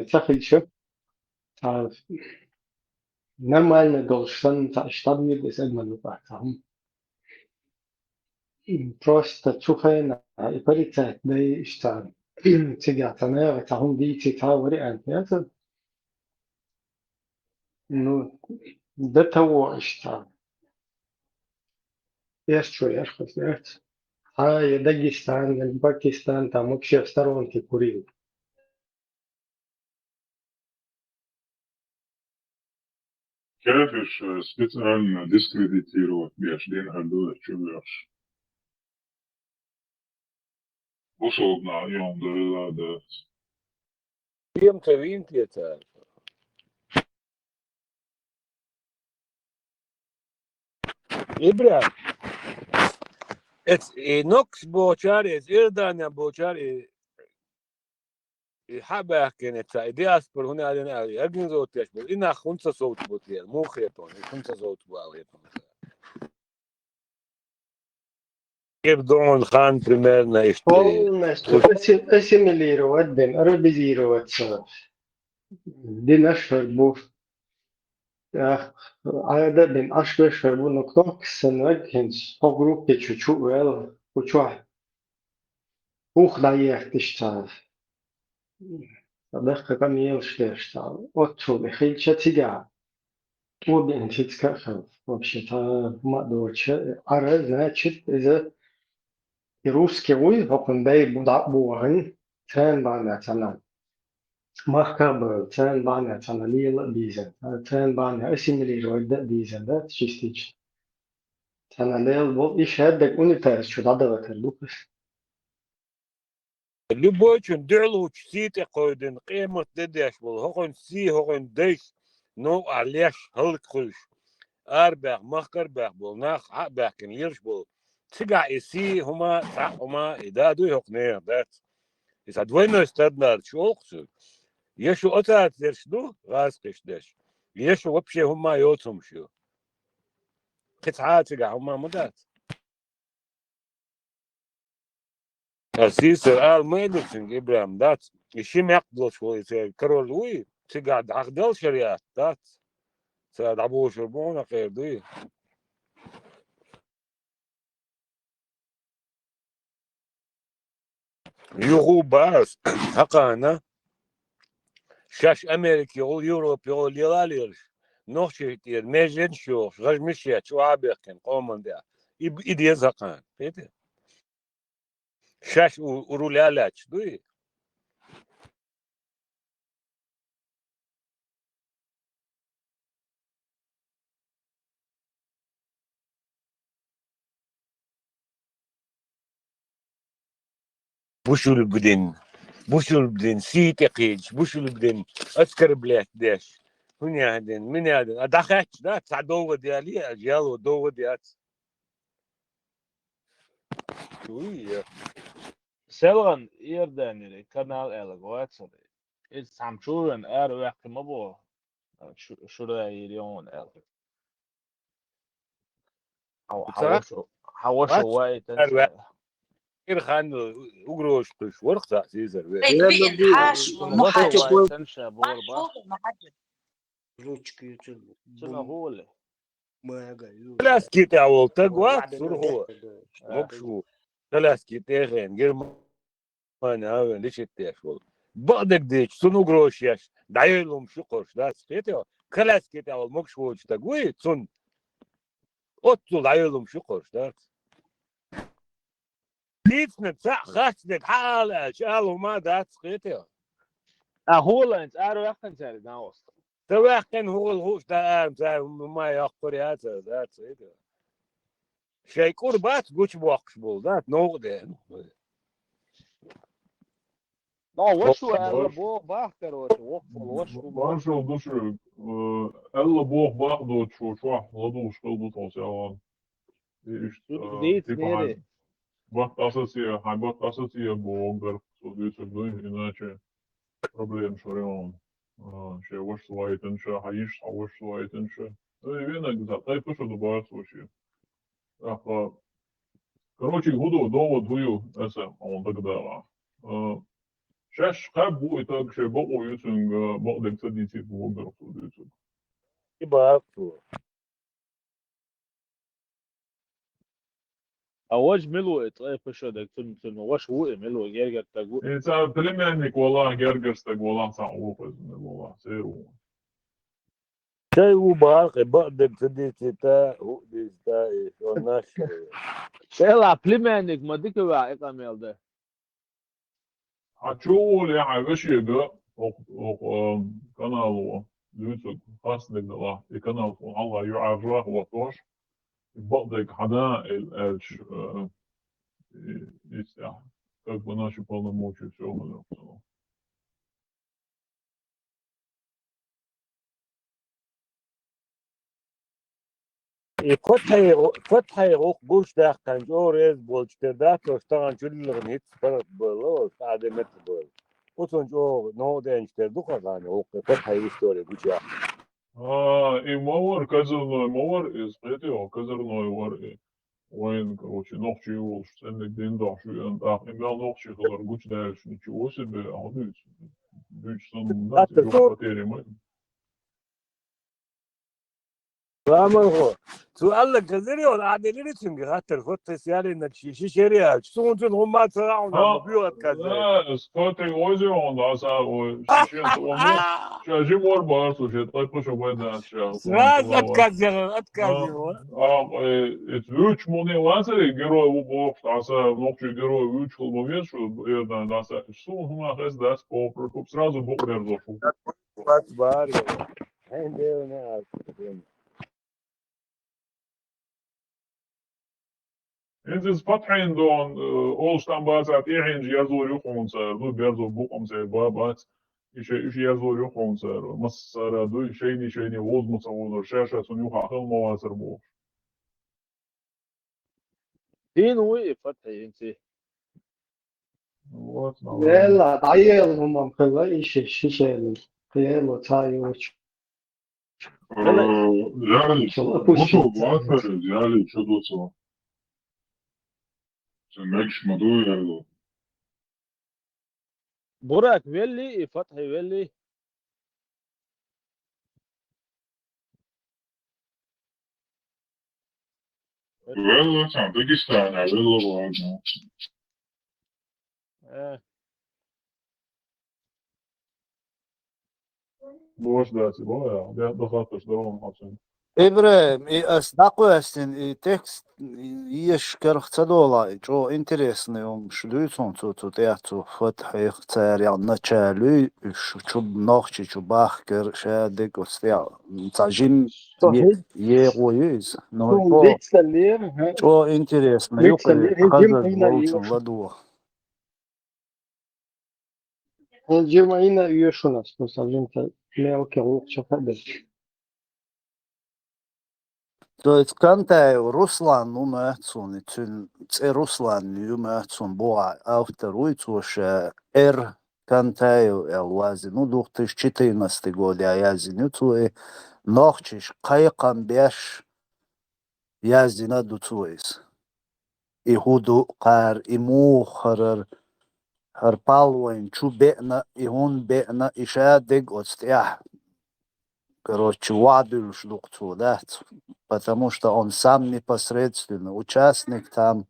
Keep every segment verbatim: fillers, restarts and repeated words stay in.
ца хилча, цхьа нормально долуш санна, цхьа штаб йира, иза ма ду, цхьа хӀума. Просто цу хенахь и порицать дай иштта, цигахь цхьа наха цхьа хӀума дийций, цхьа вариант яц. Ну, дан таво иштта. Эшчо яххас яц. Хьа, я Дагестан, я Пакистан, там вообще в сторонке курил. Кафирш, э, специально дискредитировать беш дин хӀара ду, чу беш. Бусалба нах йом дойла да. Кем ца винтеца? Ибрахим, эц и Нокс бохучар, эц Иордания бохучар, и, и хьабаьхкина ца, и диаспора хӀуна а дина, и организовать деш бу, и нах хӀунца совцу бу те, муха хетон, и хӀунца совцу бу а хетон. Эрдоган хан примерно иштта. Полностью асси-, ассимилировать бен, арабизироваться. Динаш хӀара бу. Ах, Ӏада бен, Ӏаш беш хӀара бу, но кнопка санаг хӀинца хӀо группе чу чу вел, хӀу чохь. Ух дӀаехташ цара. Ткъа даккха къамелаш деш цара. Оццул и хилча цигахь. ТӀо бен хицка а хилла. Вообще, та хӀума а доцуша, Ӏара, значит, иза и русский вуй, хӀокхун дай бу дӀа а бохийна, царна бахьана царна. Махках а бевлла, царна бахьана царна лела а бийзина, царна бахьана ассимилировать дан а бийзина, да, частично. Царна лела бу, и шаддаг унитаз чу дӀадахийтар ду-кх. Любойчун дуьхьалучу сий тӀе кхойдина, къемат де деш болу, хӀокхуьнан сий, хӀокхуьнан дайш, новкъахь леш, хӀаллакьхуьлуш, арабаьхна, махкара баьхна болу нах, хьа а баьхкина лелаш болу. Цигахь и сий хӀума, цхьаъ хӀума, и да дуй хӀокху нехан, дац? И цхьа двойной стандарт шу олу-кх цуьнан. Я шу оцаца дерш ду, гӀазкхиш дерш, я шу вообще хӀумма йоцу хӀумаш ю. Кхин цхьа а цигахь хӀумма ма дац. Ас сийсара ала ма ду цуьнга, Ибрахим, дац? И ши мекх долуш волу и церан король вуй, цигахь дӀахадал шариат, дац? Ца дӀабошур бу хьуна кхера дуй? Юха а бац, хьакхана, шаьш Америка йогӀу, Европа йогӀу лела а лелаш, нохчий тӀера меженаш йохуш, гӀажмиш етташ, охьа а бехкина къоман тӀехь. И, и деза хьакхана, кхетий? Шаьш у, уру лаьллаьтташ дуй? Бусулбдин, бусулбдин сий тӀе кхийдаш, бусулбдин оскорблять деш. ХӀун яхьа дин, мин яхьа дин. А дӀахаьтташ, да, цхьа довгӀа дели, а жало довгӀа дац. Уй, я. Селган Иорданери канал аьлла вацара. Иза цхьамма чу вен ара ваьккхи ма бо. Шу-, шура йир йогӀун аьлла. Хьо-, хьо ваша, хьо ваша ваийтан ара ваьк-, ира хан угрозаш кхуьйсуш варх цхьа сийсара ве. Эй, блин, хьаш, ну, ваша хьаш. Ваийтан ша бора бах. Ручки ю цуьнан. Цуьнан гӀоле. Коляски тӀехь волу стаг вац, сурхо. Могуш ву. Коляски тӀехь вен, Германия а вен, лечить деш волу. Бакъдерг дийцича, цунна угрозаш еш, дӀайойла хӀумаш ю кхуьш, дац, кхетий? Коляски тӀехь волу могуш воцу стаг вуй, цунна. Оццул дӀайойла хӀумаш ю кхуьш, дац? Дийцина цхьаъ хац дерг хьан ала аьлча, ала хӀума дац, кхетий? А хӀоланца ара ваьккхина цаьрга дӀаваста. Ца ваьккхина хӀугӀал хууш дан ара, цара хӀума йоккхур яцара, дац, кхетий? Шайн кӀур бац гучубоккхуш болу, дац, новкъа ден. Но, ваша аьлла боху бах, короче, воккха волу ваша ву боху. Маршал ду шу, э, аьлла боху бах доцуш волчохь, ладугӀуш хила ду тхо селхана. И иштта, э, дийца типа нери. Хьайн баккъа къасаце, хьайн баккъа къасаце боху гар, со дуьйцург дуй, иначе проблема шу реально. А, шен ваша лайтан ша, хьан йиш хьан ваша лайтан ша. Ну, и венаг за, тайпа шу ду бац вообще. Аха, короче, хӀун ду, довод хӀун ю, аса, он дагадала. А, Шаьш кхаьб бу и таг, шайн бакъо ю цуьнга, бакъдерг ца дийцийта бу вагарх цо дуьйцург. И бакъ цо. А важа мила ву и ткъе пхи шо дерг, цуьнан, цуьнан ваша ву и мила ву, гергара стаг ву? И цхьа племянник валахь, гергара стаг валахь, цхьаъ ву хезна валахь, церан ву. Шайн ву бакъ, и бакъдерг ца дийцийта, хӀуъа дийцийта, и шонаш. Шайла племянник ма дика ваьгӀа и къамел дан. Хьан чу волу яхьа вешега, окх-, окх-, а, канало дуьйцург хастниг далахь, и канал тхуна хьалха ю Ӏаьржа хӀоттош, и бакъдерг хьан да аьлла аьлча, а, и, и цӀехь, как бы наши полномочия, всё, хӀун. И Фатхье, Фатхье гӀуллакх гуш даьккхина чӀогӀа реза болчу тера дац, ош тахана чу лилгӀина хӀинца паргӀат бала, ош тӀаде метта бала. Оцунна чӀогӀа новкъа деанчу тера ду хазани гӀуллакх, и Фатхье история гучуяьккхина. А, и ма вара, козырной ма вара иза, кхетий хьо, козырной вара и. Вайн, короче, нохчий волуш, цӀенниг дин дохьуш веана, тӀаккха и мел нохчий хилар гучудаьллачу ничего себе, а хӀун дуьйцу? Дуьйцу санна, да, Атта тӀе со- жоп потеря ма. Ламан хо. Цу Алла казари, он аделири цуьнга хаттар, хӀотта ялийначи ши шери аьлча. Суна цуьнан хӀумма ца хаьа, хьуна, ма буьгӀат каза. Да, скоты озион, да, са, ой, ши шен, ой, ша жимор бар, слушай, ткъе пхи шо бай дац ша. Сразу отказ яра, отказ яра. А, э, это луч муни вацари, герой ву бохуш, а са нохчий герой вуьч хул ма веза, шу, э, да, да, са, суна хӀума хес дац, попра, куп сразу букъ берзо шу. Вац бар яра. Хьайн девне а. ХӀинца иза Фатхьин дон, э, олуш там бацахь, тӀехьенчу язлур ю хьуна цара, ну, берзо букъам церан ба-, бац, и шай, уьш язлур ю хьуна цара, массара дуй, шайни-шайни вовза ма ца вовзар, ша-ша цунна юххе хила ма вацар бохуш. Дийна вуй и Фатхьи хӀинца? Вот, молодец. Вела, дӀаела хӀумам хила, и ши, ши шайна. Кхиэло, ца йолчу. Э, Ялиш, Шала бусул пусть вацара, Ялиш, шу ду цо? Цу мегаш ма ду, Яло. Бурак велли и Фатхьи велли. Велла, цхьа Дагестана велла ваьлла. Э. Бождать, бо, я, я догадываюсь, да, он очень. Ибрахим, и ас дӀакхоьссина, и текст, и еш карах ца долахь, и чӀогӀа интересный хӀумаш дуьйцу хьуна цо, цу тӀехь, цу Фатхьих, царах началуй, уьш чу, нохчи чу бахкар, ша дерг оцу тӀехь, цхьа жим Со е-, хӀинца егӀо ю иза. Ну, Сон чӀогӀа, дицдаллера, хӀа? ЧӀогӀа интересный ю, кхин дицдаллера, хӀинца хаза жим айна волчун йоьшу. ЛадогӀа. ХӀинца жим айна йоьшуна, сан жимца мелке гӀуллакх чекхбеш. То есть Кантаев Руслан ву моьтту суна, цуьнан цӀе Руслан ю моьтту суна, боху автор вуй цо ша, Р. Кантаев аьлла вазина ву, две тысячи четырнадцатый годехь язйина ю цо и, нохчаш кхайкхам беш язйина ду цо иза. И хӀун ду кхара, и муха хӀарара, хӀара пал вайна чу беана, и хӀунда беана, и ша дерг оцу тӀехь, короче, ваӀ дуьллуш ду-кх цо, дац, потому что он сам непосредственно участник там.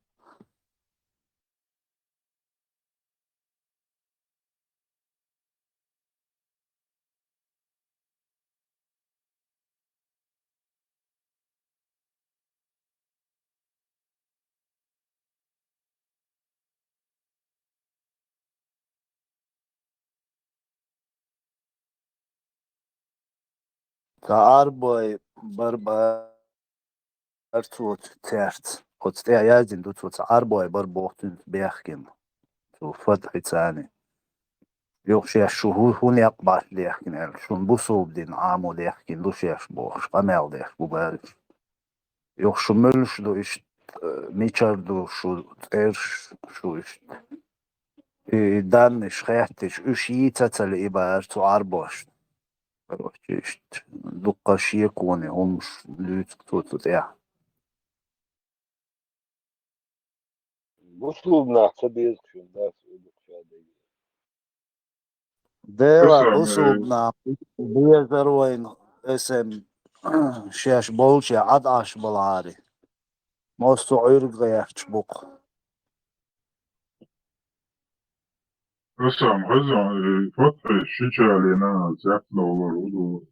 Цхьа Ӏарбой бар бара цо цаьрца. Оцу тӀе яздина ду цо, цхьа Ӏарбой бар боху цуьнца бехкина. Цу Фатхьица. Юха шаьш шу хӀу-, хӀун некъ бац дехкина аьлла, шуна бусулба дин Ӏамо дехкина ду шаьш бохуш, къамел деш бу бара уьш. Юха шу муьлш ду иштта, э, мичара ду шу цӀерш, шу иштта. И даннаш хетташ, уьш йийца ца лиъ бара цу Ӏарбошна. Короче, иштта, дуккха шеконе хӀумаш дуьйцу цо цу тӀехь. Бусулба нах ца беза шуна, да, со дукха ша дегӀ. Дела, бусулба нах безар вайна, эсен шеш болча Ӏад Ӏаш балари. Мосту Ӏуьрг гӀерташ бу-кх. Эсен хеза, э, фатхӀи шичалина зятловлар уду.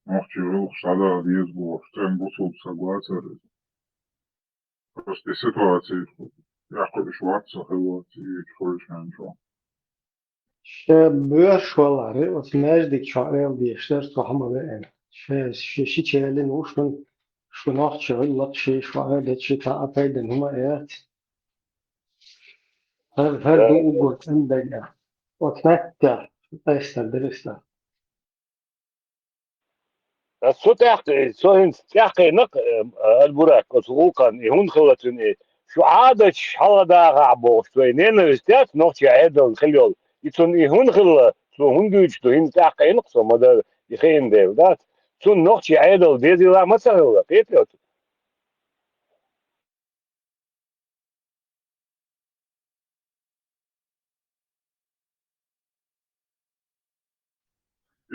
Нохчи гӀулху шадагӀа деза бохуш, цӀен бусулба саг вацара. Просто ситуация, яккхуьш вац со хилла, цига чу хойшан чу. Ша боьрша валаре, оцу маьждиг чохь эл дешар, цхьа хӀума веана. Ша ши, ши челин ву шун, шу нохчи гӀиллакх ши, шу Ӏадат ши, цхьа а пайдан хӀума яц. ХӀара, хӀара ду уггар цӀандага. Оцу хаттехь, айса дирисна. Ас цу тӀехь, со хӀинца тӀехь кхайнакх, э, Аль-Бурак, оцу гӀуллакхна, и хӀунда хилла цуьнан и, шу Ӏадаташ хьаладахахь бохуш, цо и ненависть яц нохчий Ӏедална хила йолу. И цунна и хӀунда хилла, цо хӀунда дуьйцуш ду, хӀинца тӀехь кхайнакх со, ма-дарра, и хиъна дела, дац? Цунна нохчий Ӏедал дезийла ма ца хилла, кхетий оцу?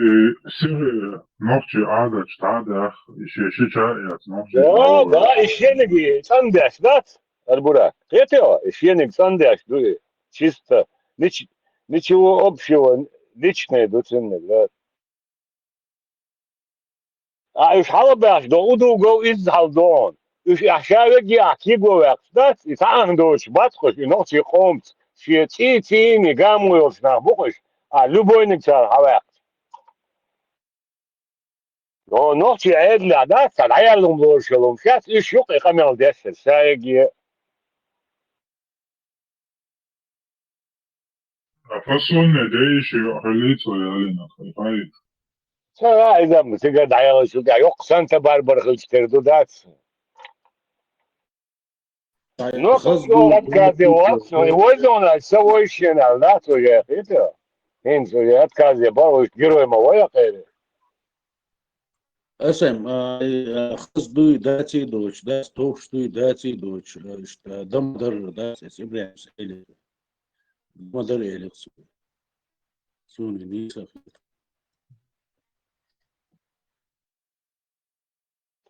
И сири нохчий Ӏадаташ дӀа а дахь, и шен шича а эцна нохчий. Да, да, и шениг цӀандеш дац, Аль-Бурак. Кхетий хьо, и шениг цӀандеш ду и. Чисто нич-, ничего общего, личное ду цуьнниг, да. Ткъа уьш хьалабаьхча до, удугов изза хьал до хьуна. Уьш ахь ша вегге ахь кего ваьккхаш дац, и цхьа а доцуш бац кхуш, и нохчий къомаца шен цӀий цӀийна гамо йолуш нах бу кхуш, а любойниг цара хьаваьккхача. О, нохчий Ӏедалехь дац, цхьа дӀаяьлла хӀума лоруш йолу хӀума. Шаьш уьш юкъа къамел деш ша вегге. А фасонне дайши хьаллийца ялина, хай. Ца а иза, цига дӀаяла шу тӀехь йоккха санта барбар хилча тера ду дац. Ну, хаза ду, отказе вац, ну, и вой зона, са вой шена, да, цо яхита. ХӀинца я отказе бан, вуьш герой ма вай а кхайре. Асем, а, и, а, хаза дуй даций доцу, дац товш дуй даций доцу, а, иштта, а, дама дарра дац, эс Ибрахимс элира. Дама дарра элира цо. Суна нийса хета.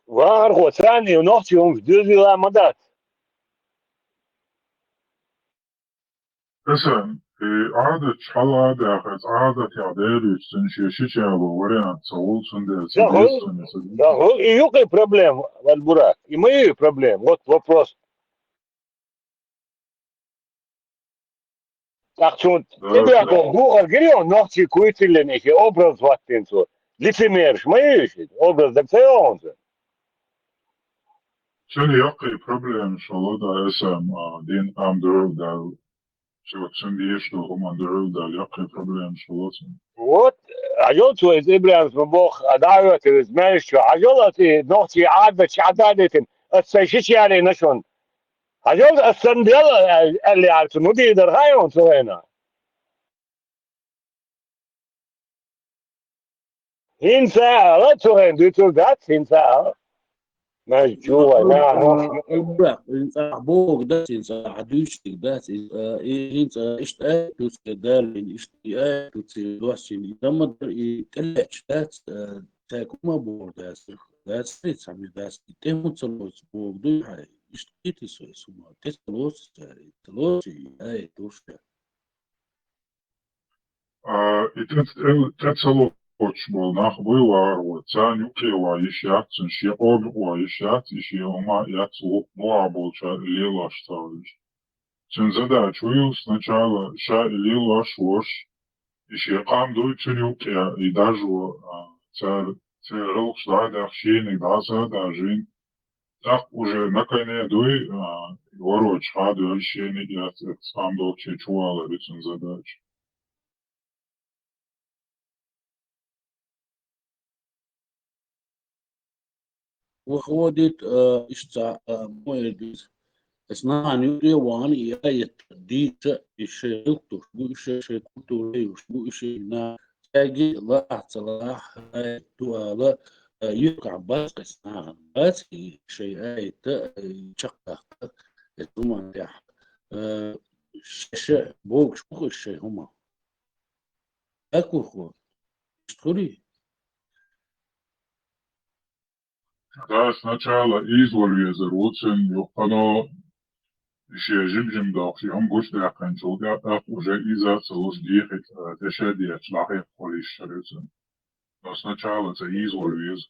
Вахархо, царна и нохчий хӀумаш доьзийла ма дац. Аса, и Ӏадаташ хьала а даха, аса Ӏадатех дерриш цуьнан шен шича вариант ца гӀул, цундела ца Ца гӀул, деза цуьнан аса. Ца гӀул, и юкъа и проблема, Валь Бурак. И ма ю и проблема. Вот вопрос. ТӀаккха цунна Да, тӀебоьхна да. Бухара гира йо, нохчий куйтиллина и шен образ хӀоттийна цо. Лицемераш ма ю и шен образ даг ца йогӀун цуьнан. Цуьнан яккхий проблемаш хилла, да, эсам, а, дин къам дуьхьал даьлла. Цо цуьнан дезаш долу хӀуманна дуьхьал даьлла, яккхий проблемаш хилла цуьнан. Вот, хьажал цо иза Ибрахимс ма боху, а дӀа а хӀоьттина иза маьждиг чу, хьажал аса и нохчий Ӏадаташ хьададийтина, аса сайн шича ялийна шуна. Хьажал аса санна дела, аьлла, аьлла яра цуьнан, хӀун дийр дара хаьий хьуна цу хенахь? ХӀинца а ала, цу хенахь дуьйцур дац, хӀинца а ала. Маьждиг чу вай, нахана. Албурах, хӀинца а боху дац, хӀинца а хьан дуьйцург дац, и, и хӀинца иштта аьлла дуьйцу Дала, иштта и аьлла дуьйцу доссийна, и дан ма дара, и тӀелаьтташ дац, а, цаьрга хӀума бохур дац, дац, цхьа меттиг дац, и тӀе хӀун ца лоцу боху дуй хьан, иштта кхетий со и хӀума, тӀе ца лоцу цара, ца лоцу и, ай, дуьйцу. А, и тӀе, тӀе, тӀе ца лоцуш болу нах буй вахархо, царна юкъе ван йиш яц, цуьнан шен къоман юкъа ван йиш яц, и шен хӀума яц, вукху муха болчара и лелош ца хилча. Цуьнан задача вуй, сначала ша и лелош волуш, и шен къам дуй, цуьнан юкъе и дажо, а, цара, церан гӀуллакхаш дӀа а даха, шениг дӀаса а даржийна, тӀаккха уже накъане дуй, а, ворочу хьан а доьлла, шениг яц, эцу къам долчу чувалар ю цуьнан задача. Ваходит, а, иштта, а, мо эр деза. Аса нахана юкъе вахана и аят дийца, и шайн гӀиллакхаш бу, и шайн, шайн культура йолуш бу, и шайн на-, цаьрга лаахь ца лаахь, аят ду ала, а, юьртахь бац аса нахана, бац и шайн аят, а, чекхдаккха, аса хӀуманна тӀехь, а, ша, ша богуш бу-кх аса шайн хӀума. Акурхо. Иштхури. Да, сначала ийзавала везар ву цун, юххьанца шен жим-жим дохуш, и хӀума гучадаьккхинчул тӀаьхьа уже ийза ца луш дехийта, тӀе ша дехаш дӀахьекхалуш хилар цун. Но сначала цо ийзавала веза.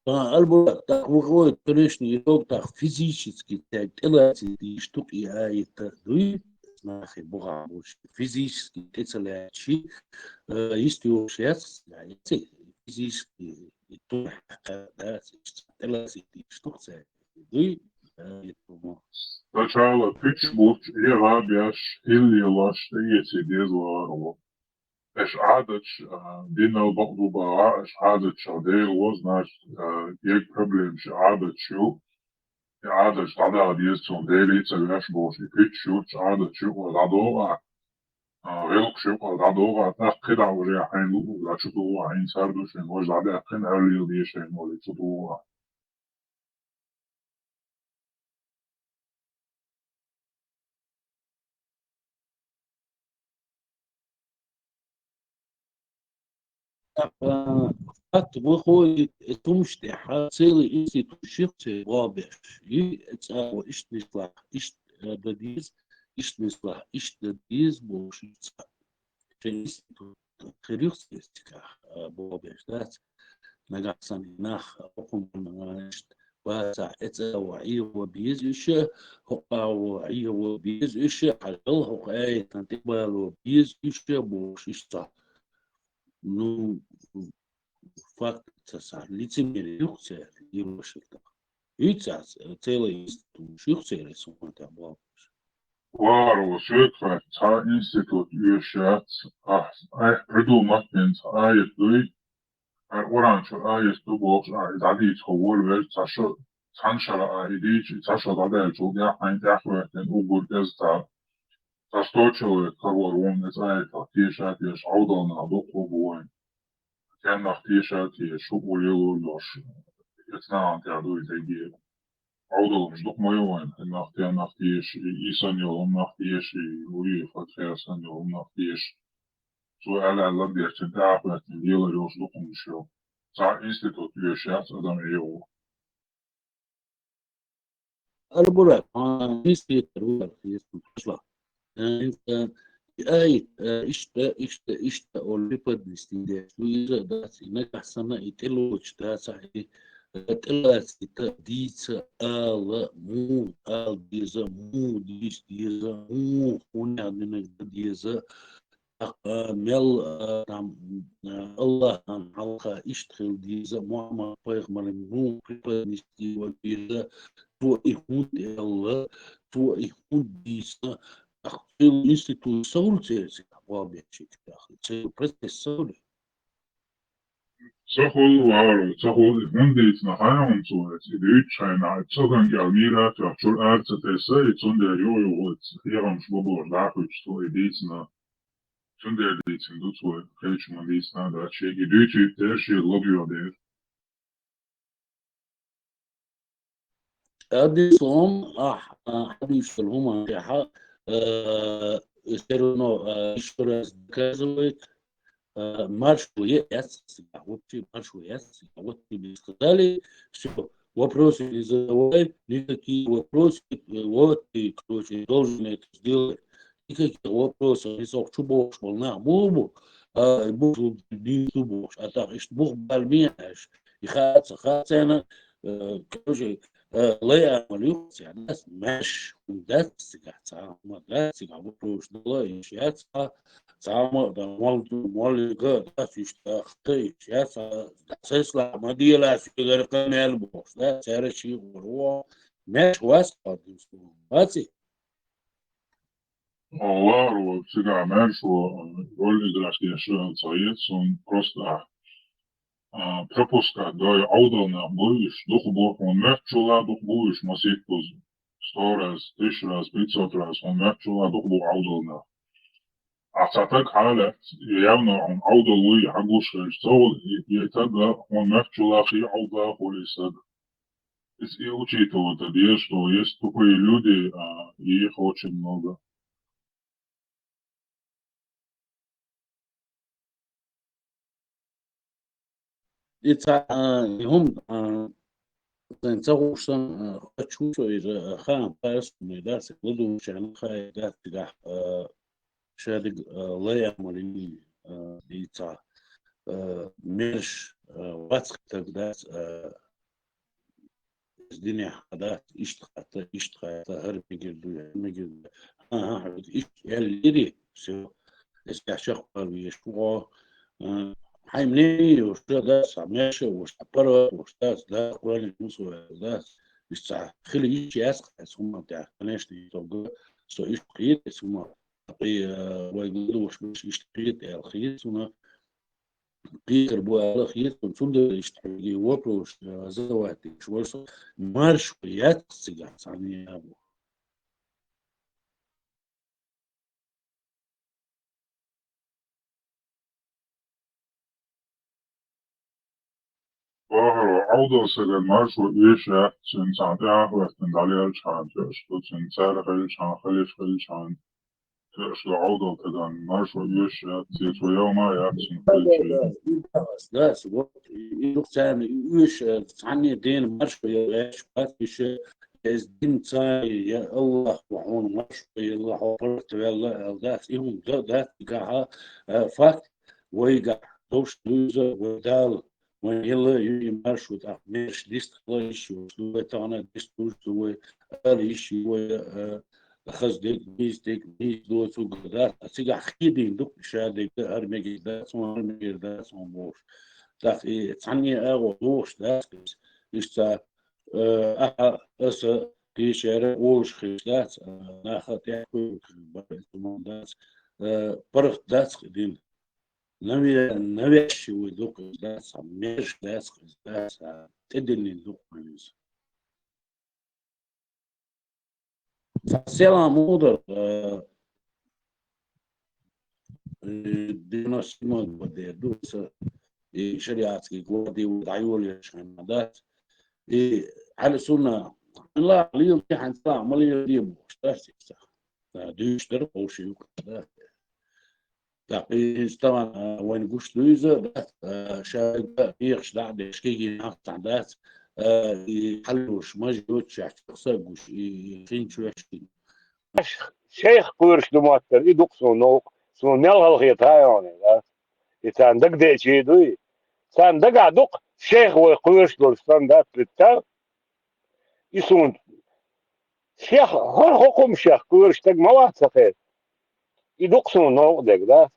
А, Албурак, тӀаккха вахой, конечно, итог тӀаккха физически цаьрга тӀелацийта дийш ду-кх и аят, дуй, нахе бухахь болуш, физически тӀе ца лаьцчи, э, йист йолуш яц, яц, физически и ту, да, тӀелацийта дийш ду-кх цаьрга, дуй, аят бу. Сначала пуьчаш буттуш, эгӀа беш, хӀилла лелош, тӀеэций деза вахар ву. Аша Ӏадаташ, а, динал бакъду бахахь, аша Ӏадаташах Дела ву, значит, а, ерг проблема ши Ӏадаташ ю. И Ӏадаташ дӀадаха деза цунна, Дела ца веш болуш, и пуьчаш юттуш Ӏадаташ юкъара дӀадогӀахь, а, гӀиллакхаш юкъара дӀадогӀахь, тӀаккха кхидӀа уже хьайна луъург дӀа чу туху, хьайна цара ду шайна, важа дӀадаьккхина, аьлла лела деза шайна, олий, ца туху. ТӀаккха, а, хатта выходит, э, цумаш тӀехь целый институт ших церан бобеш. И цӀа ву иштта нислахь, иштта, э, дан деза, иштта нислахь, иштта дан деза, бохуш, и цӀа. Шайн институт хир ю-кх церан цигахь, а, бобеш дац. Нагахь санна и нах, а, хӀокхунна, а, иштта бацахь, эцӀа а ву Ӏехо беза уьш, хӀокху а ву Ӏехо беза уьш, хьажал хӀокху аятан тӀе бало беза уьш, бохуш иштта. Ну, факт ца сахь, лицемерие ю-кх церан, и ваша тӀаккха. Ю-кх цаьрца, э, целый институт ю-кх церан, суна тӀехь бохуш. Варо, соьга хаьттича, цхьа институт оьшуш яц, ахь, айхьа придумать дина цхьа аят дуй, хӀара Къуръан чу аят ду бохуш, ахь и дӀадийца хьо волавелча, цхьа шо, цхьана шарахь ахь и дийча, и цхьа шо дӀадаьллачул тӀаьхьа хьайна тӀаьхьахӀоьттина уггар кӀезиг цхьа, цхьа сто человек карор ву-м эцу аятах теша а тешаш, Ӏовдал нах дукха бу вайн. Стеннах теша а тешаш, хӀуъа лелор долуш, эцу нахана тӀехь дуй дерриге. Ӏовдалш дукха ма ю вайн, хӀиннах, стеннах тешаш, и, и санна йолу хӀуманах тешаш, и, уй, фатхьа санна йолу хӀуманах тешаш. Цо аьлла-аьлла дерг цуьнан тӀе а хӀоьттина, лелар йолуш дукха хӀуманаш ю. Цхьа институт оьшуш яц адам Ӏехо. Албурак, а, институт ву, пошла. Э, хӀинца, э, и аят, э, иштта, иштта, иштта олу преподнести деш ду, иза а дац, и нагахь санна и тӀелоцуш дацахь, и, э, тӀелацийта дийца ала, муха ала деза, муха дийца деза, муха хӀунда динарг дан деза, тӀаккха мел, а, там, а, Аллахьан хьалха иштта хила деза, Мухьаммад-пайхамаран муха преподнести ван деза, цо и хӀунда аьлла, цо и хӀунда дийцина, тӀаккха цуьнан институт ца хуьлу церан цигахь, боху бен шийтта тӀехь, церан процесс ца хуьлу. Ца хуьлу, варо, ца хуьлу, и хӀунда дийцина хаьа хьуна цо, и дуьйцучу хенахь, и цу ган кӀел мийра а тоьхна, чуьра ара ца тесна, и цундела юха-юха оцу хьехамаш бан бохуш дӀахӀуьттуш цо и дийцина. Цундела дийцина ду цо, кхечу ма дийцина а дац, шега и дуьйцуьйту дера, шега ладоьгӀу дера. Одним словом, ахь, а, хьадуьйцуш долу хӀуманна тӀехь, э, всё равно, э, ещё раз доказывает, э, маршо яц цигахь, вообще маршо яц цигахь, вот тебе сказали, всё, вопросы не задавай, никакие вопросы, э, вот ты, короче, должен это сделать. Никаких вопросов, и цо чу бохуш болу нах муха бу, а, бу, бу, бу, бу бохуш, а тӀаккха иштта бух бала ма аьлла, и хаьа ца хаьа царна, э, короче, э, лай амал ю церан, дац, маьрша хӀума дац цигахь, цхьа хӀума дац цигахь, вопросаш дала йиш яц, цхьа хӀума дан, молу, моллига дац, иштта хата йиш яц, цхьа, цхьа исламан ма дела, соьгара къамел бохуш, дац, цара ши гӀур ву, маьрша вац, баций? Аллахь, цигахь маьрша ву, роль играть деш ца хета суна, просто, а, пропускать дой, Ӏовдал нах бу уьш, дукха бу, хьуна моьттучул а дукха бу уьш, масийтта бузу. Сто раз, тысяча раз, пятьсот раз, хьуна моьттучул а дукха бу Ӏовдал нах. Ахь цхьа таг хьалаьцна, явно хьуна Ӏовдал вуй хьан гуш хилча, ца хуьлу и, и таг хьуна моьттучул а хи Ӏовдал хуьлу и стаг. Если и учитывать дан деза, что есть тупые люди, а, и их очень много. И ца, а, и хӀума, а, сайн ца гӀуш сан, а, хочу со иза, а, хаам, парас хӀума дац, ладувгӀучарна хай дац цигахь, а, шадиг, а, лай амал йий, а, и ца, а, мерш, а, вацхитаг дац, а, Динехь хьадац, иштта хатта, иштта хатта, хӀара мегар ду, хӀара мегар ду. ХӀан-хӀа, хьоьга иштта аьллири, всё. Эс тӀехь чекхвала везаш ву хьо. Э, хьайн мнение йолуш дац, хьан маьрша а волуш, хьан паргӀат а волуш дац, дац, кхоьллина хӀума со ваьлла дац. Иштта хила йиш яц-кх эс хӀуманна тӀехь, конечно, итогга со иштта кхета эс хӀума. Кхин, э, вайга ладугӀуш берш иштта кхета аьлла хета суна. Кхетар бу аьлла хета, цундела иштта хьоьга вопрос, э, задавать деш вара со, маршо яц-кх цигахь цхьанне а боху. Бахара, Ӏовдал сагана маршо оьшуш яц, цуьнан цхьана тӀаьхьа хӀоьттина дӀалелчхьана, тоьаш ду, цуьнан цара хилчхьана, халиш хилчхьана, тоьаш ду Ӏовдал тагана маршо оьшуш яц, цо ял ма яц, цуьнан хилча. Да, да, да, да, вот, и, и ду-кх царна и оьшуш, э, цхьанне дена маршо ял гӀерташ бац, уьш, э, эс дин ца, я Аллах, ва хьуна маршо яла, хьо паргӀат ваьлла, аьлла дац, и хӀума дац, дагахь, э, факт, вайгахь, товш дуьйза, вай Дала. Вайн хилла ю и маршо, тӀаккха мерш дистхила йиш йолуш ду вай, тахана дистхуьлуш ду вай, ала йиш ю вай, а, хаза дерг, нийса дерг, нийса доцург дац, а цигахь хедийна ду-кх ша дерг, хӀара мегар дац хьуна, хӀара мегар дац хьуна бохуш. ТӀаккха и цхьанне а агӀо дохуш дац иза. Иштта, а, ахьа, аса, кхечара олуш хилча дац, а, наха тӀехь хуьлуш бара иза хӀума дац, а, паргӀат дац-кх и дин. Наве-, навязчивый ду-кх иза, дац, мерш дац-кх иза, дац, тӀедиллина ду-кх иза. Сан селам муха дара, э, э, девяносто седьмой год дер ду аса, и шариатский гвардия ву дӀайолаеш хьайна дац. И Ӏали Сунна, хьайна ла лела де, хьайна ла ма лела де бохуш дац иза. Э, дуьйцуш дара, вовшийн юкъа дац. ТӀаккха иза тахана, а, вайна гуш ду иза, да, а, ша дегӀаш дӀа а деш, кегий нах цхьаьна дац, а, и хьалуш, маж йоццушехь чекх са а гуш, и, и хин чоьш. Шайх кхоьруш ду моттара, и ду-кх суна новкъа, суна мел хала хета хьайона, да? И царна дагадеъчий дуй? Царна дагахь ду-кх, шайх вай кхоьруш долуш санна, да, цуьттар? И суна шех, хӀара хӀокху хӀума шех кхоьруш стаг ма вац сан хета. И ду-кх суна новкъа дерг, да?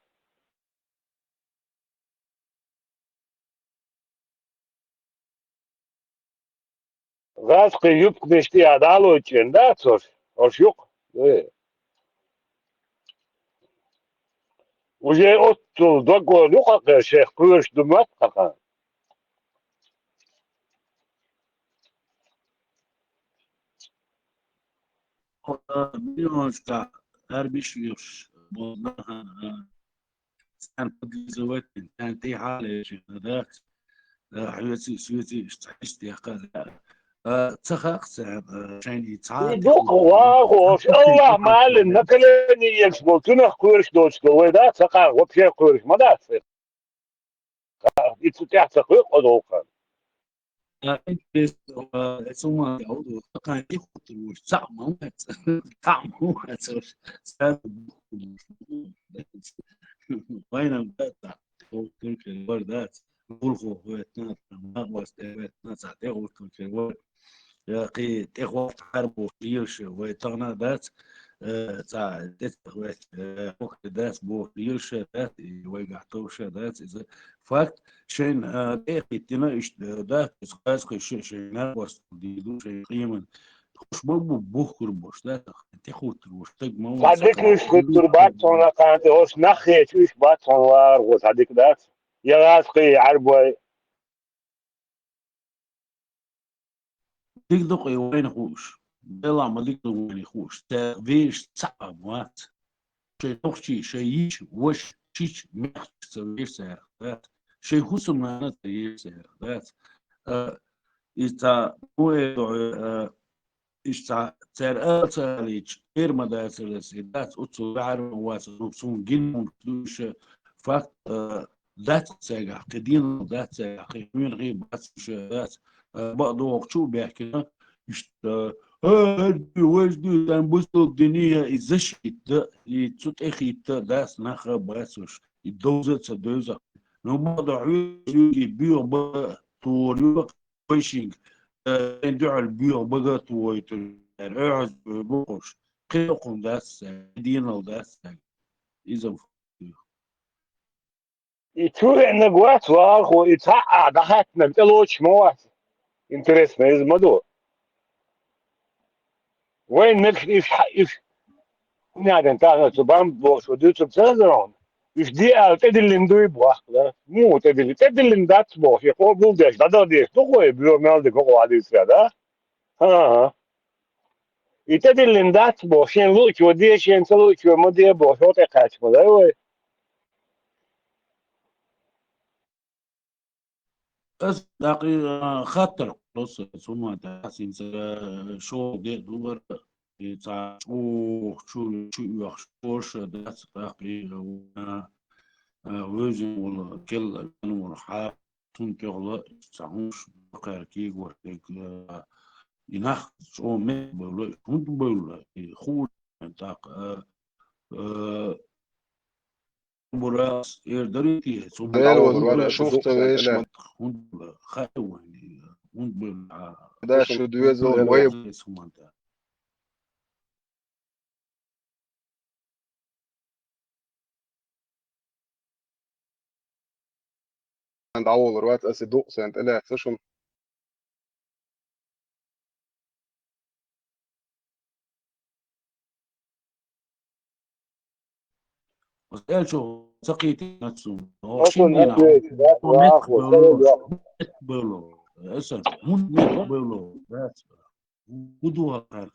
ГӀазкхи юбканаш тӀехьа дӀалойтучу, да, цо, хӀорш ю-кх? Э. Уже оццул дог ю-кх хьан, шайх кхоьруш ду моттара хьан. Миллионашкахь арбиш веш болу нахана, а, царна подлизывать дина, царна тӀехьа а лечина дац, а, хьоьций, соьций, иштта цхьа иштта дехка а, а, ца хаьа-кх царна, а, шайна и цхьа а. И ду-кх, вахош, Аллах ма аьллина, накалени еш болу, цунах кхоьруш доцуш долу вай дац, ца кхаьа, вообще кхоьруш ма дац. И цу тӀехь ца кхоьу къа доху хан. А, интересно, а, эцу ма яуду, тахана тӀехуттур вуш, цхьаъ ма вац, цхьаъ ма вац, цхьаъ ма вац. Вайнам дац, тӀехуттур хир вара дац. Гулхо хӀоьттина, накъост тӀе хӀоьттина, цхьа тӀехуттур хир вара. Я кхин тӀехӀотта хьара бохуш лелаш вай тахана дац, э, цхьа тӀе ца хӀоьттича, э, хӀокхуьнан дац бохуш лелаш дац, и вайгахь товш дац иза. Факт, шайна, э, тӀе а хӀиттина, иштта, э, дац, иза кхаьчкхи ши-, шайн накъосталла дийр ду, шайн къеман. Хьуш ма бу бухкур болуш, дац, тӀехуттур ву, стаг ма ву. Цхьа дика уьш хӀуттур бац хьуна, кхана тӀе хӀорш нах хеташ уьш бац хьуна вагӀар гӀо, цхьа дика дац. Я гӀазкхий, Ӏарбой. Дика ду-кх и вайна хууш. Делахь ма дика ду вайна хууш. Цаьрга вешан цхьаъ а вац. Шайн нохчий, шайн йиша, ваша, чича, маьхча ца вешан цаьрга дац. Шайн хӀусамнана ца вешан цаьрга дац. А, иза цхьа, бу э, а, Иштта цара ала ца алийча, кхера ма дацара аса, и дац, оццул баьхьар ма вац, ну, суна гина хӀуманаш ду иша, факт, а, дац цаьргахь, кхин дийнал дац цаьргахь, кхин хьуьнархий бац, уьш дац, э, бакъдолчу а баьхкина, иштта, э, хӀара дуй, важа дуй, тан бусалба дине и защита, и цу тӀехӀитта дац, нах а бац уьш, и довза а ца девза. Ну, бакъдолчу хьуьнархий боьха бага тохар ю, вайшинга, э, шайн дуьхьал боьха бага а тохийтур, эр, оьхьаз бу кхуш. Кхин а хӀума дац цаьрга, дийнал дац цаьрга. Иза И чу веаннаг вац, вахархо, и цхьаъ а дӀахаьттинарг тӀелоцуш ма вац. Интересно, иза ма ду. Вайн мегаш иш, иш, хӀунда аьлча тахана цу бамба бохуш ву дуьйцург ца хезара хьуна? Уьш де аьлла тӀедиллина дуй боху, да? Муха тӀедиллина? ТӀедиллина дац боху, шен къобал деш, дӀадала дезаш ду-кх вай, боьха мел дика хӀокхо хьадийцарехь, да? ХӀан-хӀа. И тӀедиллина дац боху, шен луучо де, шен ца луучо ма де боху, хьо тӀекхаьчна ма дай вай. Ас дакъий, а, хаттар кхоллас, цу ма тӀехь, хӀинца, а, шо де а дулар, и цхьа чӀогӀа чу, чу оьхуш шоша дац, тӀаккха и, а, а, вевзина волу, кел вена волу хьа, цунна тӀехула цхьа хӀумаш баккхара кийгор дерг, а, и нах чӀогӀа меттабевлла, хӀунда бевлла, и хуур тӀаккха, а, а, Бурас эр дарий те, цу Дела бакъдолчу вара, шух ца вешан. ХӀунда хаьа вайна, хӀунда бевлла, а, Да, шу доьзал вай. Хуманта. ДӀаволар вац, аса дукъ сайн тӀелаьцна шуна. Аса аьллачух ца кхийтина цунна. Аса шина дийнахь ответ, да, меттабевлла, да, да. Меттабевлла. Аса хӀунда меттабевлла? Дац. ХӀун ду хӀара?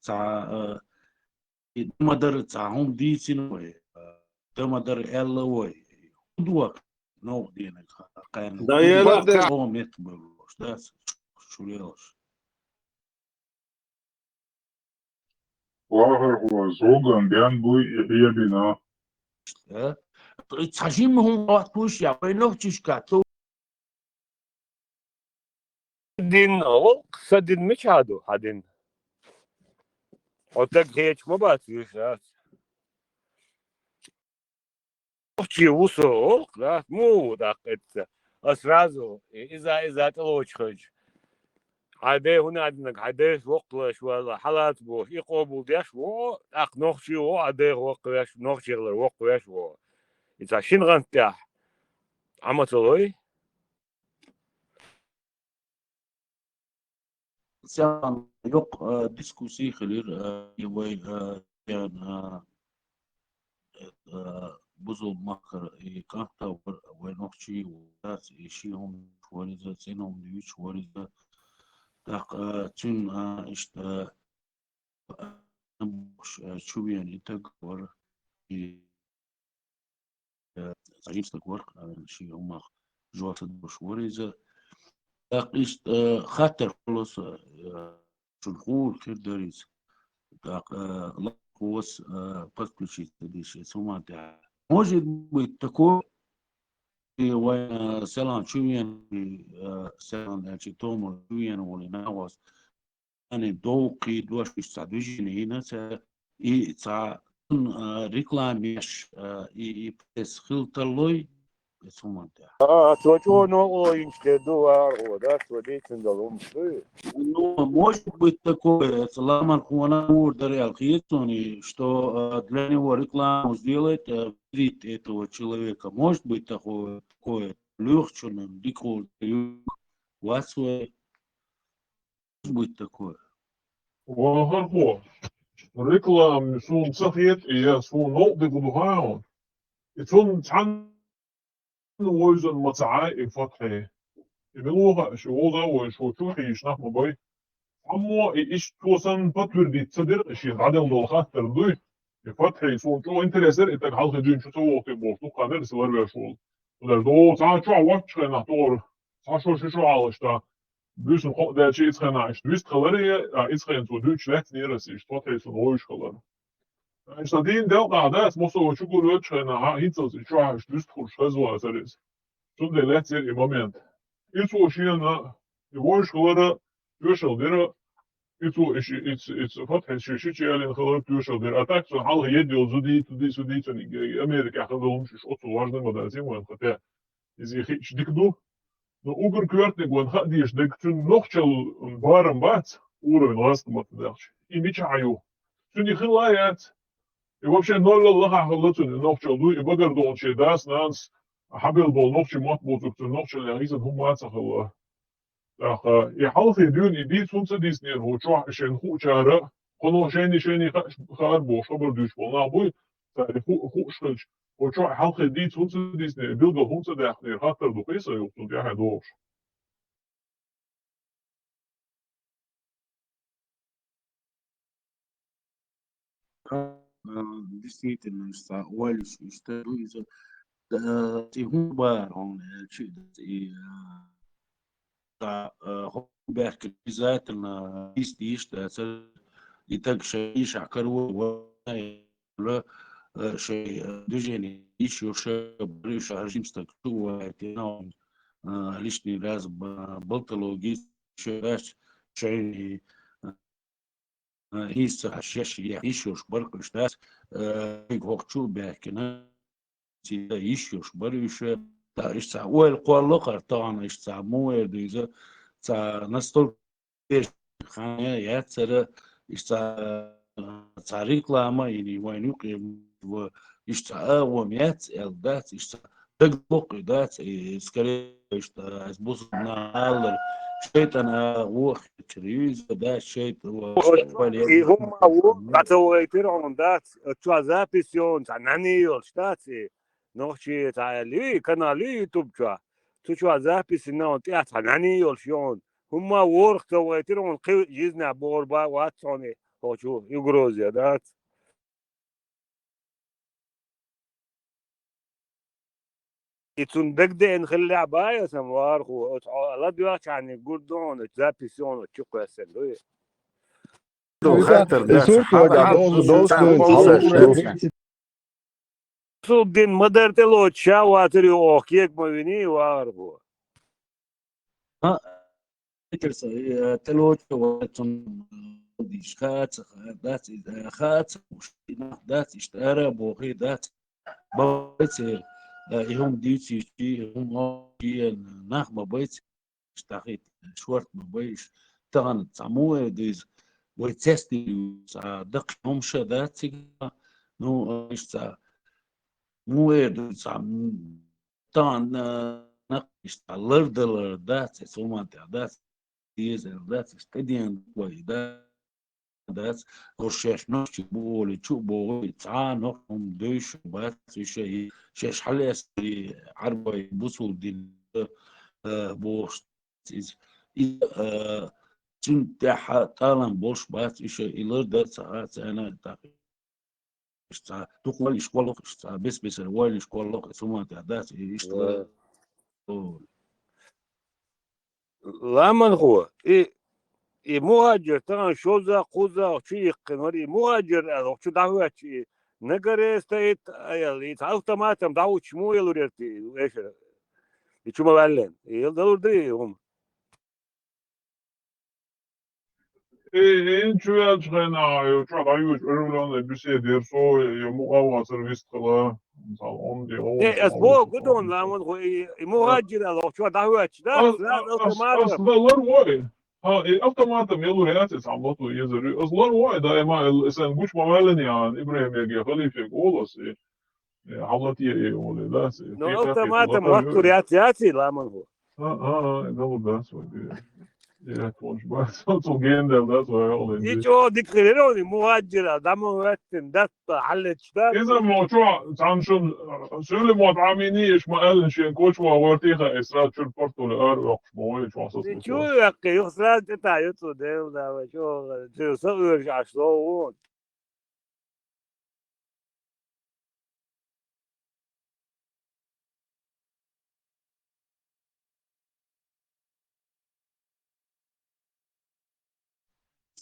Цхьа, а, и ма-дарра цхьа хӀума дийцина вай, а, ма-дарра аьлла вай. ХӀун ду хӀара? Новкъа дийнахь кхаьрна. Да, хӀун ду яра хӀара? Чо меттабевллаш, дац, шу лелаш. Вахархо, зуган бен буй и хьебина. Э? Цхьа жимма хӀума хӀоттуш я, вай нохчишка, цо дин, о, са дин мича ду, хьан дин? Хьо таг хечу ма бац, вуьш дац. Нохчи ву со, о, да, муха ву тӀаккха эцца? Ас сразу, и-, иза, иза тӀелоцуш хилча. Хьайн ден хӀун аьллинарг, хьайн дайша воккхавеш вала, хьалаца бохуш, и къобал деш во, тӀаккха нохчи во, хьайн дайх воккхавеш, нохчех лар воккхавеш во. И цхьа шина гӀант тӀехь Ӏа ма ца лой? Цхьана йоккха, а, дискуссий хилира, а, и вай, а, а, а, бусалба махкара и кӀант а вара, вай нохчий вац, и ши хӀума вара иза, цӀена хӀума дуьйцуш вара иза. ТӀаккха, а, цуьнан, а, иштта, а, чу вена и таг вара, и, э, цхьа жима стаг вара, э, шен хӀумах жоп ца далуш вара иза. ТӀаккха иштта, э, хаттар кхоллас, э, шуна хуур хир дара иза. ТӀаккха, э, лакхос, э, подключиться деш эцу хӀуманна тӀехь. Может быть, такое, и вайн, э, Селан чу вена, э, Селан, значит, Тома чу вена волу нагӀос. Ани дов кхийдош, уьш цхьа движение йина ца, и цхьа, а, рекламеш, а, и, и пресс хила тарлой, эцу хӀуманна тӀехь. А, цо чӀогӀа новкъарло йинчу дер ду, вахархо, да, цо дийцина долу хӀуманаш дуй? Ну, может быть, такое, эцу ламанхона хуур дара аьлла хета суна, что, а, для него рекламу сделать, а, вредит этого человека. Может быть, такое, такое, лоьхучунна дика хуур дара ю, вац вай. Быть такое. Вахархо, реклама суна ца хета, и я суна новкъа дика ду хьан. И цунна цхьанна вевзина ма ца Ӏа и Фатхьи. И мила ву хаьа, шу вовза а вевзаш, шу чу хьийзаш нах ма бай. Амма и иштта цо санна подтвердить ца дира, шена дӀаделла долу хаттар дуй. И Фатхьи суна чӀогӀа интерес дара, и таг хьалхе дуьйна чу ца воху те бохуш, дуккха мегар аса ларвеш волу. Уьш дара догӀу цхьа чохь воцчу хенахь тохара, цхьа шо ши шо Ӏалаш та. Буьйсанна кхоъ даьлча, иза хенахь иштта вист хиларе, а, иза хенахь цо дуьйцуш лаьцнера аса, иштта Фатхьи суна вовзаш хилар. Сан дийна делкъахь дац, массо а чу гулвелчхьана, хӀинцалц и чохь иштта вистхуьлуш хеза вацара иза. Цундела лаьцна яра и момент. Иза цо шена, и вовшахлара, тоьшалла дира, и цо, и ши-, и ц-, и ц-, Фатхьис ши-, шича ялийна хилар тоьшалла дира. А так цунна хьалха едда йолу зудий, тудий, судий цунна, и Америкехь хила долу хӀумнаш уьш оццул важна ма дац, вайн хатта. Иза и хиъча дика ду. Но уггар коьртаниг вайн хаа дезаш дерг, цуьнан нохчалла барам бац, уровень ласта ма ца даьхча. И мичахь ю? Цуьнан и хилла а яц. И вообще ноль лахахь хилла цуьнан, и нохчалла ду, и багара долчу шен дас-нанас хьабелла болу нохчийн мотт буцург цуьнан нохчаллех йисина хӀумма а ца хилла. ТӀаккха и хьалхе дуьйна и дийца хӀунда ца дийцинера хӀокху чохь шайна хуучара, кхуьнан шайна, шайна хаа-, хаар бохуш хабар дуьйцуш болу нах буй, цара и ху-, хууш хилча, хӀокху чохь хьалхе дийца хӀунда ца дийцинера, билггал хӀунда ца даьккхинера, хаттар ду кхин а сан юкъа цунна тӀаьхье догӀуш. А, действительно, иштта ойла йиш, иштта ду иза, а, и хӀун бара хьуна, э, чи, и, а, а, хӀун баьхкина обязательно дийца дийш дацара, и таг шайн йишахь карор вара, э, шайн, э, движение йиш йолуш бара, уьш хӀара жима стаг чу вахийтина, а, лишний раз ба-, болтологи, шайн, шайн, а, а, хӀинца ца хьаьжча, шаьш яхь йиш йолуш бара уьш дац, а, хӀокху чу а баьхкина, цига йиш йолуш бара уьш, а, иштта цхьа ойла кхолло хӀара тахана, иштта цхьа муха эр ду иза, цхьа настолько хан яцара, иштта цхьа, цхьа реклама йина вайн юкъе, ва иштта цхьа агӀо яц аьлла дац, иштта дагадоккхур дац, и, скорее, иштта, ас бусург нах аллара, шайтӀан агӀо хетар ю иза, дац, шайтӀа ву, и хӀумма ву, дӀа ца вайтира хьуна, дац, оцу чохь запись йогӀун цхьа нӀаьний йолуш, дац, и нохчий цхьа аьлла ю, и канал ю YouTube чохь, цу чохь запись йина хьуна, тӀехь цхьа нӀаьний йолуш йогӀун, хӀумма ворхӀ ца вайтира хьуна, кхин жизнь бохур бан вац хьуна, и хӀокху чу угроза, дац. И цунна дагадеана хиллехь бан аса ма вархо, оцу хьо ладоьгӀчхьана гур ду хьуна, запись йогӀун оцу чу кхоьссина ду и. Ду хаттар дац, хьала хьала хьала. Цул дин ма-дарра тӀелоцуш ша вацар ю, оха кега ма виний, вахархо. А, Питер, са, э, тӀелоцу вацун, э, диш, хаа ца, хаа дац, э, хаа ца, уш, нах дац, иштта ара а бохий, дац. Бай церан, э, и хӀума дийцийчий, и хӀума, э, нах ма байц. Иштта хи-, шорта ма бай, иш тахана цхьа муха эр ду иза, вай цецдийр ю, цхьа даккхий хӀума ша дац цига, ну, иштта цхьа муха эр ду, цхьа, м, тахана, э, нах иштта лардалар дац, эца хӀуманна тӀехь дац, деза аьлла дац, иштта тӀедеана вай дац. дац, уьш шаьш нохчий бу олий, чу а богӀий, цхьа а нохчо хӀума девзаш бац, уьш шаьш хьалаэцна Ӏарбой бусул дина, э, бохуш иза. Иза, э, цуьнан тӀаьхьа тӀалам болуш бац, уьш и лардан ца хаьа царна, тӀаккха иштта цхьа дукха валлиш кхоллакх, иштта цхьа бес-бесара валлиш кхоллакх, эца хӀуманна тӀехь дац, и иштта лар. Ламанхо, и, и мухӀаджир тахана шозза, кхузза чу йиккхина вара, и мухӀаджир аьлла, чу дӀахӀоьттича, и нагаре стоит аьлла, и цхьа автоматом дӀахӀуттуш муха ялур яра те, вешара? И чу ма ваьллина. И далур ду и хӀума. Э, э, чу ваьллачу хенахь, э, чохь дӀайоьдучу оживлённая беседа яра со, я мукъа вацара вистхила. Э, ас боху, гудон ламан ху, и, и мухаджир аьлла, чохь дӀахӀоьттича, да? Ас, ас, ас, ас дан лар вой. Ха, и автоматом ялур яц, ас хьан лото езар. Ас лар вой, даима, эл, эсан гуч ма ваьллин ян, Ибрахим яге халифе голос, и, и хьалат е, и оле, да, с-, ну, автоматом латур яц, яц, и ламан ху. А, а, а, ну да, свой, э, я тоже, ба, со, со гендер, да, свой, оле. И чё, дик хилер, он, и мухаджира, да, мы в этом, да, хьаллечу, да? Иза мо чо, цхьана шун, суьле мо дӀа мини, иш ма аьллин шен кочо ван вартиха, и сразу чуьра портуле ара воккхуш ма вай, чо сас. И чу веккхи, юх сразу тӀетаьӀа ю цу дел, да, вай, чо, цу са уьржа аш ло вон.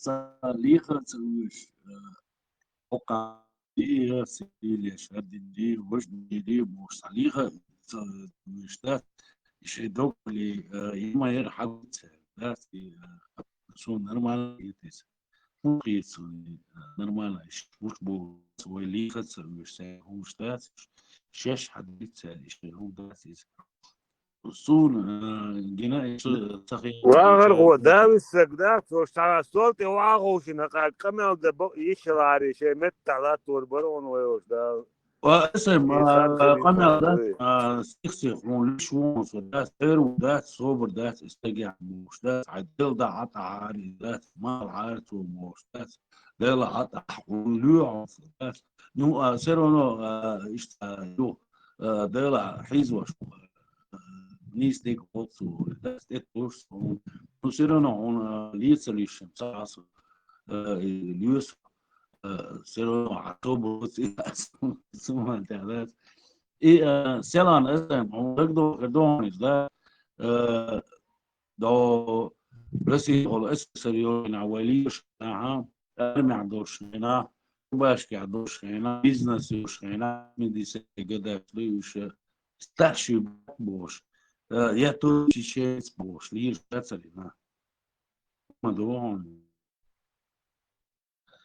Ца лихар ца вуьш, э, хӀокху Сийлеш, Ардинди, Вождили, бохуш, цхьа лийха, ца, вуьш дац, и шайн догали, э, има яра хьагуца, дац, и, э, суна нормально хетис. ХӀун хетис, э, нормально, иш, вуш бу, вай лийхаца, вуьш, сай, хӀумаш дац, шеш хьадица, иш, хӀун дац, из. Суна, э, гина, иш, ца хетис. ВагӀар гӀо, да, виссаг, да, цо шта стол тӀе вагӀа ховшина, къа-, къамел да бо-, йишалари, шей меттахь латтор бара он вай ош, да. Ва эсай, ма, къамел дац, а, сих-сих, хьуна лиш ву, со дац, тер ву дац, собар дац, эс тегехь бохуш дац, хьайн дел да хьатӀахьара дац, мал хьара цо бохуш дац, дела хьатӀахь хьуна лоьхьа дац. Ну, а, все равно, а, иштта, ю, а, дела хьийзош, а, нийса дерг хӀоццо, дац, тӀе тосуш, хьуна. Ну, все равно хьуна, а, лецалуш ца хьасу, а, и лоьсу. Э, всё равно хьан тобу суман тӀехь дац. И, э, селан эсэм, хьуна дагадохур ду хьуна иза, да? Э, до России хьуна эс эс эс эр йолчу хенахь вай лийш, аха, армехь долуш хенахь, рубашкехь долуш хенахь, бизнес йолуш хенахь, мидисе гадаш ду уьш, старший брат бохуш, э, я тоже чеченец бохуш, лийш дацарина. Ма ду хьуна.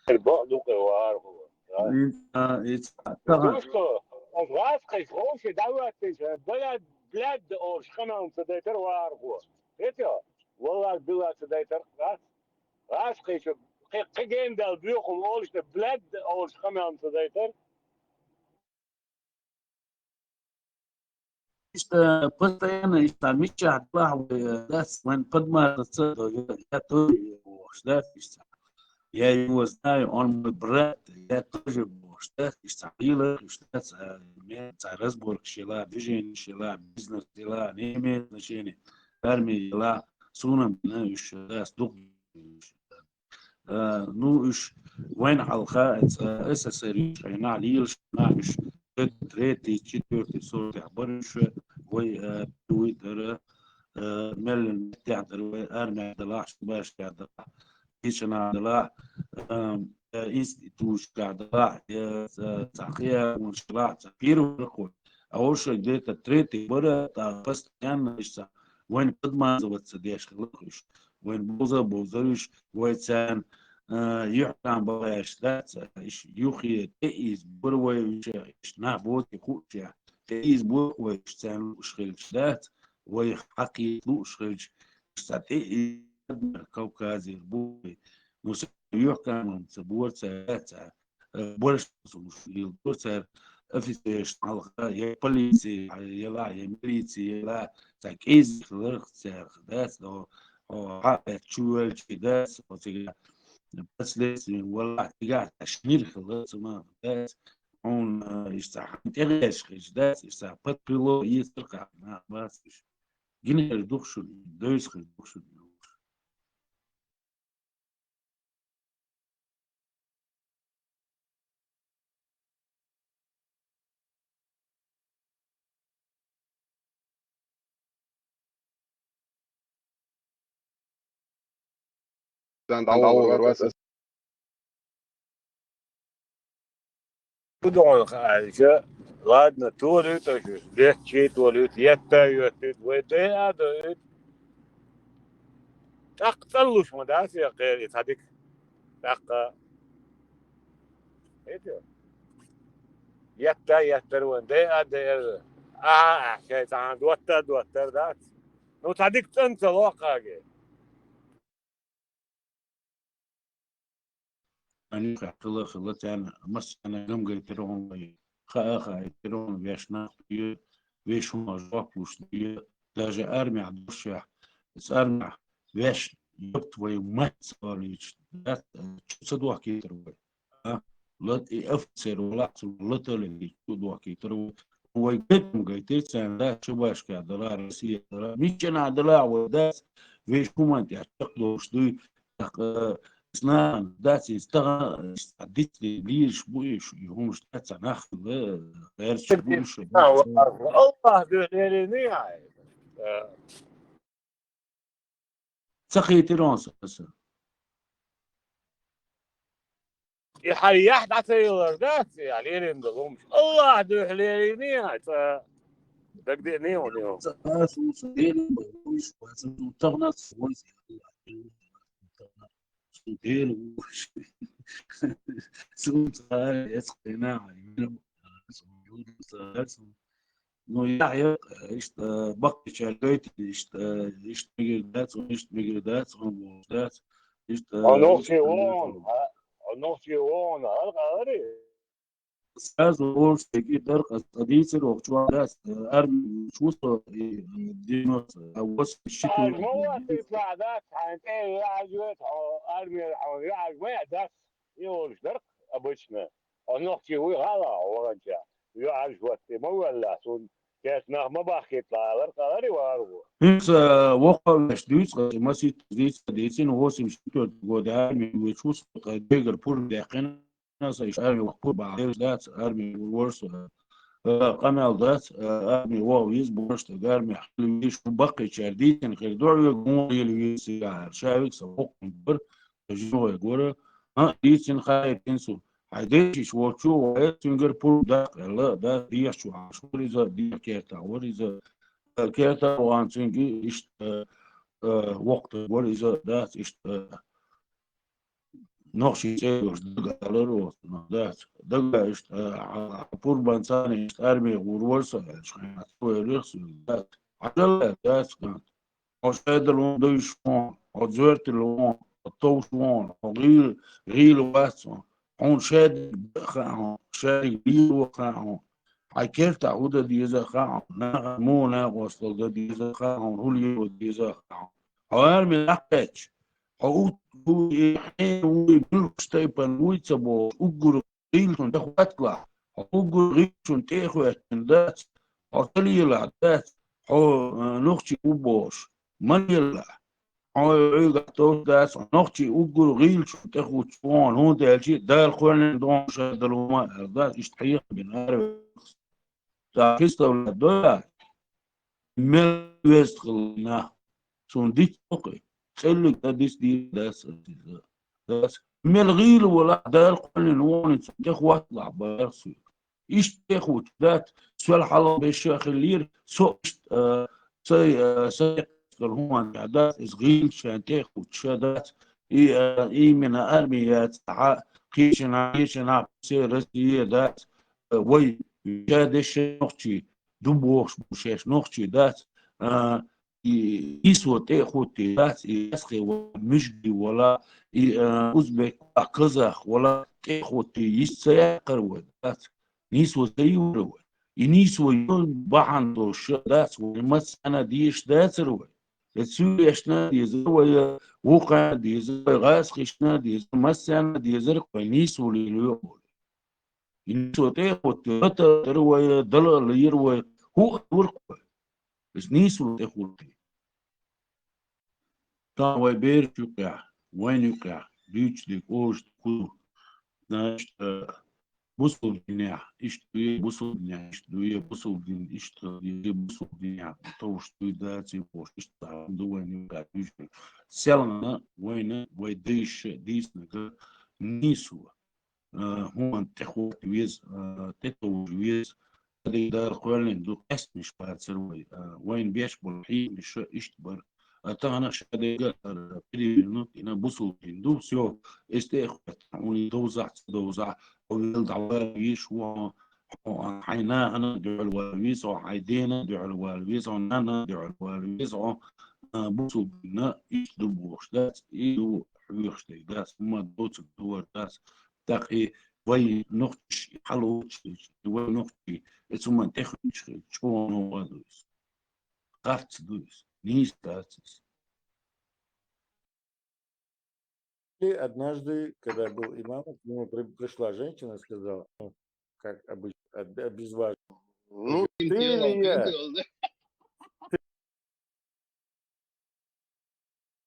Бакъ ду кхе вархо. Ица, ица, тахана. Ну что, ас гӀаскхайша ховше дӀавоьттинчу, бля, блядь, олуш къамелна ца дайтар вархо. Хетий? Валлахь, билла ца дайтар гӀац. ГӀаскхайша, кхе, кхе гендал боьхула олуш, блядь, олуш къамелна ца дайтар. Иштта постоянно иштта миччахь делахь вай, э, дац, вайн подмазаться, я, я тоже бохуш, дац, иштта. Я его знаю, он мой брат, я тоже бохуш, дац, иштта. Хилар, иштта, дац, э, ме-, цхьа разборкаш ела, движениш ела, бизнес ела, не имеет значения. Армия ела, суна бина уьш, дац, дукха. Э, ну, уьш вайн хьалха, э, эс эс эс эр йолуш хенахь, лелаш хенахь уьш, третий, четвёртый сортехь бара уьш, вай, э, вуй дара, э, меллан меттехь дара, вай армехь далахь, шубашкехь далахь, кичанахь далахь, э, э, институташкахь далахь, э, э, цхьа кхиармонаш далахь, цхьа первый вара кхо. А уьш где-то третий бара, тӀаккха постоянно иштта вайн подмазываться деш хилла уьш. Вайн бовза а бовзар уьш, вай царна, а, юьхькан бала еш дац, иш юххе тӀеийза бара вай уьш, иш нах боций хууш яхь. ТӀеийза боху вай уьш царна лууш хилча дац, вай хьакхета лууш хилча, иш цхьа тӀеийза Кавказера бу вай. Ну, са юьхькан ца бора цара, ца, э, борш луш лелдора цара офицершна хьалха, я полици, я ла, я милици, я ла, цхьа кӀезиг хиларх царах дац, но, хьо, хьаэц чу ваьлча дац, хьо цига последствия вала, цигахь цхьа шинира хилар ца ма дац, хьуна, э, иштта хьан тӀегӀерш хилча дац, иштта под крыло ецарх нах бац уьш. Гина хир ду-кх шуна, девза хир ду-кх шуна. Дан дӀаволар вац аса. Ду догӀун хаьлча, ладно, толуьйту аша, летчий толуьйту, етта а йоьттуьйту, вай дайа а доуьйту. ТӀаккха цӀанлуш ма дац я кхел и цхьа дика. ТӀаккха. Хетий? Етта а еттара вайн, дайа а дайара. Ахьа, ахьа, шайн цхьана дотта а доттар дац. Ну, цхьа дика цӀан ца локкхаге. Ани хила, хила царна, массарна гам гайтира хьуна вай, хаа, хаийтира хьуна вешна, веш хӀума жоп луш дуьйе, даже армехь душехь, эс армехь веш, ёб твою мать, ца олийча, дац, чу ца дохкийтар вай. А? Лат и офицер валахь, цу латале чу дохкийтар вай. Вай гайтам гайтира царна, да, шубашкехь дала, Россия дала, миччанахь дала вай дац, веш хӀуманна тӀехь чекхдолуш дуй, тӀаккха, э, снаган дац, иза тахана, э, дицле лийраш бу и шу, и хӀумаш дац, цхьа нах хилла, гӀерташ бу и шу. Аллах дуьхьа лерина яхьа. Ца кхийтира хьуна аса. И хьан яхь дӀа ца йиллар дац, и хьан лерина долу хӀумаш. Аллахь дуьхьа лерийний хьан, цкъа дагадеъний хьуна? Аса, аса, аса, аса, аса, аса, аса, аса, Цу Дела вуш. Цу цара эцкъина, ну, я, я, иштта, баккхича гайта, иштта, иштта мегар дац, иштта мегар дац, он вуш дац, иштта, Хьо нохчий иштта вон, вон. А? Хьо нохчий вон, хьал гӀари? Сразу орши и даркъа традицияро чугӀа дац, арми чувство и, э, девяносто, а восемьдесят четыре. Ай, ма вац, и цхьа дац, хьайн тӀе яхьаш вет, хьо армера хьо яхьаш ма яц, и олуш даркъ обычно. Хьо нохчий вуй хала, хьо ваханча. Яхьаш ват, и ма валла, цун кест нах ма бахкийтла, ларкъа лари варгу. ХӀинца, э, вокхо веш дуьйцу, масит дийца, дийцина, восемьдесят четвёртый года армия вуй чувство, кхай дегар пур дехкина. Аса иштта арми вахпур бахьа лелаш дац, арми вур со. Э, къамел дац, э, арми вогӀу виз борш даг арми хьалвиш, баккхичара дийцина хир ду, хьоьга муха лела виз цигахьара. Шавиг сан хӀокхунга бара, жиногӀе гора, а, дийцина хаийтина цу. Хьайн дешиш волчу вай, цуьнгара пур даккха аьлла, да, дехачу хьаш вара иза, деха кертахь вара иза, э, кертахь вахана цуьнга иштта, э, э, воккха вара иза, дац иштта, э, Нохчий цӀе йолуш даг алар оцунах дац. Дага иштта, а, а, пурбан царна иштта армия гӀур вара со аьлча, хьайна ца вайрах со дац. Хьажал аьлла дац кӀант. Хьо шадала вон дуйш вон, хьо зоьртила вон, хьо товш вон, хьо гӀийла, гӀийла вац вон. Хьуна шадерг хаьа хьуна, шадерг лийро хаьа хьуна. Хьайн кертахь хӀу дан деза хаьа хьуна, нахана муха накъосталла дан деза хаьа хьуна, хӀу леро деза хаьа хьуна. Хьо арми дӀакхаьчча, хьо утта вуй, хьенан вуй, муьлхачу тайпана вуй ца бохуш, уггар гӀийлачунна тӀе хӀотталахь, хьо уггар гӀийлачунна тӀе а хӀоьттина дац, хьо ца лелахь дац, хьо, а, нохчи ву бохуш, ма лелахь. Хьо хьоьгахь товш дац, хьо нохчи уггар гӀийлачунна тӀе хӀуттуш вон, хӀунда аьлча Дала кхоьллина догӀуш дала хӀума аьлла дац, иштта хьехам бина араваьлла. ТӀаккха представлять дой ахь? Мел веза хилла нах, цунна диц вокху, цӀеллиг а диц дийр дац аса иза. Дац. Мел гӀийла волахь, Дала кхоьллина вон, цунна тӀе хӀотталахь бара со. Иштта тӀе хӀуттуш дац, сол хьалха беша хиллера, со иштта, а, сай, а, сай кхел хӀуманна тӀехь дац, иза гӀийлачарна тӀе хӀуттуш дац, и, а, именно арми яц, хьа, кхечанхьа, кхечанхьа, все Россия дац, а, вай, ша дешан нохчий, ду бохуш бу шаьш нохчий дац, а, и, и со тӀе а хӀуттий дац, и ясхе вала, муьжги вала, и, а, узбек вала, казах вала, тӀе а хӀуттий, йист ца яккхар вай дац. Нийсо ца йора вай. И нийсо йолу бахьана долуш ша дац вай, массарна а дезаш дацара вай. Я цуьвешна а дезара вай, я вукхарна а дезара вай, гӀазкхишна а дезара, массарна а дезара вай, нийсо лелайо а вай. И нийсо тӀе а хӀуттура, лата а латара вай, дала а лайра вай, хӀу а вурх вай. Иза нийсо тӀе хӀуттий. Тахана вай бераш юкъехь, вайна юкъехь, дуьйцуш дерг, олуш дерг хӀун ду? Значит, э, бусулба динехь, иштта дуй, бусулба динехь, иштта дуй, бусулба дин, иштта дуй, бусулба динехь, товш дуй, даций бохуш, иштта ду вайна юкъехь дуьйцуш. Селхана вайна, вай дайша дийцинарг нийсо. Э, хӀуманна тӀехӀотта веза, э, тӀетовжа веза. Ша дерг Дала кхоьллина ду, къаьстинарш бацара вай. Э, вайна беш болу хьехамаш иштта бара. А тахана ша дерг, э, перевернут, и на бусулба дин ду, всё, иза тӀе а хӀоьттина, хьуна и довзахь, ца довзахь, хьо вел дӀавала везаш ву хьо, хьо, а, хьайн нахана а дуьхьал вала веза хьо, хьайн дена а дуьхьал вала веза хьо, нанна а дуьхьал вала веза хьо, а, бусулба динна иштта ду бохуш дац, и ду хьоьхуш дерг дац, хӀумма доцург ду вара дац. ТӀаккха и вай нохчаш, и хьалоцуш хилча, и вай нохчий, и цу хӀуманна тӀехуьттуш хилча, чӀогӀа новкъа ду иза. Харц ду иза, нийса дац иза. И однажды, когда был имам, к нему при-, пришла женщина и сказала, ну, как обычно, об-, обезвоженная. Ну, говорит, ты или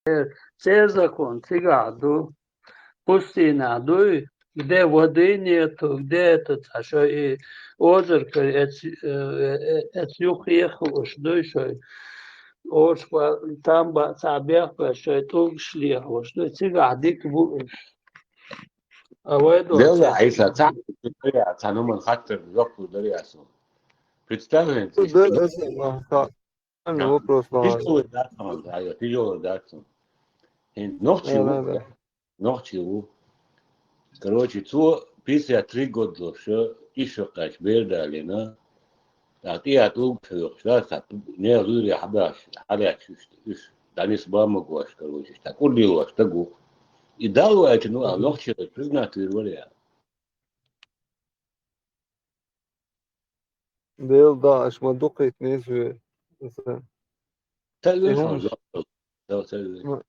я? Церан закон цигахь ду, пустыня дуй, где воды нету, где это, цхьа шо и озаркара эц-, э, э, эц юххехуш дуй шо, оршах там ба-, цхьа бехк беш шо тӀулгаш лехуш дуй, цигахь дика бу уьш. А вай до Белла, Ӏийса, цхьа, цхьа нуман хаттар, жоп лур дарий аз хьона? Представь хьона, Ду, ду, ду, ду, ду, ду, ду, вопрос лур. Тяжёлый дац хьона, да, тяжёлый дац хьона. ХӀинца нохчий ву, да, да, да, нохчий ву. Короче, цо пятьдесят три год долуш, ишшо кхаьчча бер далийна, тӀаккха тӀехьа тӀулгаш хьоькхуш, да, цхьа нехан луьйре хьабаьхьаш, хьалаьцча уьш, уьш дӀанисбан ма гуш, короче, цхьа кӀур лелош стаг ву. И Далла ваьлча, ну, а нохчий признать вийр вара я. Дела да, аш ма дукхийтина иза ве. Ца И веш хӀума хьуна ш-, зо-, зо-, ца веш. Ма,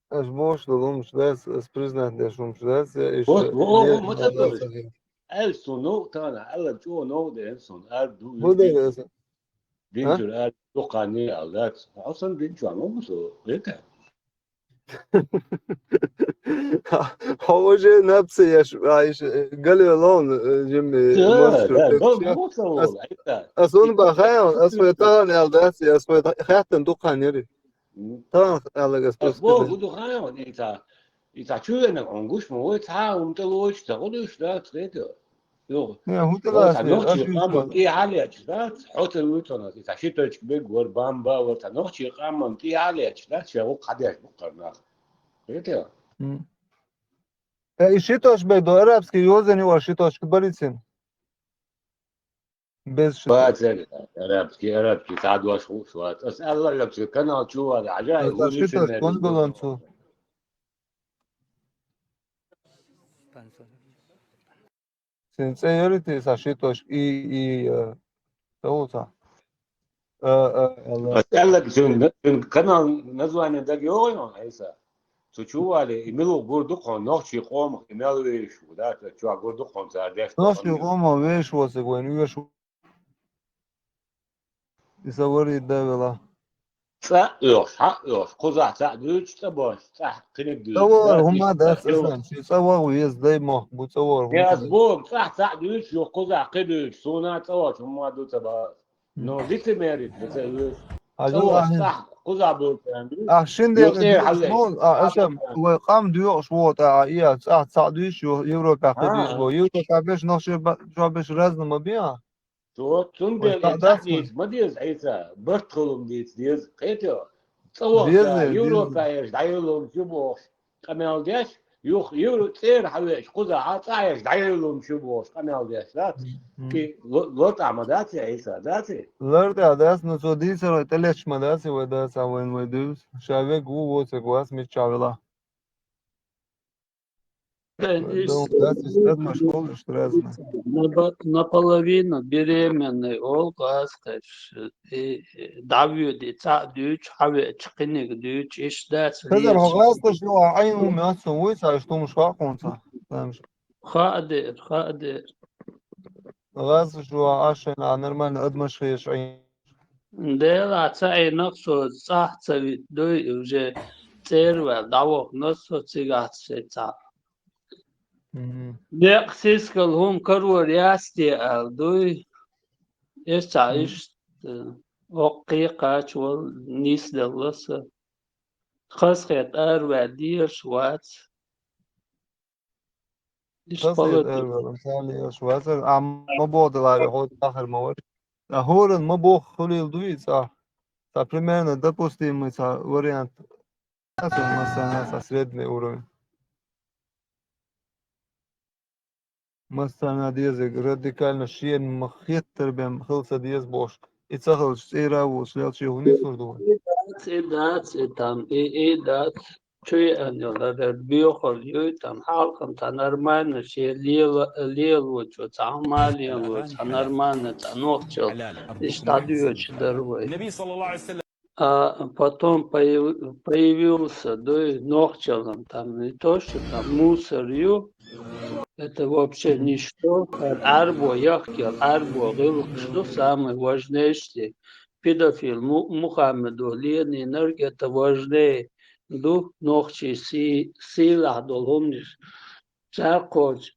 аш бохуш долу хӀумаш дац, ас признать деш хӀумаш дац, я иштта Вот, во, во, ле-, ма ца ма дора. Дац. Аьлла суна новкъа тахана, аьлла чӀогӀа новкъа деана суна, ар ду ХӀун дара иза? Аса? Дин А? чуьра ар дукха не аьлла дац. Хьо сан дин чуьра ма бу со, это? Хьо уже напса еш, ай, ш-, гале ловна, э, жимми, Да, мостагӀа да, тӀе да, ча. Бу ца Ас, волу, это. Ас вон бахаян, ас вай тахана аьлла дац, ас вай та-, хаьттан дукха яри. М. Тахана аьлла ас Ас просто боху, кхидӀа. Гу ду хаян, и ца, и ца чу венаг хьуна гуш ма вай, цхьа а хӀума тӀе лоцуш ца гӀо дуьш дац, хӀета? Юха. Не, хӀун тӀе О, лаца ца ве, нохчий аш къаман вуьйцу. ТӀехьа лечаш дац, хьо ца вуьйцу хьуна, и ца ши точка бег вара, бамба вара, ца нохчий къаман тӀехьа лечаш дац, ша гӀу кхадеш бу кхарнах. ХӀета? М. Э, и ши точка бег до арабский йозан ю, а ши точка барицин. Без ши точка. Бацар, арабский, арабский, цхьа дош хууш вац. Ас аьлла, арабский канал чу вара, хьажа, Аса хӀун ши точка, мер кон бу. Баланцу. Сен цӀе яри те са ши точка и, и, э, ца вуца? Э, э, Алла. Ас аьлларг цуьнан, цуьнан канал название дага йогӀу хьуна, Ӏийса? Цу чу вале, и мила ву гур ду хьуна, нохчий къомах и мел веш ву, да, цу чохь гур ду хьуна цара деш Нохчий долу къомах веш ву цига вайн оьшу. И сан вари да вела. ЦӀа а оьхуш, хьа а оьхуш, кхузахь цхьаъ дуьйцуш, цӀа бохуш, цӀахь кхиниг дуьйцуш. ЦӀа вогӀур хӀума дац, сан, ши цӀа вогӀу веза дай мохк бу, цӀа вогӀур хӀума дац. Аз боху, цӀахь цхьаъ дуьйцуш, юха кхузахь кхин дуьйцуш, суна а цӀа вогӀуш хӀума ду ца боху. Но лицемерит ду ца веза. ЦӀа вогӀуш, цӀахь кхузахь буьйцуш, Ахь шин ден дуьйцуш, а, аша, вай къам доьгӀуш вогӀу, а, и, а, цӀахь цхьаъ дуьйцуш, ю-, Европехь кхин дуьйцуш боху. Европехь беш нах ши ба-, чохь беш разна ма бен, а? Цо, цундела и цхьаъ дийца ма деза, Ӏийса, барт хилум дийца деза, кхетий? ЦӀа вахча, Деза, Европа деза. Еш дӀайоллум шу бохуш, къамел деш, юха Евро-, цӀера хьавеъаш, кхузахь цӀа еш дӀайоллум шу бохуш, къамел деш, дац? Мгм. И ло-, ло тӀехь ма дац, я Ӏийса, дац? Лар тӀехь дац, но цо дийцар вай тӀелетташ ма дац, вай дац, а вайн вай дуьйцу. Ша вег ву, воцург вац, миччахь вела. Бен, Ой, ис дом, да, ис одна школа, что разная. Напо-, наполовину беременный олу гӀазкхаш, и, и, дӀавоьду, и цхьаъ дуьйцу, хьавеача кхиниг дуьйцу, иш дац Хазар, хьо везаш. ГӀазкхаш ю, а Ӏайн хӀума яц, сон вуй, ца, иш тумаш хаьа хьуна ца. Хаьа дера, хаьа дера. ГӀазкхаш ю, а шайна, а нормально адамаш хезаш Ӏайн. Делахь ца Ӏийнарг со цӀахь ца витта дуй, уже цӀера ваьлла дӀавахана со цигахь шайн цхьаъ. Мгм. Некъ сискал хӀума карор яц те аьлла дуй. Иш цхьа Мгм. Иштта, э, оккхий кхача вала, нийсделла сан. Хазахета араваьлла дезаш вац. Иштта Хазахета палати. Араваьлла, мисал, дезаш вац. А ма боху даларе, хьо дахар ма вара. А хӀоран ма боху хуьлийла дуй и цӀа. Цхьа примерно допустимый цхьа вариант. Аса массарна цхьа средний уровень. Массарна дезиг радикально шена ма хеттара бен хила ца деза бохуш. И ца хилча цӀера а вуш лелча хӀун нислур ду вай? И дац, и дац, и там, и, и дац. Чу еана йолу ада боьхалла юй, там хьалхам цхьа нормально шен лела-, лелочо, цхьа хӀума лелочо, цхьа нормально цхьа нохчалла. Иштта дӀадоьдуш дара вай. А потом появ-, появился, дуй, нохчаллан, там не то, что там мусор ю, это вообще ничто. Ӏарбо яхкел, Ӏарбо гӀиллакхаш ду, самый важнейший. Педофил Му-, Мухаммадо ленийнарг, это важнее ду, нохчий сий-, сийлахь долу хӀуманаш. Цара кхочу.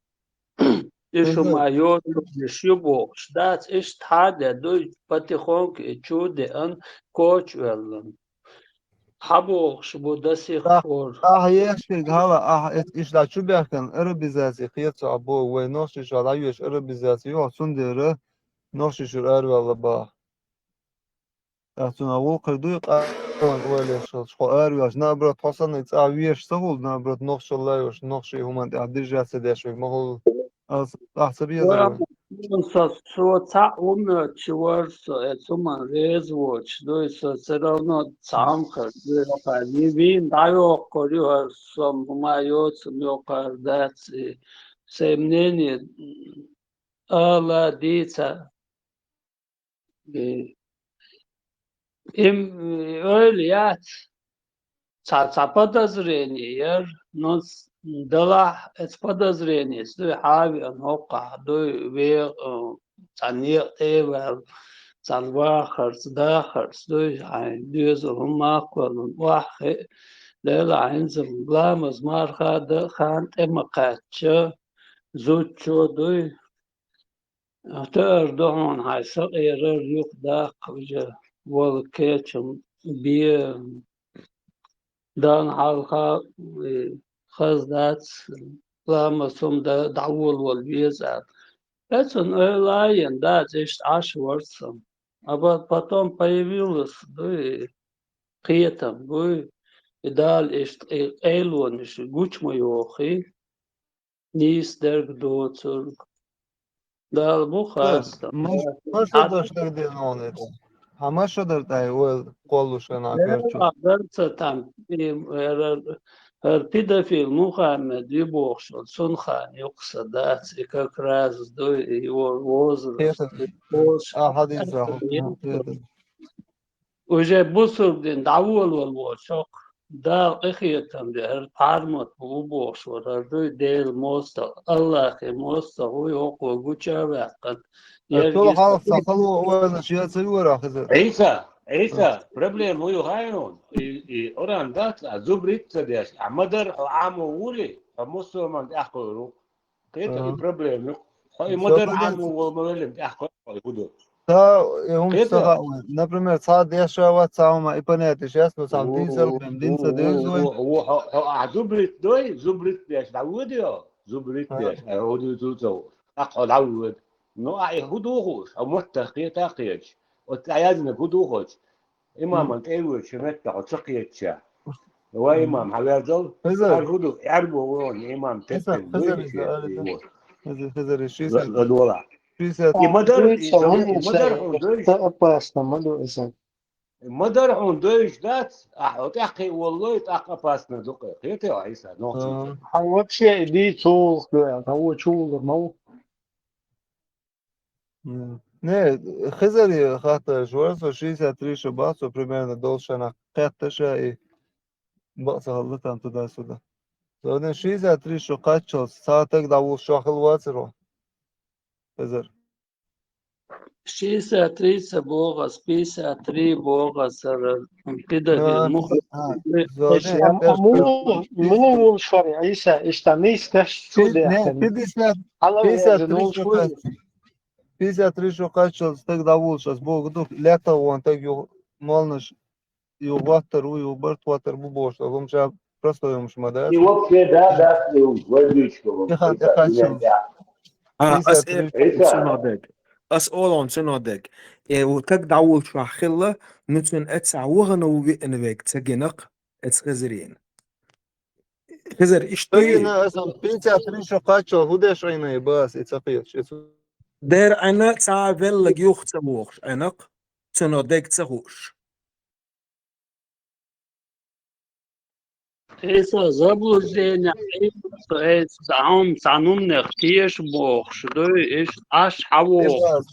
Уьш хӀума йоцург ю бохуш дац, иштта хьан де дуй, потихоньку и чу деана коча оьллан. хьабохуш бу до сих пор. Ахьа ешкарг хьала, ахьа эц-, иштта чу баьхкина арабизаци хецо а бо, вай нохчийчохь дӀайоьшу арабизаци юха, цундела нохчий шура араваьлла баха. Ахьа цунах гӀуллакхе дуй, къаман ойла еш хилча, хьо араваьлча, наоборот, хьо санна цӀа вешаш ца хуьлу, наоборот, нохчалла йолуш, нохчий хӀуманна тӀехь дижа ца деш верг ма хуьлу. Ас, ахьа ца безар вай. Со, со цхьаъ хӀума чу вара со, э, цу хӀуманна реза воцуш дуй, со всё равно цхьа хӀума хир дуй, йоккхар, вийна дӀайоккхур ю хӀара, со хӀума йоцу, йоккхар дац, и сайн мнение ала дийца. И, им, ойла яц. Цхьа, цхьа подозрение яра, но с-, делахь эца подозреница дуй хьавеана хӀокхахь дуй ве-, э, цхьа некъа тӀе а ваьлла, цхьана вахарца, дахарца дуй, хьайн доьзал хӀума махкалун охьахиъ, Дела хьаьнза ламаз марха дан хан тӀе ма кхаьчча, зудчо дуй. Таар ду хьуна хьайн сакъерар юхадаккха, уже вала кечам бе, дан хьалха, э, хаза дац, ламаз хӀума дан дӀаволавала веза аьлла. Эцунна ойла а йина, дац, иштта Ӏаш вара со. Аба потом появилась, дуй, кхетам, буй, и Дала иштта и къайлонаш гучу ма йохий. Нийса дерг доцург. Дала бу хастам. Ма, ма шо даш дерг дена вон это. Хьан ма шо дар дай, вай кхоллуш хана карчу. Дала дарца там, и, хӀара, хӀара педофил Мухаммед ю бохуш вара, цунна хан юкъа са дац, и как раз дуй, и его возраст, и пош. А, хьадис, а, хьадис. Уже бусург дин дӀаволавала воцу хӀокху Дала къинхетам бе, хӀара пхьармат бу бохуш вара, хӀара дуй Делан мостагӀа, Аллахе мостагӀа вуй хӀокхо гуча а ваьккхина. Э, ерг тула хьалха ца хало ойлаш я ца юра хеза. Ӏийса, Ӏийса, проблема вуй хьайна? И, и Къуръан дац, а зубрит ца деш, а ма-дарра хьо Ӏамо вури, хьо мусулман тӀехь кхуьуру. Кхета и проблема ю. Хьо и ма-дарра Ӏамо волу ма веллина тӀехь кхоьллина хьо и хӀу ду. Ца, и хӀума ца хаьа вайн. Например, цхьа деш а вац, цхьа хӀума и понятие яц, но цхьа дийцар бен, дин ца деза вай. Во, во, хьо, хьо ахь зубрит дой, зубрит деш дӀавоьду йо? Зубрит деш, а, хӀу ду цу ца ву. ТӀаккха хьо дӀавоьду. Ну, а и хӀу ду хууш, хьо маттах кхета а кхеташ. Оцу цӀа яздинарг хӀу ду хууш? Имаман тӀе а воьдуш, шен меттахь ца кхетча. Ва имам, хьан верзал? Хезар. Ар хӀу ду, Ӏаьрбо вон имам теттина дуй, Хезар, Хезар, Хезар, ши сет. Ладола. Ши сет. И ма-дарра, и ма-дарра хьуна дойш. Опасно, ма ду иза. Ма-дарра хьуна дойш дац, ахьа хьо тӀаьххе воллой, тӀаккха опасно ду кхе. Кхетий хьо, Ӏийса, нохчийчу? Хьан вообще иди цулах дуй, хьан во чулах ма ву. М. Не, Хезаре хаттарш вара со, шестьдесят три шо бац, со примерно долчу шарахь кхетташ а и бакъ ца хилла там туда-сюда. Со не шестьдесят три шо кхаччалц цхьа таг дӀавуллуш чохь хилла вацара? Хезар. Шестьдесят три ца боху ас, пятьдесят три боху ас, ара, педофил муха. А, а, зо-, не, я, а, я, а, муха, муха волуш вара, Ӏийса, иштта нийса деш чу дехкина. Не, пятьдесят, пятьдесят три шо кхаччалц. Пятьдесят три шо кхаччалц стаг дӀавуллуш, ас боху ду, лаьттах вон стаг юха молланаш, юха гӀоттар ву, юха барт хӀоттар бу бохуш, ас хӀума ша простой хӀумаш ма дац. И вообще, да, да, и возьмичка, вот, и хан, и хан чу. А, ас э, цунах дег. Ас олу цунах дег. Э, ву стаг дӀавуллуш ваха хилла, ну цунна эццахь вахана ву веана вег ца гинакх, эц Хезарина. Хезар, иштта ду и? Аса пятьдесят три шо кхаччалц хӀу деш Ӏийна и бас, и ца кхеташ, и цу- Дера Ӏийна цхьа а веллаг юха ца вохуш Ӏийнакх, цунах дег ца хууш. Эса заблуждение, эса, эса, хьуна цхьа нумнех теша бохуш, дуй, иштта Ӏаш хьан воху?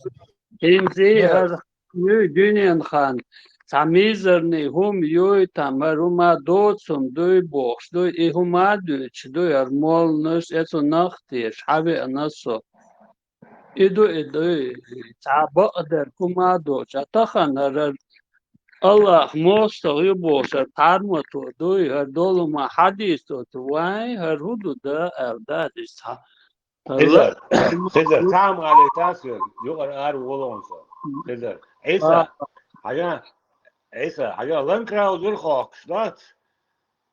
ХӀинца и хӀара Юй, дуьненан хан, цхьа мизарний хӀума юй там, хӀара хӀума доцун дуй бохуш дуй, и хӀума а дуьйцуш дуй, хӀара молланаш, эцунах теша, хьан веана со. И ду, и дуй, цхьа бакъдерг хӀума а доцуш, а тахана хӀара Аллах мостагӀа ю бохуш, хӀара тхьармато дуй, хӀара долу хӀума хьадийцо цу вайн, хӀара хӀу ду да аьлла, да, иза цхьа. Хезар, Хезар, цхьа хӀума алийта соьга, юкъара ара волу хьуна со. Хезар, Ӏийса, хьажа, Ӏийса, хьажал, ланкра узур хохкаш дац.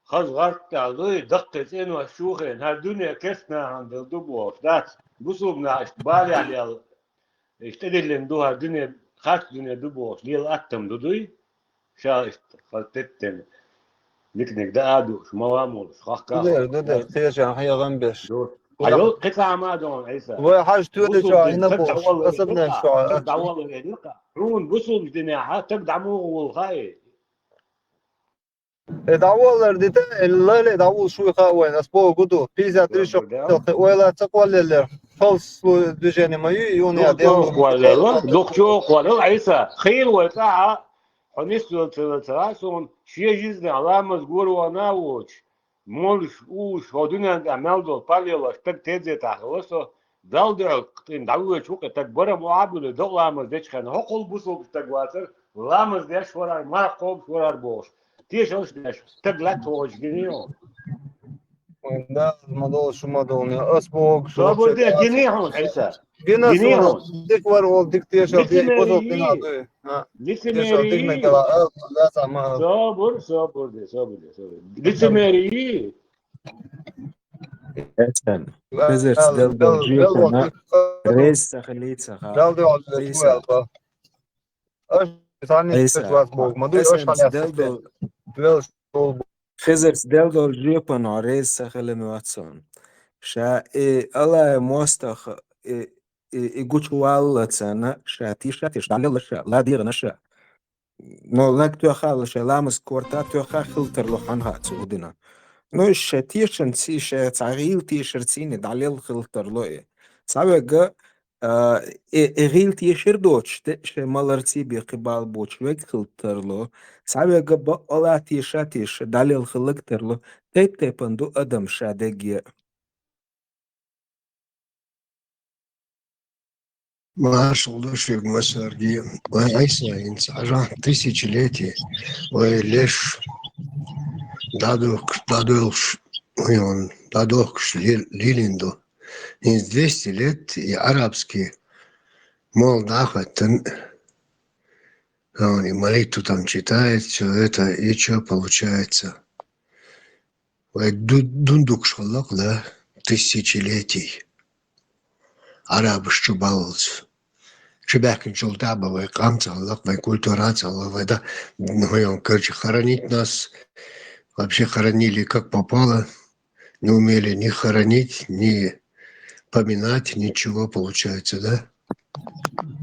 Хаза гӀарт тӀехь дуй, даккхий цӀенош чухийна, хӀара дуьне керста нахана делла ду бохуш дац. Бусулба нах иштта балехь лелла, иштта тӀедиллина ду хӀара дуьне, харц дуьне ду бохуш, лела аттам ду дуй? Ша иштта хаза теттина. Диканиг даа а дууш, ма ламулаш, хахка а Дудер, хохкаш дудер, дац. Кхеча хьеган беш. Ду. Хьайол, кхин цхьа а ма а догӀун, Ӏийса. Вай хьажа тоьле Бусулба чохь дин, хӀинца таг валла дӀавалла веза-кх, хьуна бусулба динехь таг дӀамугӀа волу хаьий? Э, дӀаволлар дита, э, лале дӀавуллуш вуй хаьа вайна, ас боху гу ду. Пятьдесят три шо Доггу, да? Телхи ойла ца кхоллеллера, халслу движение ма ю, юна я Доггу дел чӀогӀа кхоллелла, доггу чӀогӀа кхоллелла, Ӏийса. Хийла вай цӀахь, хьо нисвелла ца велла ца хаьа суна, шен жизнь ламаз гур вахана а воцуш, молуш, уш, хӀо дуьнен тӀехь мел долу параллелаш стаг тезетахь хилла со, Далла дуьхьал кхин дӀавоьдуш ву-кх и стаг, бара мо а буьллу, докъа ламаз дечу хенахь, хӀокхул бусулба стаг вацара, ламаз деш варар, марха кхобуш варар бохуш. Тешалш деш, стаг лаьтта вогӀуш гиний хьуна? Вайн Дала ма долу, шу ма долу, ас боху, Собар де, гиний хьуна, Ӏийса? Гина Гиний хьуна? Дика вара волу, дика тешал де, Лицемерие. Бусулба дина дуй. А, тешал дика мегала, а, лаца ма. Собар, собар де, собар де, собар де. Лицемерие. Эцен. Хезарца Дала, Дала, Дала, жиэцна, Дала, реза ца хилийца ха. Дала, Дала, Ӏийса. Дала, Дала, Ӏийса. Эцен, Дала, Дала. Хезарца Дала, Дала, жиэпана реза ца хилина вацун. Ша и Аллахьа мостагӀа и, и, и гучуваллалц царна, ша тийша, тийша, дӀалелла ша, ладийгӀана ша. Но лаг тоьхна шайн ламаз корта тоьхна хила тарло хьан хаьа цу гӀудина. Ну, шайн тешанций, шайн цхьа гӀийла тешарций дӀалелла хила тарло и. Цхьаверг, а, и, и гӀийла тешар доцуш, де, шайн маларций бен кхин бала боцуш верг хила тарло. Цхьаверг бакъалла теша, теша, дӀалелла хиларг тарло. Тайп-тайпана ду адам ша дегге. Маршалла ду шуьга, массаьрга. Вай Ӏийса, хӀинца хьажахь тысячелетие, вай леш дӀадохкуш, дӀадоьлхуш, хӀун, дӀадохкуш лел-, лелийна ду. ХӀинца двести лет и арабский молла дӀа а хӀоьттина, хӀун, и молитва там читает, всё это, и чё получается? Вай ду-, дундукуш хилла-кх, да, тысячелетий. Арабаш чу баллалц. Чу баьхкинчул тӀаьхьа бан вай къам ца хилла-кх, вай культура ца хилла, вай да, ну, короче, хоронить нас вообще хоронили как попало, не умели ни хоронить, ни поминать, ничего получается, да?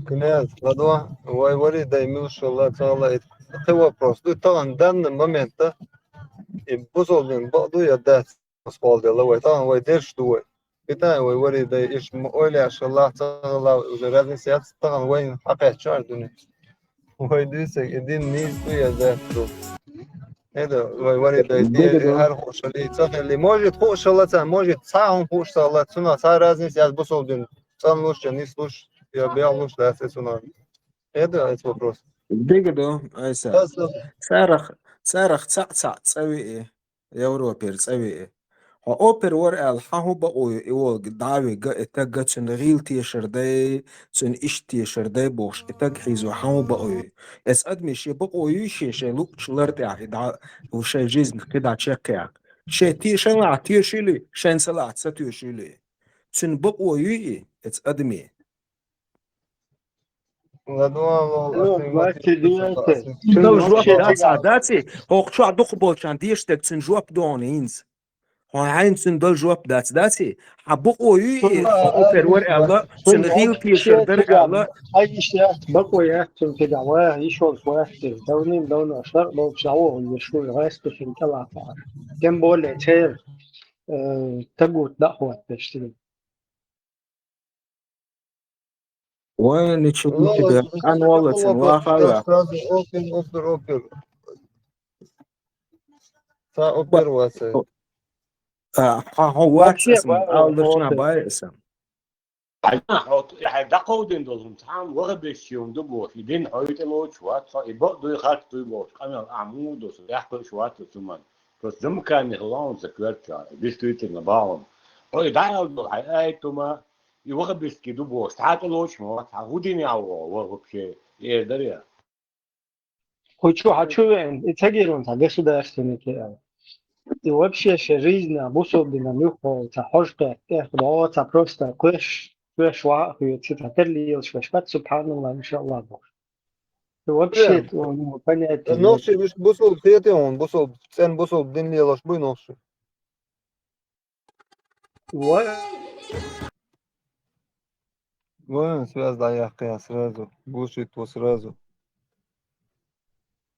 Князь, ладо, вай вари дай милшалла, ца хилла, кхин вопрос. Ду тахана данный момент, да? И бусулба дин бакъ ду я дац? Оскъал делла вай, тахана вай дерш ду вай. Питание вай вари дай, иш ма ойла ша лахь ца хилла, уже разница яц, тахана вайна хьакхаьчча ар дуьне. Вай дуьйцург, и дин нийса ду я дац ду. ХӀеда, вай вари дай, Дагадо. ХӀара хууш хилли, ца хилли. Может, хууш хилла ца, может, цхьа хӀума хууш ца хилла, цунах цхьа разница яц бусулба дин. ЦӀанлуш, я нислуш, я бегӀлуш дац и цунах. ХӀеда, эц вопрос. Дагадо, Ӏийса. Ас Царах, царах цхьаъ-цхьаъ цӀа виъ. Европера цӀа виъ. Хьо опер вара аьлла, хьан хӀун бакъо ю и волга дӀа а вига, и тагга цуьнан гӀийла тешар дай, цуьнан иштта тешар дай бохуш, и таг хьийзо хьан хӀун бакъо ю? Эца адаме шен бакъо юй шен, шайн луъучу лар тӀехь и дӀа, шайн жизнь кхидӀа чекхъяккха. Шайн те-, шайн лахь тешийла, шайн ца лахь ца тешийла. Цуьнан бакъо юй и, эца адаме? Ладван лол, Ну, ас вуьн двадцать девятое. Ас вуьн Цуьнан жоп вообще дац, а, дац и? ХӀокху чохь дукхахболчарна дешдерг цуьнан жоп догӀу хӀинца. Хьо хьайна цуьнан дала жоп дац, дац и? Хьан бакъо юй и? Хьо опер вара аьлла, цуьнан гӀийла тешар дара аьлла. Хьан йиш яц, бакъо яц цуьнан кхидӀа, ва йиш волуш вац иза. Давним-давно шаръ долчу дӀавогӀу езаш ву и гӀайскашин тӀелатахьара. Тем более церан, э, тагут дӀа а хӀоттаеш цуьнан. Вайн ничего Ну, тебе, ну, ан ну, валлацин ну, вахала. Сразу опер, опер, опер. Ца опер ваца. А, хьан хьо вац Вообще, аса, бай, алдачна опер. Бай аса. Хьайна хьо, хьайн дӀакховдина долу хӀума цхьа а ваха беш чи хӀума ду бохуш, и дин хьойтӀе лоцуш вац хьо, и бакъ дуй, харц дуй бохуш, къамел ахьа муха ду со, яхкхуьуш вац со цу ман. Просто замыкание хилла хьуна сан коьртачу, действительно, бахьана. Хьо и дӀаала долу хьайн айта хӀума, и вахабистский ду бохуш, цхьа а тӀелоцуш ма вац, хьан хӀун динехь ву хьо, ва вообще, эр дара я? Кху чу хьан чу веана, и ца гира вон цхьа государственный аьлла. И вообще шен жизнь, бусалба динан юххе, цхьа хьожа кхетта, тӀех догӀо, цхьа просто кхоьш, кхоьш ваха а хьоьца, цхьа тера лелаш веш бац, субхьаналлахӀ, машааллахӀ бохуш. И вообще, Прям. Понятие. Нохчий, вуьш бусалба хетий хьуна, бусалба, цӀена бусалба дин лелош буй нохчий? Ва- Вон, связь дӀаяьккхи сразу. Глушит его сразу.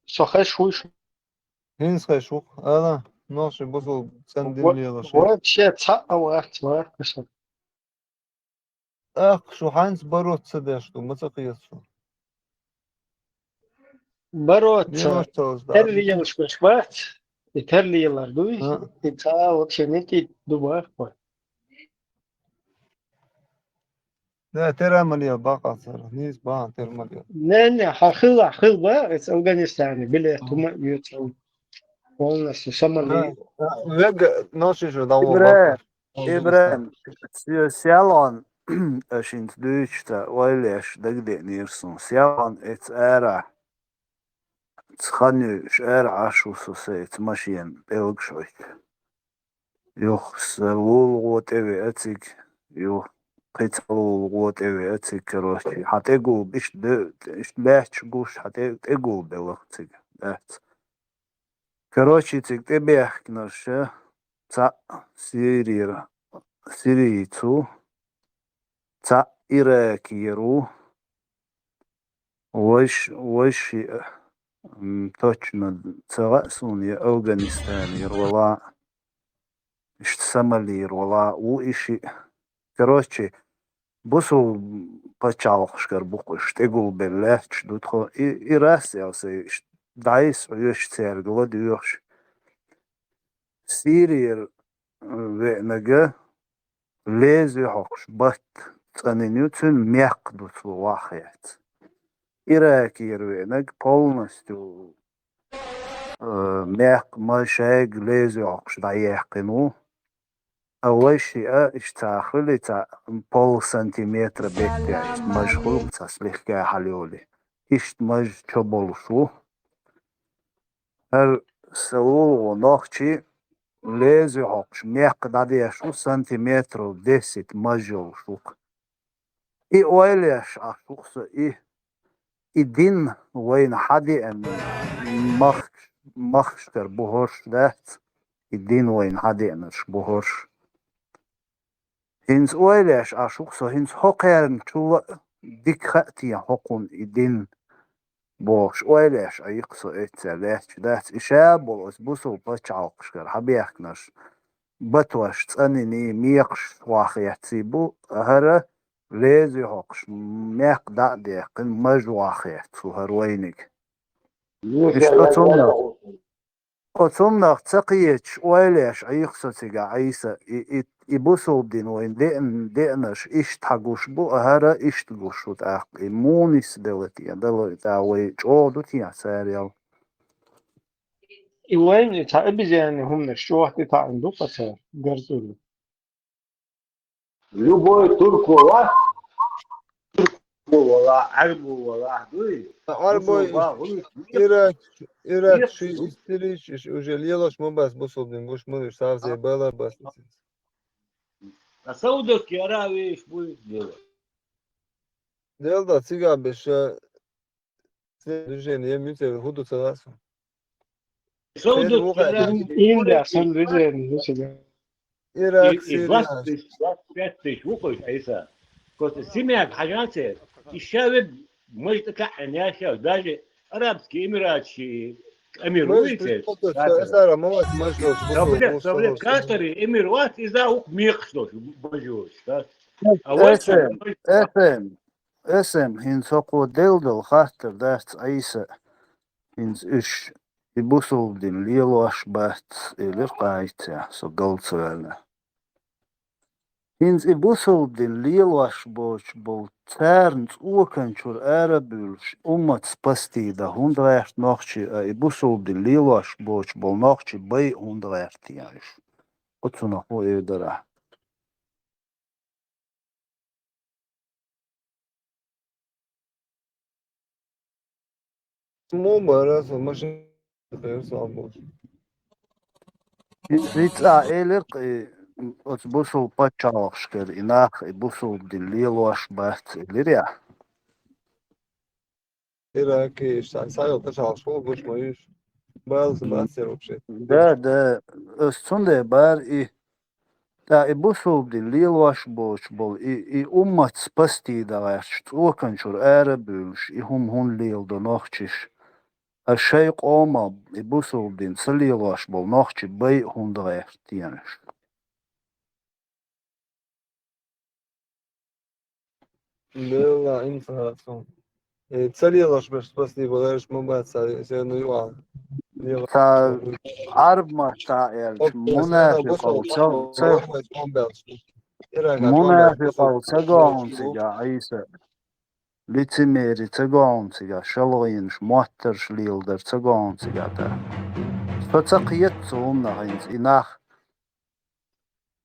Со хезаш вуй шу? ХӀинца хезаш ву-кх. Ала, нохчий бусалба цӀена дин Ва- лелош. Вообще цхьаъ а вац, вац, ша. Ах, шу хьанца бароц ца деш ду, ма ца кхета шу. Бароц ца. Тера лелаш веш бац. И тера лелар дуй. А. И цхьа вообще никит ду бахпа. Да, тера ма лела бакъа цара. Нийса бахьан тера ма лела. Не, не, хьан хила, хила ба, эца Афганистане билет А. Хьума юцал. Полностью самолет. А, а, вега, ноши же дало Ибра-, бакъа. ИбрахӀим, се-, селон, шинца дуьйцуш ца ойла еш дагадеънера суна. Селон эца ара, цхьаннуьйш ара Ӏаш ву со сеца машен пӀелгаш вайта. Юха са лулгӀо тӀевеа цига, юха кхин цхьа лулгӀо тӀевеа цига, короче, хьан тӀегул, иштта де-, иштта баьчча гуш, хьан тӀе-, тӀегул белах цига, дац. Короче, цига тӀебехкинарш цхьаъ Сирийра, сирийцу, цхьаъ иракера ву, вайш-, вайшиъ, м, точно ца хаьа суна, я Афганистанера вала, иштта Сомалера вала ву и шиъ. Короче, бусул пачхьалкхашкара бу-кх уьш, тӀегулбелла лаьтташ ду тхо. И, и рас аьлла сай, иштта дӀайса хьоьжуш цаьрга ладоьгӀуш. Сирийра, м, веанага леза юьхьӀокхуш батт цӀанйина ю, цуьнан мекх ду цо ваххьаэц. Иракера веанаг полностью, э, мекх, маж шайга леза юьхьӀокхуш дӀаяьккхина ву. А вайшиъ а иштта цхьа хуьлий, цхьа пол сантиметра беттера, иштта маж хуьлу цхьа слегка хьалйолий. Иштта маж чо болуш ву. ХӀара са лулгӀо нохчий леза юьхьӀокхуш мекх дӀадеш ву, сантиметров десять маж йолуш ву-кх. И ойла еш Ӏаш ву-кх со, и, и дин вайна хьадеана мах-, махкашкара бу хӀорш дац, и дин вайна хьадеанарш бу хӀорш. ХӀинца ойла еш Ӏаш ву-кх со, хӀинца хӀокхарна чул а дика хаьа те хӀокхунна и дин бохуш, ойла еш Ӏа йикх со эццехь лаьтташ дац. И ша болу оцу бусул пачхьалкхашкара хьабехкнарш батош цӀанйиний, мекхаш ваххьецций бу, хӀара леза юьхьӀокхуш мекх дӀа а даьккхина, маж ваххьеццу хӀара вайниг. Иштта цунна Оцу хӀуманах ца кхеташ, ойла еш Ӏийха со цигахь, Ӏийса, и, и, и бусулба дин вайн деан-, деанарш иштта хьан гуш бу, а хӀара иштта гуш ву тӀаккха, и муха нисделла те, дала тӀа вай чӀогӀа ду те царел? И вайн и цхьа обезьяны хӀуманаш чӀогӀа тӀетаьӀна ду-кх цара, гарзуьллу. Любой турк валахь, турк валахь, Ӏарбо валахь дуй. Ӏарбой, бусулба, Ирак, Ирак, ши истилиш, иш уже лелаш ма бац бусулбин, гуш ма веш, савзе бала бац. А Саудовский Аравия иш буй лелаш. Делда, цигахь беша, Движение ем юцер хӀу ду ца лаьа суна. Шо ду Ирак, сан движение ду цига. Ирак, и, и Сирия. Двадцать тысяч, двадцать пять тысяч ву кхуьйсу Ӏийса. Просто семьяга хьажа церан. И ша веб мажа тӀе кхаьъна яьшшехь, даже Арабские Эмираты ши амир ву и церан. Катар. Катари эмир вац, иза вукху мекхаш долуш, бажош, да? А вай Эсэм, эсэм, хӀинца хӀокхо делла долу хаттар дац Ӏийса. ХӀинца уьш и бусулба дин лелош бац, элира Къайцехь, со гал ца ваьлла. ХӀинца и бусулба дин лелош боцуш болу, царна цӀоканчуьра ара а буьйлуш, уммат спасти дан хӀунда гӀерта нохчий, а и бусулба дин лелош боцуш болу нохчий бай хӀунда гӀерта уьш? Оцунах ву эр дара. Мубарас, машин херсалбус. Рица элир, и оцу бусул паччалахашкара и нах, и бусул дин лелош бац, элир я. Ираки, сан сайыл ташалаш хул, гуш ма юш. Балса бацер вообще. Да, да, ас цунде бар и, да, и бусул дин лелош боч бол, и, и уммат спасти да гӀерч, цоканчур ара буьлш, и хум хун лел до нохчиш. А шай къома, и бусул дин са лелош бол нохчи бай хун да гӀерч тенаш. Лела инфрацу. Э, ца лелаш беш спасти болаш ма бац, ца, се ну юан. Ца арб ма ца элч, мунафикъал ца, ца, мунафикъал ца гонцига, Айса. Лицемери ца гонцига, шалгӀинаш, моттарш лелдар ца гонцига та. Со ца кхет цу хӀуманах хӀинца, и нах.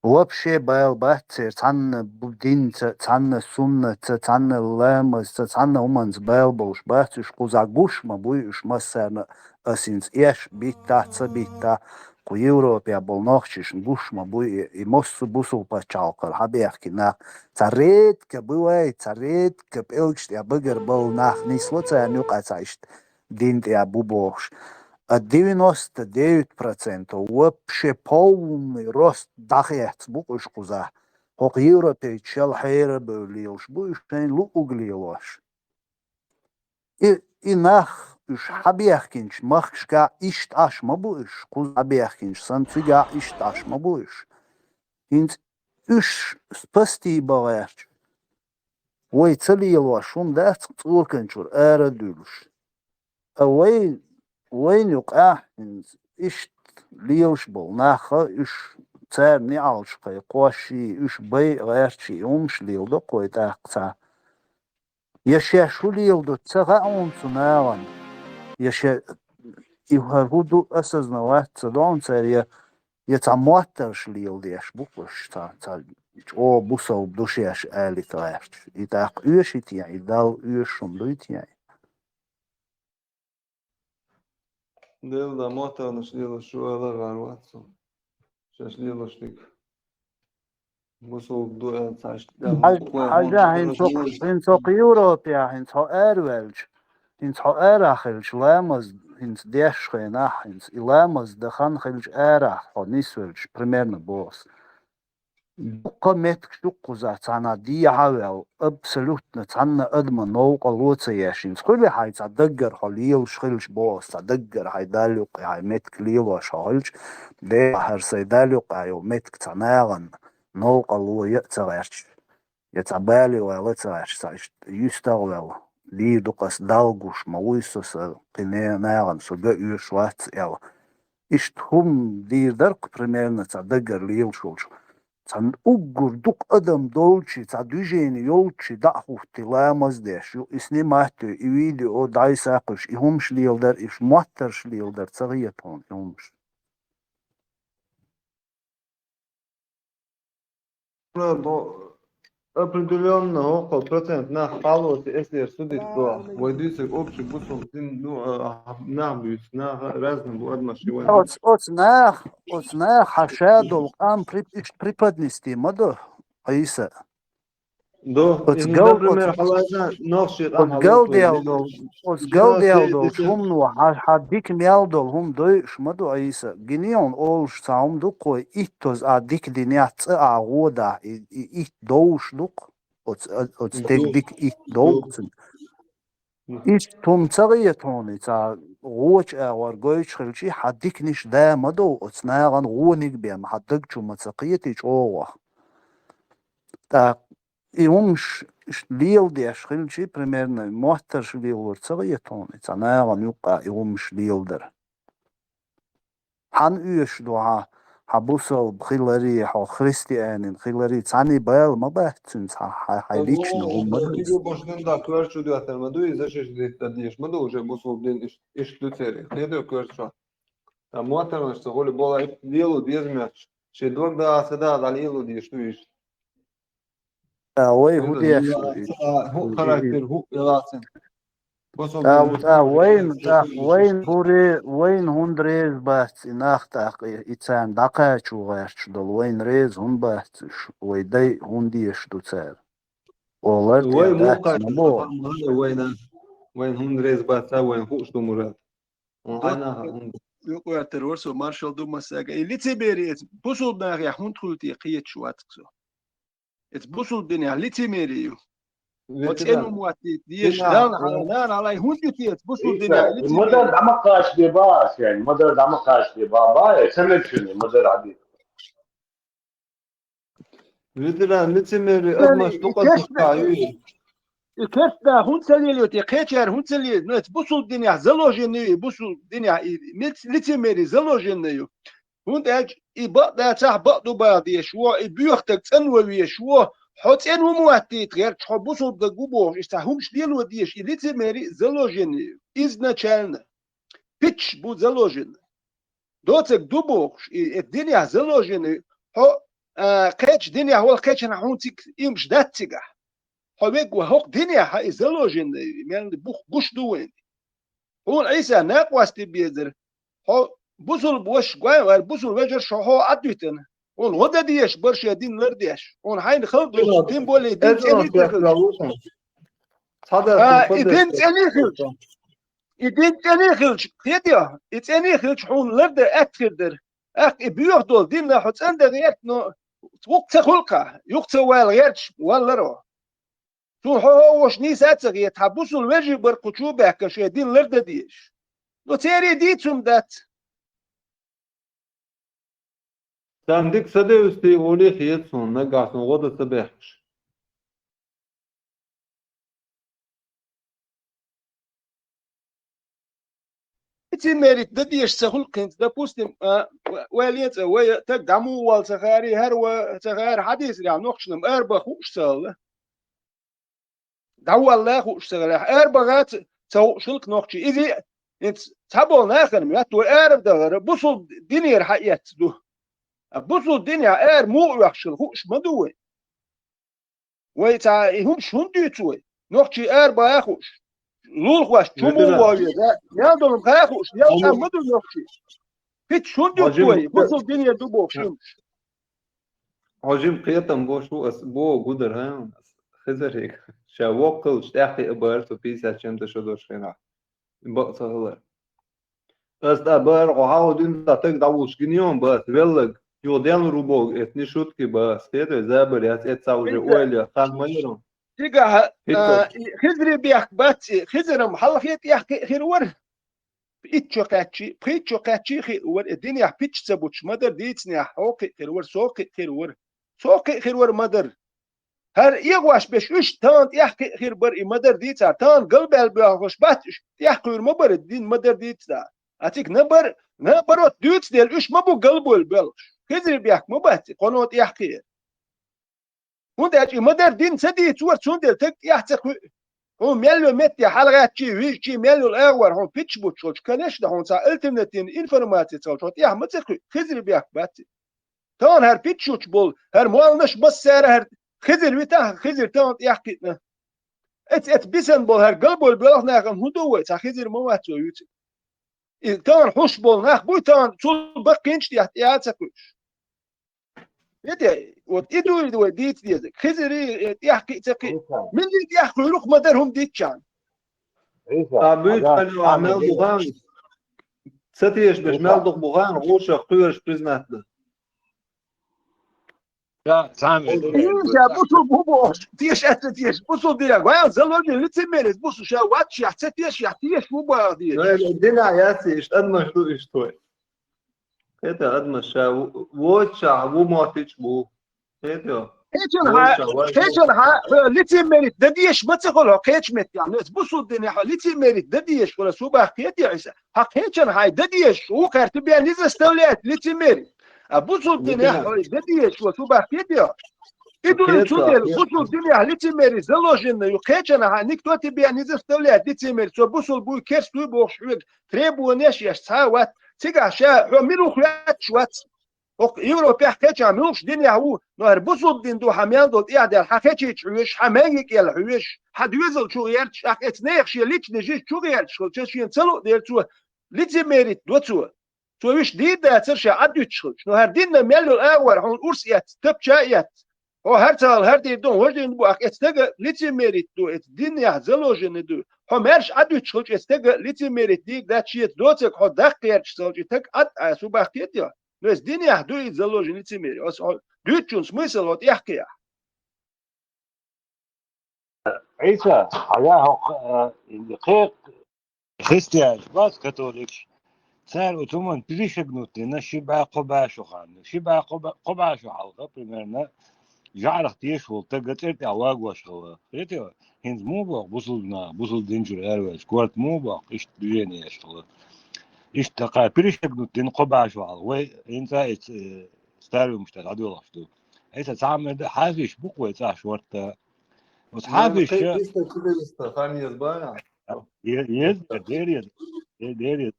Вообще бал бац церан цхьанна бу-, динца, цхьанна суннатца, цхьанна ламазца, цхьанна хӀуманца бал болуш бац уьш, кхузахь гуш ма буй уьш массарна, ас хӀинца эш битта, ца битта, кху Европехь болу нохчишна гуш ма буй и, и массо а бусул пачхьалкхара хьабехкина нах. Цхьа редко бывает, цхьа редко пӀелгаш тӀехь багар бала нах нисло царна юкъа цхьа иштта дин тӀехь бу бохуш. А девяносто девять процентов вообще полный рост дӀахецна бу-кх уьш кхузахь. ХӀокху европейцашел хьера бевлла лелаш бу уьш, шайн луъуг лелош. И, и нах уьш хьабехкинчу махкашкахь иштта Ӏаш ма бу уьш, кхуза хьабехкинчу санна цигахь иштта Ӏаш ма бу уьш. ХӀинца уьш спасти бан гӀерташ. Вай ца лелош хӀума дац-кх цӀоканчура ара а дуьллуш. Ткъа вай, вайна юкъахь хӀинца иштта лелаш болу нах а, уьш царна неӀалт кхайкхош а, уьш байа гӀерташ а, и хӀумаш леладо-кх вай тӀаккха цхьа. Я шаьш хӀун леладо ца хаьа хьуна цу нахана, я ша и хӀара хӀун ду осознавать ца до хьуна цара, я, я цхьа моттарш леладеш бу-кх уьш, цхьа, цхьа чӀогӀа бусалба ду шаьш алийта гӀерташ. И тӀаккха оьший те, и Далла оьшуш хӀума дуй те? Делла моттарнаш лелаш шу ала гӀар вац со. Шаьш лелаш дика. Бусалба ду аьлла цхьа иштта. Хьаж-, хьажа, хӀинца хӀокху, хӀинца хӀокху Европехь, хӀинца хьо араваьлча, хӀинца хьо арахь хилча, ламаз хӀинца деш хенахь, хӀинца и ламаз дан хан хилча арахь хьо нисвелча, примерно боху ас. Дуккха меттигаш ду-кх кхузахь цхьанхьа дехьа а ваьлла, абсолютно цхьанна адама новкъарло ца еш. ХӀинца хуьлий хьайн цхьа даггара хьо лелаш хилча боху ас, цхьа даггара хьайн Далла юккъе хьайн меттиг лелош хьо хилча, дехьа хӀара сайн Далла юккъехь йолу меттиг цхьа нахана новкъарло ян а ца гӀерташ, я цхьа бале вала а ца гӀерташ, цхьа иштта юьстагӀ а ваьлла, дийр ду-кх ас, Далла гуш ма вуй со, сан кхин нахана со ган оьшуш вац аьлла. Иштта хӀума дийр дара-кх примерно цхьа даггара лелаш волчу. Цхьа уггар дукха адам долчий, цхьа движение йолчий дӀа а хӀуттий ламаз деш ю, и снимать а йой, и видео дӀасакхуьйсуш, и хӀумаш леладар, и моттарш леладар ца хета хьуна и хӀумаш. Определённо хӀокху процент нах палоци эсера судить до. Вай дуьйцург общий бусалба дин, ну, а, а, нах буьйцу, нах разный бу адамаш и вай. Оц-, оцу нах, оцу нах хьан ша долу къам при-, иштта преподнести ма до, Ӏийса. До, оцу и, гал-, например, оцу, хьалаза нохчий къам оцу гал хьалоцу дел вай долу, оцу гал дел долу хӀума хьан, хьан дика мел долу хӀума дойуш ма ду, Ӏийса. Гинехь олуш цхьа хӀума ду-кх вай, иттаза а дика динехь, цкъа а гӀо дахь, и, и итт довш ду-кх. Оцу, оцу стеган дика итт довгӀу цуьнан. Иштта хӀума ца гӀета хьуна, и цхьа гӀочу агӀор гойтуш хилчий, хьан диканаш да ма дов, оцу нахана гӀониг бен, хьан даг чу ма ца кхетий чӀогӀа. ТӀаккха и хӀумаш леладеш хилчий, примерно, моттарш лелор ца гӀета хьуна, и цхьа нахана юккъа и хӀумаш леладар. Хьан оьшуш ду хьан, хьан бусалба хиларе, хьо христианин хиларе, цхьаьний бала ма бац цуьнца хьан, хьан, хьайн личный хӀума ма ду иза. Башнин да коьртачу доьттар ма ду иза, шиш дитта деш ма ду уже бусалба дин иш-, иштта ду церан. Хедо коьртачу. Та моттарнаш ца хуьлу бола, лело деза моьттуш. Шен дог да аса да, да лело деш ду иш. А вай хӀун деш? ХӀу характер, хӀу ялацин. ТӀаккха, тӀаккха вайна, тӀаккха вайна хӀун ре-, вайна хӀунда реза бац и нах, тӀаккха и, и царна дӀакхачо гӀерташ долу, вайна реза хӀунда бац уьш, вай дай хӀунда дезаш ду цара? Олар тӀе Вай дац мукъа ма боху. Вайна, вайна хӀунда реза бац, вайна хууш ду, Мурад. Вон хьайна хьан хӀунда. Юкъоьттар вара со, маршалла ду массаьрга. И лицемерие эца бусулба нахехь хӀунда хуьлу те кхеташ вац со. Эца бусулба динехь лицемерие ю. Хьо цӀена хӀума ваттийта дезаш, Далла хьалха, нана хьалха хӀунда ю те эца бусулба динехь лицемерие? Мадар дӀа ма кхача де баха, шен, мадар дӀа ма кхача де баха, баха, ца мегаш ю, мадар хьан де. Везира, лицемерие адамаш дукха дукха ю. И керста хӀунда ца лелайо те, кхечара хӀунда ца лелайо? Ну, эца бусулба динехь заложенный ю, и бусулба динехь и лиц-, лицемерие заложенный ю. ХӀунда аьлча и бакъдацахь бакъду баха дезаш ву, и боьхатаг цӀанван везаш ву, хьо цӀена хӀума ваттийта гӀерташ, хьо бусулба даг ву бохуш, иштта хӀумаш лело дезаш, и лицемерие заложенный ю. Изначально. Пич бу заложенный. Доцург ду бохуш, и, и динехь заложенный, хьо, а, кхечу динехь волу кхечанхьа хьуна цига имаш дац цигахь. Хьо вегга хӀокху динехь хьан и заложенный, мел бух гуш ду вайна. Хьуна Ӏийса накъостий безара. Хьо бусулба ваша гой, вара бусулба вежарша хьо, хьо Ӏадвитина. Хьуна гӀо дан дезаш бара шен дин лардеш. Хьуна хьайна хала долуш, тем более дин цӀена хилча. Цхьа дас А, и дин цӀена хилча. И дин цӀена хилча, кхетий, и цӀена хилча хьуна лардан атта хир дара. ТӀаккха и боьха долу дин хьо цӀандан гӀерта, но гӀуккха ца хуьлу-кх, юха ца вала гӀерташ валлара хьо. Цунна хьо хьо а волуш нийса а ца хета, хьан бусулба вежарий бара кху чу баьхкина шайн дин лардан дезаш. Но церан дийца хӀума дац. Царна дика са девза те олий хета суна, нагахь суна гӀо дан ца баьхкаш. Лицемерить дан дезаш ца хуьлу-кх хӀинца, допустим, а, ва-, вай лецӀа, вай таг дӀа муха вала ца хаьара, хӀара ва ца хаьара, хьадийцарехь нохчашна-м арабаха хууш ца хилла. ДӀавалла а хууш ца хилла. Арабаха ца, ца хууш хилла-кх нохчий. Иза а, хӀинца цхьаболу нахана моьтту вай арабаха дагӀар, бусулба динера хьаэцна ду. А бусулба динехь ара муха оьхуш хилла хууш ма ду вай. Вай цхьа и хӀумаш хӀунда дуьйцу вай? Нохчий арабаха а хууш. Лулахошна чу муха вогӀу веза? Мел долу-м ха а хууш, мел цхьа ма ду нохчий. Пичча хӀунда дуьйцу вай? Бусулба динера ду бохуш хӀумаш. Хьо жима кхетам беш ву, ас боху гудар, хӀа? Ас Хизарига. Ша воккхаллаш тӀаьхьа кхиа бара со пятьдесят чем-то шо долчу хенахь. Бакъ ца хилар. Ас тӀа бара, хьо хьан дина таг дӀавуллуш гина йон бац, веллаг, юха денна ру богу, эцни шутки бац, кхетий, забар яц, эццахь уже ойла яц, хан ма яра. Цигахь, а, и Хизри бехк бац и, Хизарам хьалхе тӀехь кхиъ хир вара. Итт чу кхаьччи, пхийтта чу кхаьччи хиъ вара, и динехь пичча ца бутуш ма дара, дийцинехь хьо кхиъ хир вара, со кхиъ хир вара. Со кхиъ хир вара ма дара. ХӀара эгӀош беш уьш тахана тӀехь кхиъ хир бара, и ма дара дийцар, тахана галбаьлла боьлхуш бац уьш, тӀехь кхуьйр ма бара, дин ма дара дийцар. А цига набар, наоборот, дуьйцу дела, уьш ма бу галбойла боьлхуш. Хизри бехк ма бац и, кхуьно тӀехь кхиъ. ХӀунда аьлча и ма дара дин ца дийцора, цундела таг тӀехь ца кхуьу. Хьуна мел йо метте хьалагӀаьччий, вижчий, мел йолу агӀор хьуна пичча бутуш волчу, конечно, хьуна цхьа альтернативна информаци ца волчу хьо тӀехь ма ца кхуьу, Хизри бехк бац и. Тахана хӀара пичча бутуш болу, хӀара молланаш массара хӀара Хизир витахь, Хизир тахана тӀехь кхиъна. Эц, эц бисан болу хӀара галбойла боьлху нахана хӀун ду вай, цхьа Хизир ма вац вай вуьйцург. И тахана хьуш болу нах буй, тахана цул баккхийчу тӀехь тӀе а ца кхуьуш. Эте, вот и ду, и ду вай дийца деза. Хизири, э, тӀехь кхиъ ца кхиъ. Милли тӀехь кхуьйру-кх ма дара хӀума дийцчарна. Ца буьйцу мел ду хан. Ца тешаш беш мел ду бу хан, гӀушах кхоьруш признать дан. Ша, цхьаьна веза. Ша бусул бу бохуш, теша а ца теша, бусул дина. Вай, заложник лицемерец, бусул ша вац ша, ца теша, ша теша ву баху деза. Дина яц, иштта адамаш ду иштта вай. Кхета адамаш ша ву-, воча ша ву моттич бу. Кхета. Кхечан хьа, кхечан хьа, хьо лицемерить дан дезаш ма ца хуьлу хьо кхечу меттехь. Эс бусул дина хьо лицемерить дан дезаш хуьлу, субах кхетий Ӏиса? Хьан кхечан хьай дан дезаш ву кхаьрта бен не заставляет лицемерить. А бусул дина хьо дан дезаш ву, субах кхетий? И ду цу дела, бусул дина хьо лицемерить заложенный ю. Кхечан хьа никто тебя не заставляет лицемерить. Со бусул буй, керст вуй бохуш хьоьга требованеш еш цхьа а вац. Цигахь ша хьо мила ву хьоьттуш вац. ХӀокху Европехь кхечахь муьлхачу динехь ву, но хӀара бусулба дин ду хьан мел долу тӀехь даьлла, хьан хечийча хьоьжуш, хьан маьнган кӀел хьоьжуш, хьан доьзал чу гӀерташ, тӀаккха эцу нехан шен личный жизнь чу гӀерташ хилча, шена ца луъу дера цо, лицемерить до цо. Цо вуьш дийр дацара ша Ӏадуьтуш хилча. Но хӀара динна мел йолу агӀор хьуна урс эцна, тапча а эцна. Хьо хӀара ца хьал хӀара дийр ду, хӀара дийр ду, ах, эцу стага лицемерить ду, эцу динехь заложенный ду. Хьо маьрша Ӏадуьтуш хилча, эцу стага лицемерить дийр дац, шеца доцург хьо даккха гӀерташ ца хилча, стаг Ӏад а су бахкийта йо. Но эцу динехь ду иза заложенный лицемерие. Аса хьо дуьйцучун смысл хьо тӀехкхехь. Ӏийса, хьажа хьо кхе-, кхе-, христианаш бац, католикаш. Цара оцу хӀуманна присягнуть дина ши бӀе, кхо бӀе шо хан. Ши бӀе, кхо бӀе, кхо бӀе шо хьалха, примерно, жӀарах тешаш волу стаг цӀера тӀехь вагош хилла. Хетий, хӀинца муха боху бусулба нах, бусулба дин чуьра араваьлча, корта муха боху, иштта движение еш хилла. Иштта кхара присягнуть дина кхо бӀе шо хьалха. Вай хӀинца эцу, э, старый хӀуманаш тӀехь дӀадоьлхуш ду. Ӏийса, цхьа а мер дан хьафизаш бу-кх вай цӀахь шортта. Оцу хьафизаша кхин триста, четыреста хан еза бан? Е-, еза, дера еза. Е-, дера еза.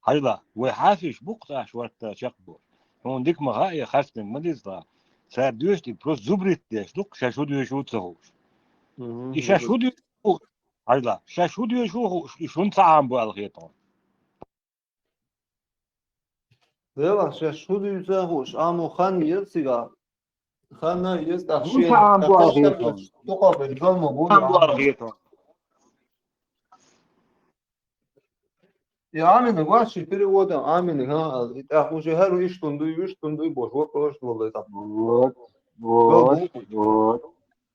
Хьажал, вай хьафизаш бу-кх цӀахь шортта чекхболуш. Хьуна дика ма хаьа, я харцдерг ма деза цкъа. Цара доьшург просто зубрить деш ду-кх, шаьш хӀун доьшуш ву ца хууш. И шаьш хӀун доьшуш ву, хьажал, шаьш хӀун доьшуш ву хууш, и шуна ца Ӏамбо аьлла хета хьуна. Делахь, шаьш хӀун дуьйцу а хууш, амма хан еза цигахь. Хан еза, тӀаккха шен тӀаккха дукха бен галмо бу. И Амина, вац ши переводом Амина, ха, и тӀаккха уже хӀара иштта дуй, иштта дуй, бош, вот, вот, вот, вот. Вот, вот, вот.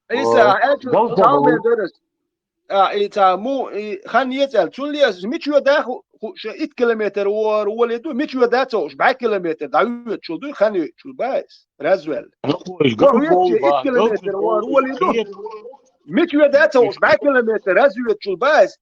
Ӏийса, хьаьчу, Галта цхьа бу. Мер дарас. А, и ца му, и хан еза аьлла, цунна леза, мича йода ху-, ху-, ша итт километр вор, воле ду, мича йода ца хууш, бӀе километр дӀавоьдучул дуй, хан йоьдучул баьс, развел. Галта бу, итт километр вор, воле ду, мича йода ца хууш, бӀе километр разведчул баьс.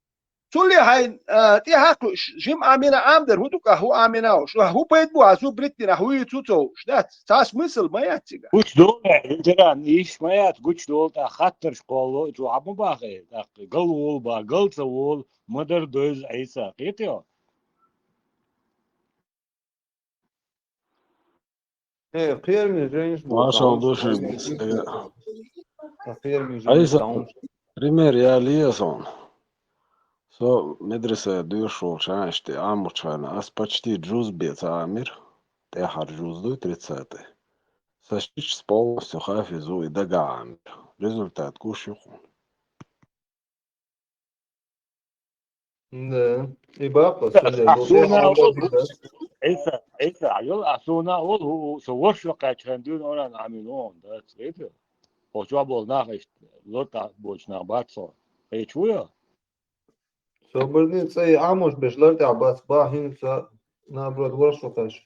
Цунна хьайн, а, тӀе хьакхуьуш, жима Амина Ӏамдар, хӀун ду-кх, хӀун Амина уш, хӀун пайда бу, а зубрить дина, хӀун ю цу ца хууш, дац? Цхьа смысл ма яц цигахь. Гучдолу, ветеран, йиш ма яц, гучдолу, тӀаккха хаттарш кхолло, чу хьан ма бахе, тӀаккха гал волу бан, гал ца волу, ма-дарра дойза Ӏийса, кхетий хьо? Э, кхераме жайнаш бу, машалла, души. Сан кхераме жайнаш Ӏийса, сан. Пример ялае суна. Со медресе доьшуш волчу хенахь, иштта Ӏамочу хенахь, ас почти джуз бен ца Ӏамира, тӀаьххьара джуз дуй, тридцатый. Сан шичас полностью хафиз ву и дага Ӏамира. Результат гуш ю хьуна. Да. И бакъ, ахь суна а волу, Ӏийса, Ӏийса, ахь йолу, ахь суна а волу, хӀу, хӀу, со ворхӀ шо кхаьчча хьайн дуьйна оран Ӏамин вон, дац, Ӏийса? Хьо чохь болу нах иштта, лартӀахь боцу нах бац хьо. Кхечу ву йо? Собарний цӀе Ӏамош беш лартӀехь бац, бахьа хӀинца, наоборот, ворхӀ шо кхаьчча.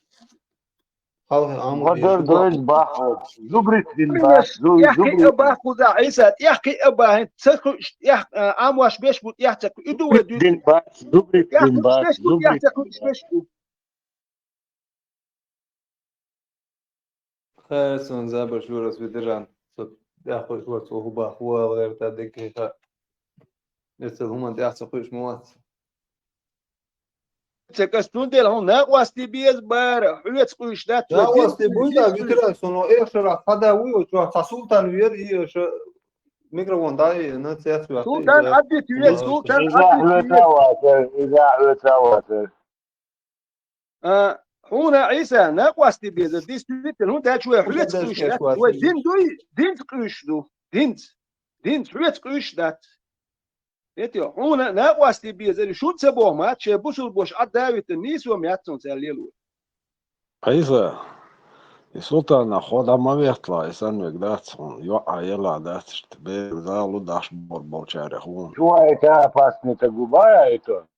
Хьалхе Ӏамош. Ма-дарра дойла бахьа, зубрить дина бац, зу-, тӀехкхиъ а зубрить. Бахьа кхузахь, Ӏийса, тӀехкхиъ а бахьа, ца кхуьуш, тӀех-, а, Ӏамош беш бу, тӀех ца кхуьуш, и ду вай дуьйцу. Зубрить дина бац, зубрить дина бац, тӀех ца кхуьуш беш бу. Хьайр сан забар шурас ведиран, со тӀехкхуьуш вац, хӀу бахьа, хӀу вала гӀерта деккхий ха. Эццал хӀуманна тӀех ца кхуьуш ма вац. Ца кас цундела хьуна накъостий беза бара, хьоьца къуьйсуш дац, накъостий буй, да, витира, суна эшарахь хада вуй, чохь цхьа султан вера, и эша микрофон дӀа, и на цец ваьхна. Султан Ӏаддит веза, султан Ӏаддит веза. Иза хьоьца вацар, иза хьоьца вацар. А, хьуна, Ӏийса, накъостий беза, действительно, хӀунда аьлча вай хьоьца къуьйсуш дац, вай дин дуй, динца къуьйсуш ду, динца, динца хьоьца къуьйсуш дац. Эти, хьуна накъостий безар, шун ца боху мац, шайн бусулбош Ӏадда а витина, нийсо ма яц цунна цара лело. Ӏийса, и султанах хьо дӀа ма ветталахь, и санна вега дац хьуна, йоӀ а елахь дац иштта, бер зал у дахьаш бохур болчарех вуна. Чу вай ца опасный таг ву бара и то?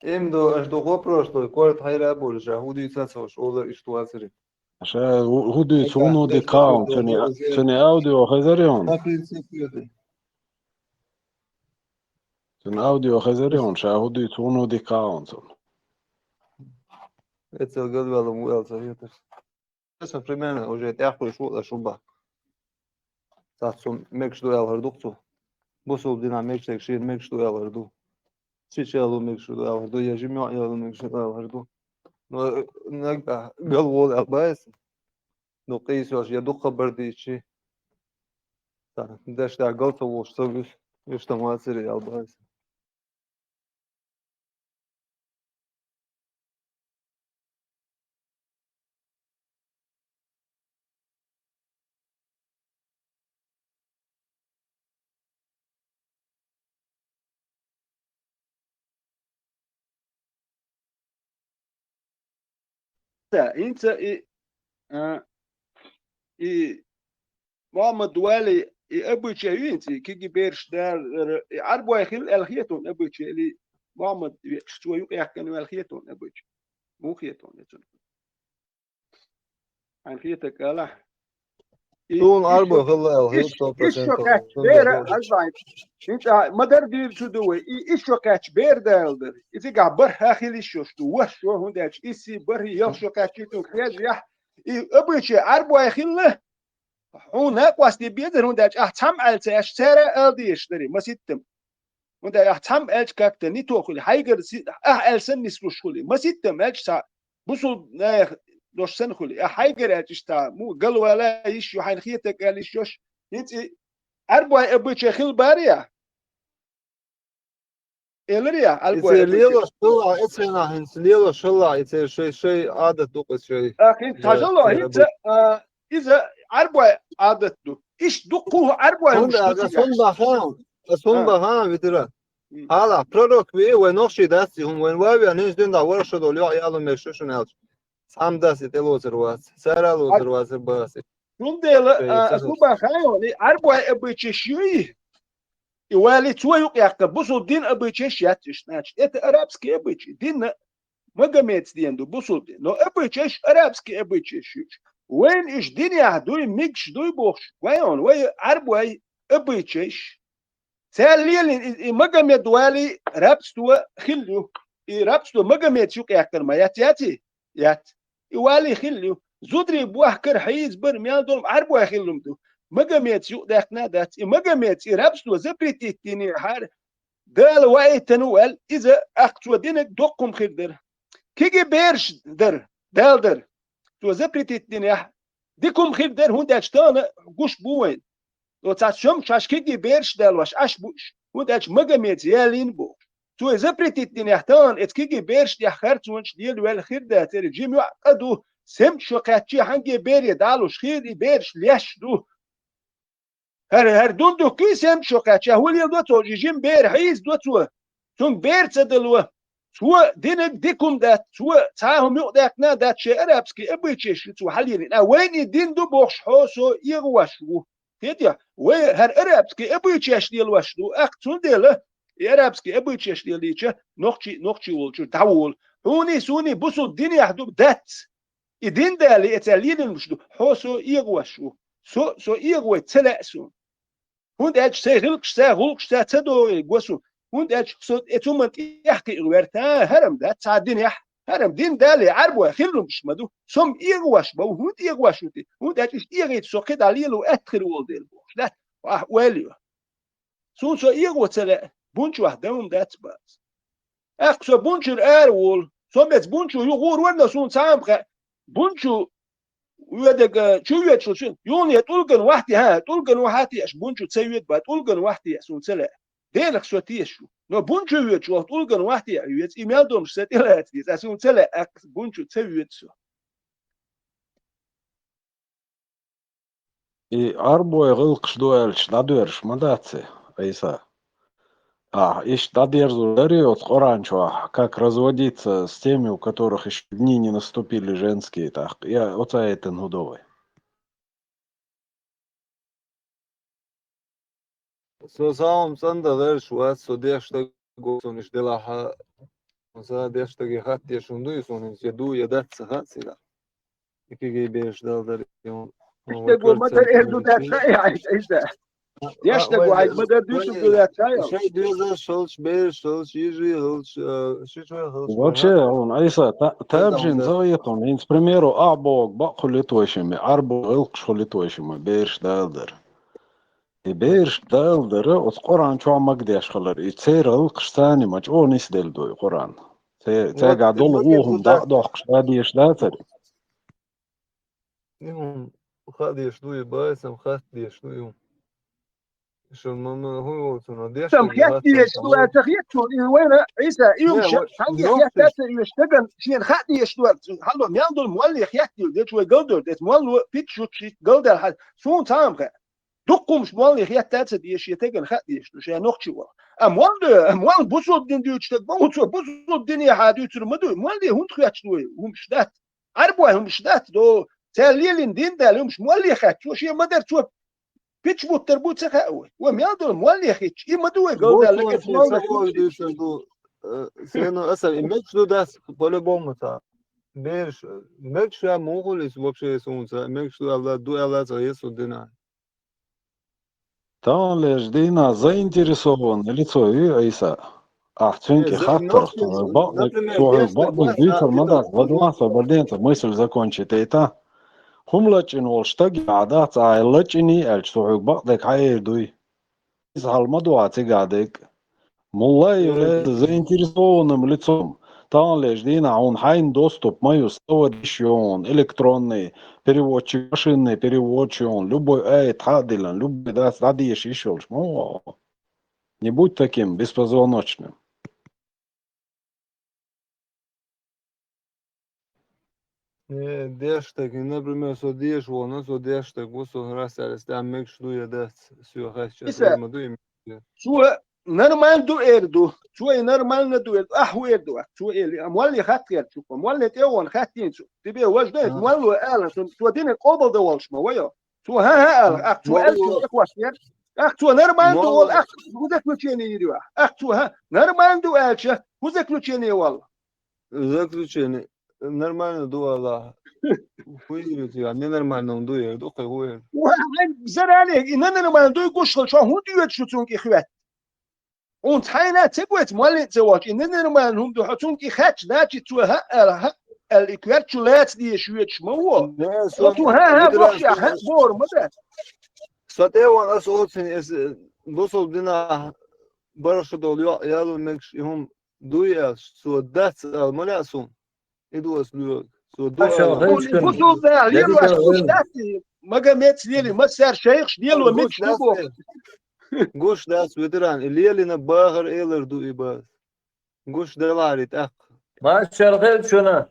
Эм до, аш до вопрос, что корт хайра болуш, а хӀу дуьйцу ца хууш, олар иштта вацари. Ша хӀу, хӀу дуьйцу, хӀуна ди каун, цуьнан, цуьнан аудио хезар ю хьуна? Цуьнан аудио хезар ю хьуна, ша хӀу дуьйцу, хӀуна ди каун цунна. Эцел гадвелла му эл ца хетар. Аса примерно уже тӀехкхуьйсуш ву аш хӀу бан. Цац цу мегаш ду аьлла хӀара ду-кх цо. Бусулба динан мегаш дерг шена мегаш ду аьлла хӀара ду. Шича ялу мегаш ду аьлла хӀара ду, я жимма ялу мегаш ду аьлла хӀара ду. Но, э, нагахь гал волу аьлла баьса. ну, къийсош я дукха бар дийчи. Та, деш да гал ца волуш ца вуьсу, уьш тан вацаре ял баьса. Та, хӀинца и, а, и Мухьаммад вали и обычай ю хӀинца, и кегий бераш далар, и Ӏарбой хилла аьлла хетон обычай, или Мухьаммад веъча, цо юкъаяьккхина ваьлла хетон обычай. Муха хетон я цунна? Хьайна хетарг алахь. И, Суна и Ӏарбой шо, хилла аьлла и хета ш-, сто процентов. И шо кхаьчча бера, аз вайн. ХӀинца ма-дарра дийр цу ду вай. И, и шо кхаьчча бер дала дара. И цигахь бархӀ хила йиш йолуш ду. ВорхӀ шо, хӀунда аьлча исси бархӀ, ялх шо кхаьчча цунга хьежа яхь. И обычай Ӏарбой хилла. Хьуна накъостий безара, хӀунда аьлча ахь цхьамма аьлла ца аьлча, цара ала дезаш дарий, маситтам. ХӀунда аьлча ахь цхьамма аьлча как-то не то хуьлу, хьайгара си-, ахь аьлла санна нислуш хуьлу. Маситтам аьлча цхьа бусулба наха дош санна хуьлу. Ахь хьайгара аьлча иштта, му галвала йиш ю, хьайна хетарг аьлла йиш йолуш, хӀинца и Ӏарбой обычай хилла барий ахь? Элира я, Ӏарбой обычай. И церан лелош хилла, и церан хӀинца лелош хилла, и церан шай, шай Ӏадат ду-кх иза шай. А, хӀинца хьажало, хӀинца, а, иза Ӏарбой Ӏадат ду. Иштта дуккха а Ӏарбой хӀунда хӀумаш ду ага цигахь. Сон бахан, сон бахан, витира. Хьала, пророк ве, вай нохчий дац, хӀума вайн вавиан, хӀинца дин да, вара шо долу, йоӀ яло меш шу шуна аьлча. Цхьамма дас и тӀе лоцур вац, цара лоцур вацар бац. Цундела, а, аса хӀу бан хайон, и Ӏарбой обычайш юй, и вали цо юкъаяккха, бусулба дин обычайш яц уьш, значит, это арабский обычай. Дин Магомедс ден ду, бусулба дин. Но обычайш арабский обычайш юй. Вайн уьш динехь дуй, мигаш дуй бохуш, вайон, вай Ӏарбой обычайш. Цара лелийна и, и Магомед вали рабство хилла ю. И рабство Магомедс юкъаяккхар ма яц, яций? Яц. И вали хилла ю. Зударий бохкар, хьийзабар, мел долу Ӏарбой хилла ду. Магомедс юкъадаьккхина а дац. И Магомедс и рабство запретить динехьара, Дала ваийтина ву аьлла, иза ахка цо динарг доккхум хир дара. Кегий бераш дара, Дала дара. Цо запретить динехь, дика хӀума хир дара, хӀунда аьлча тахана гуш бу вайна. Оцу цхьа шоьмаш шаьш кегий бераш а далош Ӏаш бу уьш, хӀунда аьлча Магомедс ялийна бохуш. Цо и запретить динехь, тахана эца кегий бераш тӀехь харцонаш лелаваьлла хир дацара, жима йоӀ къа ду, семча шо кхаьччи хьаьнгге бере дӀалуш хир, и бераш леш ду. ХӀара, хӀара дундуккхий семча шо кхаьчча, хӀун леладо цо, жи-, жима бер хьийзадо цо. Цунга бер ца дало. Цо динарг дика хӀума дац, цо цхьа а хӀума юкъадаьккхина а дац, шайн арабский обычайш ю цо хьалийрина. А вайна и дин ду бохуш, хьо со эгӀаваш ву. Хетий? Вай хӀара арабский обычайш лелош ду. Аккха цундела, и арабский обычайш лелийча, нохчий, нохчий волчуьра дӀаволу. Хьуний, суний бусулба динехь ду дац. И дин далий, эца лелийнаш ду, хьо со эгӀаваш ву. Со, со эгӀавай ца лаьа суна. ХӀунда аьлча сайн гӀиллакхашца, гӀуллакхашца ца догӀий го суна. ХӀунда аьлча со эца хӀуманна тӀехь кхиъна ваьрта, хӀара-м дац цхьа динехь, хӀара-м дин далий, Ӏарбой хилла хӀумаш ма ду. Со-м эгӀаваш бу, хӀунда эгӀаваш ву те? ХӀунда аьлча иштта эгӀийта со кхидӀа лело атта хир волу дела бохуш. Дац, ахь ойла йо. Суна со эгӀо ца лаьа, бунчохь дан хӀума дац бац. Аккха со бунчуьра ара волу. Со меца бунчу юхур вара, но суна цхьа а ма хаьа. Бунчу воьдага чу воьдуш ву, юхане тӀулган вахьте, хьа, тӀулган вахьа а теаш, бунчу ца воьду бан, тӀулган вахьа теаш суна ца лаьа. Делах со тешаш ву. Но бунчу воьдуш вахьа, тӀулган вахьа теаш веза, и мел домаш сан тӀе лаца деза, суна ца лаьа, аккха бунчу ца воьду со. И Ӏарбой гӀиллакхаш ду аьлча, дӀадоьрзуш ма дац и, Ӏийса? Ахьа иштта дӀадерзор дарий оцу Къуръан чохь, как разводиться с теми, у которых ещё дни не наступили женские, тӀаккха? Я оцу аятан хӀун до вай? Со сагӀом цӀандан гӀерташ вац, со деш стаг ву, суна иштта делахь а, со деш стаге хатта деш хӀума дуй, суна хӀинца я ду, я дац ца хаьа цигахь. И кегий бераш дала дара, и хӀума. Иштта го ма-дарра эр ду дац, ай, ай, ай, ай. Деш стаг ву, ай, ма-дарра дуьйцург ду дац, ай. Шайн доьзалш хилча, бераш хилча, йижарий хилча, а, ши чой хилча. Вообще, хьуна, Ӏийса, та-, табжин ца вехуна, хӀинца, к примеру, ахьа бохург бакъ хуьлуьйту вайшимма, Ӏарбой гӀиллакхаш хуьлуьйту вайшимма, бераш дала дара. И бераш дала дара, оцу Къуръан чохь магадеш хилар. И церан гӀиллакхаш царна ма чӀогӀа нисделла ду и Къуръан. Церан, цаьргахь долу вон хӀума дӀа а дохкуш, дӀа дезаш дацара. И хӀума Хаа дезаш ду и бай, сам хатта дезаш ду и. Шун ма, ма, хӀун йолу цунах деш Сам дерг хетта хатта дезаш ду, ца хетта шуна, и вайна, Ӏийса, и Не, хӀумаш ва-, цхьаьнгге нохчаш. Хетта ца оьшу, тагана шена хаа дезаш ду, хьалло, мел долу молле хетта йилла, дечу вай галдор, эс молло, пит шуьтчи галдал хьа, суна цхьа а ма хаьа. Дуккха хӀумаш молле хетта ца дезаш, я тагана хаа дезаш ду, ша нохчи ваха. А молле, а молла бусулба дин дуьйцу стаг, ма ву цо бусулба дине хьа дуьйцур ма дуй, молле хӀунда хетта ду вай, хӀумаш дац. Ӏарбой хӀумаш дац, до, цаьрга лелийна дин дала, хӀумаш молле хетта, цо шен ма дара, цо Пича буттар бу ца хаьа вай. Вай мел долу молле хетча, и ма ду вай галдалла, Бусулба аса дин молле сакъой хетча. Дуьйцур ду, э, сено аса, и мегаш ду дац, по-любому ца. Бераш, мегаш ша муха хуьлу иза вообще суна ца, мегаш ду аьлла, ду аьлла ца, Иисус дина. Таханлерчу дийнахь заинтересованное лицо ю Ӏийса? Ахь цуьнга Э, за-, хаттарх, нохчий, цо хьоьга бакъдерг, например, цо хьоьга дешнаш бакъдерг дуьйцур ма дац, вадван со бар ден ца мысль закончить ейта. ХӀума лачкъина волу стаг яхьа дац, ахьа лачкъиний аьлча, цо хьоьга бакъдерг хьан эр дуй? Иза хьал ма ду ахьа цигахь дерг. Мулла ю Э, леза заинтересованным лицом. Таханлерчу дийнахь хьуна хьайна доступ ма ю, словарь йиш ю хьуна, электронный, переводчик, машинный переводчик ю хьуна, любой аят хьа а диллина, любой дац дӀадеша йиш йолуш ма ву хьо. Не будь таким беспозвоночным. Э, деш стаг, например, со деша вон, со деш стаг ву, со хӀара саьрас тӀехь мегаш ду я дац, соьга хезча, Иса, ма ду и мегаш. Цо нормально ду эр ду, цо и нормально ду эр ду, ахь хӀун эр ду, цо эли, а молле хатта эр цо, молле тӀе а вон хаттийна цо, тебе важно, А. Молло ала, цо дина къобал дан волуш ма вайо. Цо хӀан-хӀа аьлла, ахь цо аьлла, цо тӀекхоссера. Ахь цо нормально ду волу, ахь хӀун заключение йир ю ахь? Ахь цо хӀан, нормально ду аьлча, хӀун заключение валла? Заключение. Нормально ду ала. ХӀун йир ю цигахь? Ненормально хӀума ду яр, ду кхин хӀун яр? Ва, хьайн зарале, и ненормально дуй гуш хила, шо хӀунда йоьду шу цунга и хӀоьтта? Хьуна цхьайна а ца гойту, моллин а ца вахча, и ненормально хӀума ду, хьо цунга и хаьттича, значит, цо хӀаъ аьлла, хӀаъ аьлла, и коьртачу лаца дезаш йоьдуш ма ву. Не, Хьо со цо хӀан-хӀа видран бохуш, ахь хӀаъ бохур ма дац. Со тӀе а ван аса оццуьнан, эс бусулба динахь барх шу долу йоӀ ял мегаш и хӀума дуй аьлча, цо дац ала ма лаьа суна. И ду ас лоьгу. Цо ду Маша, ала. Хьуна и бусулба динахь лелош гуш дац и, Магомед лели, массаьрша шайхаш лело мегаш ду боху. Гуш дац, ветеран, и лелийна бахар элар ду и баз. Гуш даларе тӀаккха. Машалла хилчуна.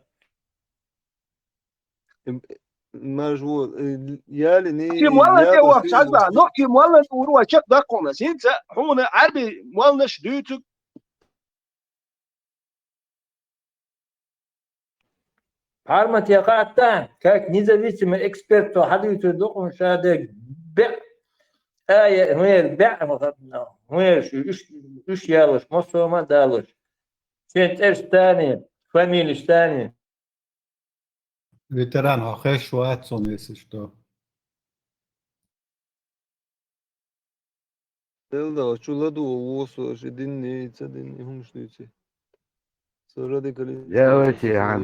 Мажву, э, ялини, Чи молла тӀе вахча хьажа, нохчи молла тӀур вай чекхдаккхуна. ХӀинца хьуна Ӏарби молланаш дуьйцуг. Пхьармат я хаьттан, как независимый эксперт, цо хьадуьйцур ду хьуна ша дерг беа. Ая, хӀун яр беа, хӀун яр шу, уьш, уьш ялуш, массо а ма далуш. Шен цӀерш тани, фамилиш тани. Ветеран, хьо хезаш вац цунна, если что. Делда, чу ладу вусу, ши динни, ца динни, хӀумаш дуьйци. Со радикалист. Я вообще, а,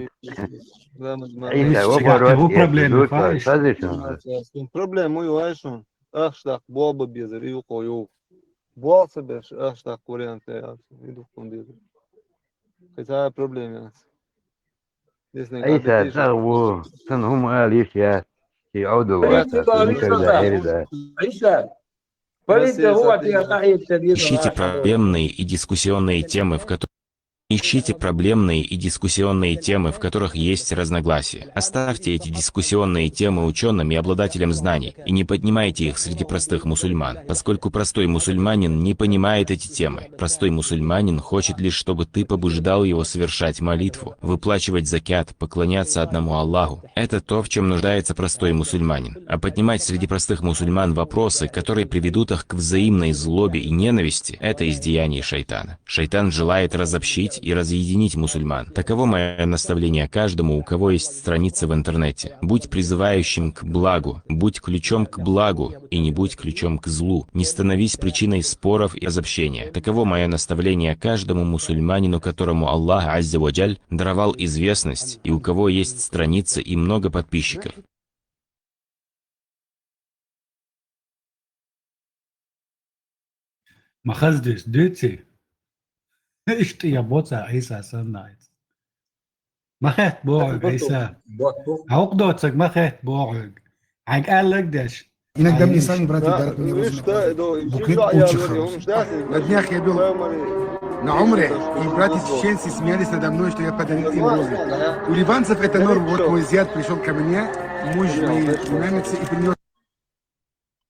Рамаз Ай, Мамед. Ишта Ишта вапар его вообще проблема, идут, фа, ишта. Садишь он. Проблема ю, ай шун. Ахш так, болба безер, и юкъо ю. Болса беш, ахш так вариант я, и духун безер. Хотя проблема яц. Здесь на Ай, та, та, во, сан хӀума ала йиш яц. И Ӏовдал вац, никогда хӀерда. Ай, та. Полита, вот я, та, я, та, я, Ищите проблемные и дискуссионные темы, в которых Ищите проблемные и дискуссионные темы, в которых есть разногласия. Оставьте эти дискуссионные темы учёным и обладателям знаний, и не поднимайте их среди простых мусульман, поскольку простой мусульманин не понимает эти темы. Простой мусульманин хочет лишь, чтобы ты побуждал его совершать молитву, выплачивать закят, поклоняться одному Аллаху. Это то, в чём нуждается простой мусульманин. А поднимать среди простых мусульман вопросы, которые приведут их к взаимной злобе и ненависти, это из деяний шайтана. Шайтан желает разобщить и разъединить мусульман. Таково моё наставление каждому, у кого есть страница в интернете. Будь призывающим к благу, будь ключом к благу, и не будь ключом к злу. Не становись причиной споров и разобщения. Таково моё наставление каждому мусульманину, которому Аллах Азза ва Джаль даровал известность, и у кого есть страница и много подписчиков. Ма хаза дуьйцу, дуьйций? Иштта я боцу Ӏийса санна. Ма хетта бохург, Ӏийса. Хьо хӀокху доцург ма хетта бохург. Хьайга аьллаг деш. Иногда мне сами братья говорят, мне возникает буквально очень хороший. На днях я был на умре, и братья чеченцы смеялись надо мной, что я подарил им розы. У ливанцев это норм. Вот мой зять пришел ко мне, муж моей племянницы, и принес.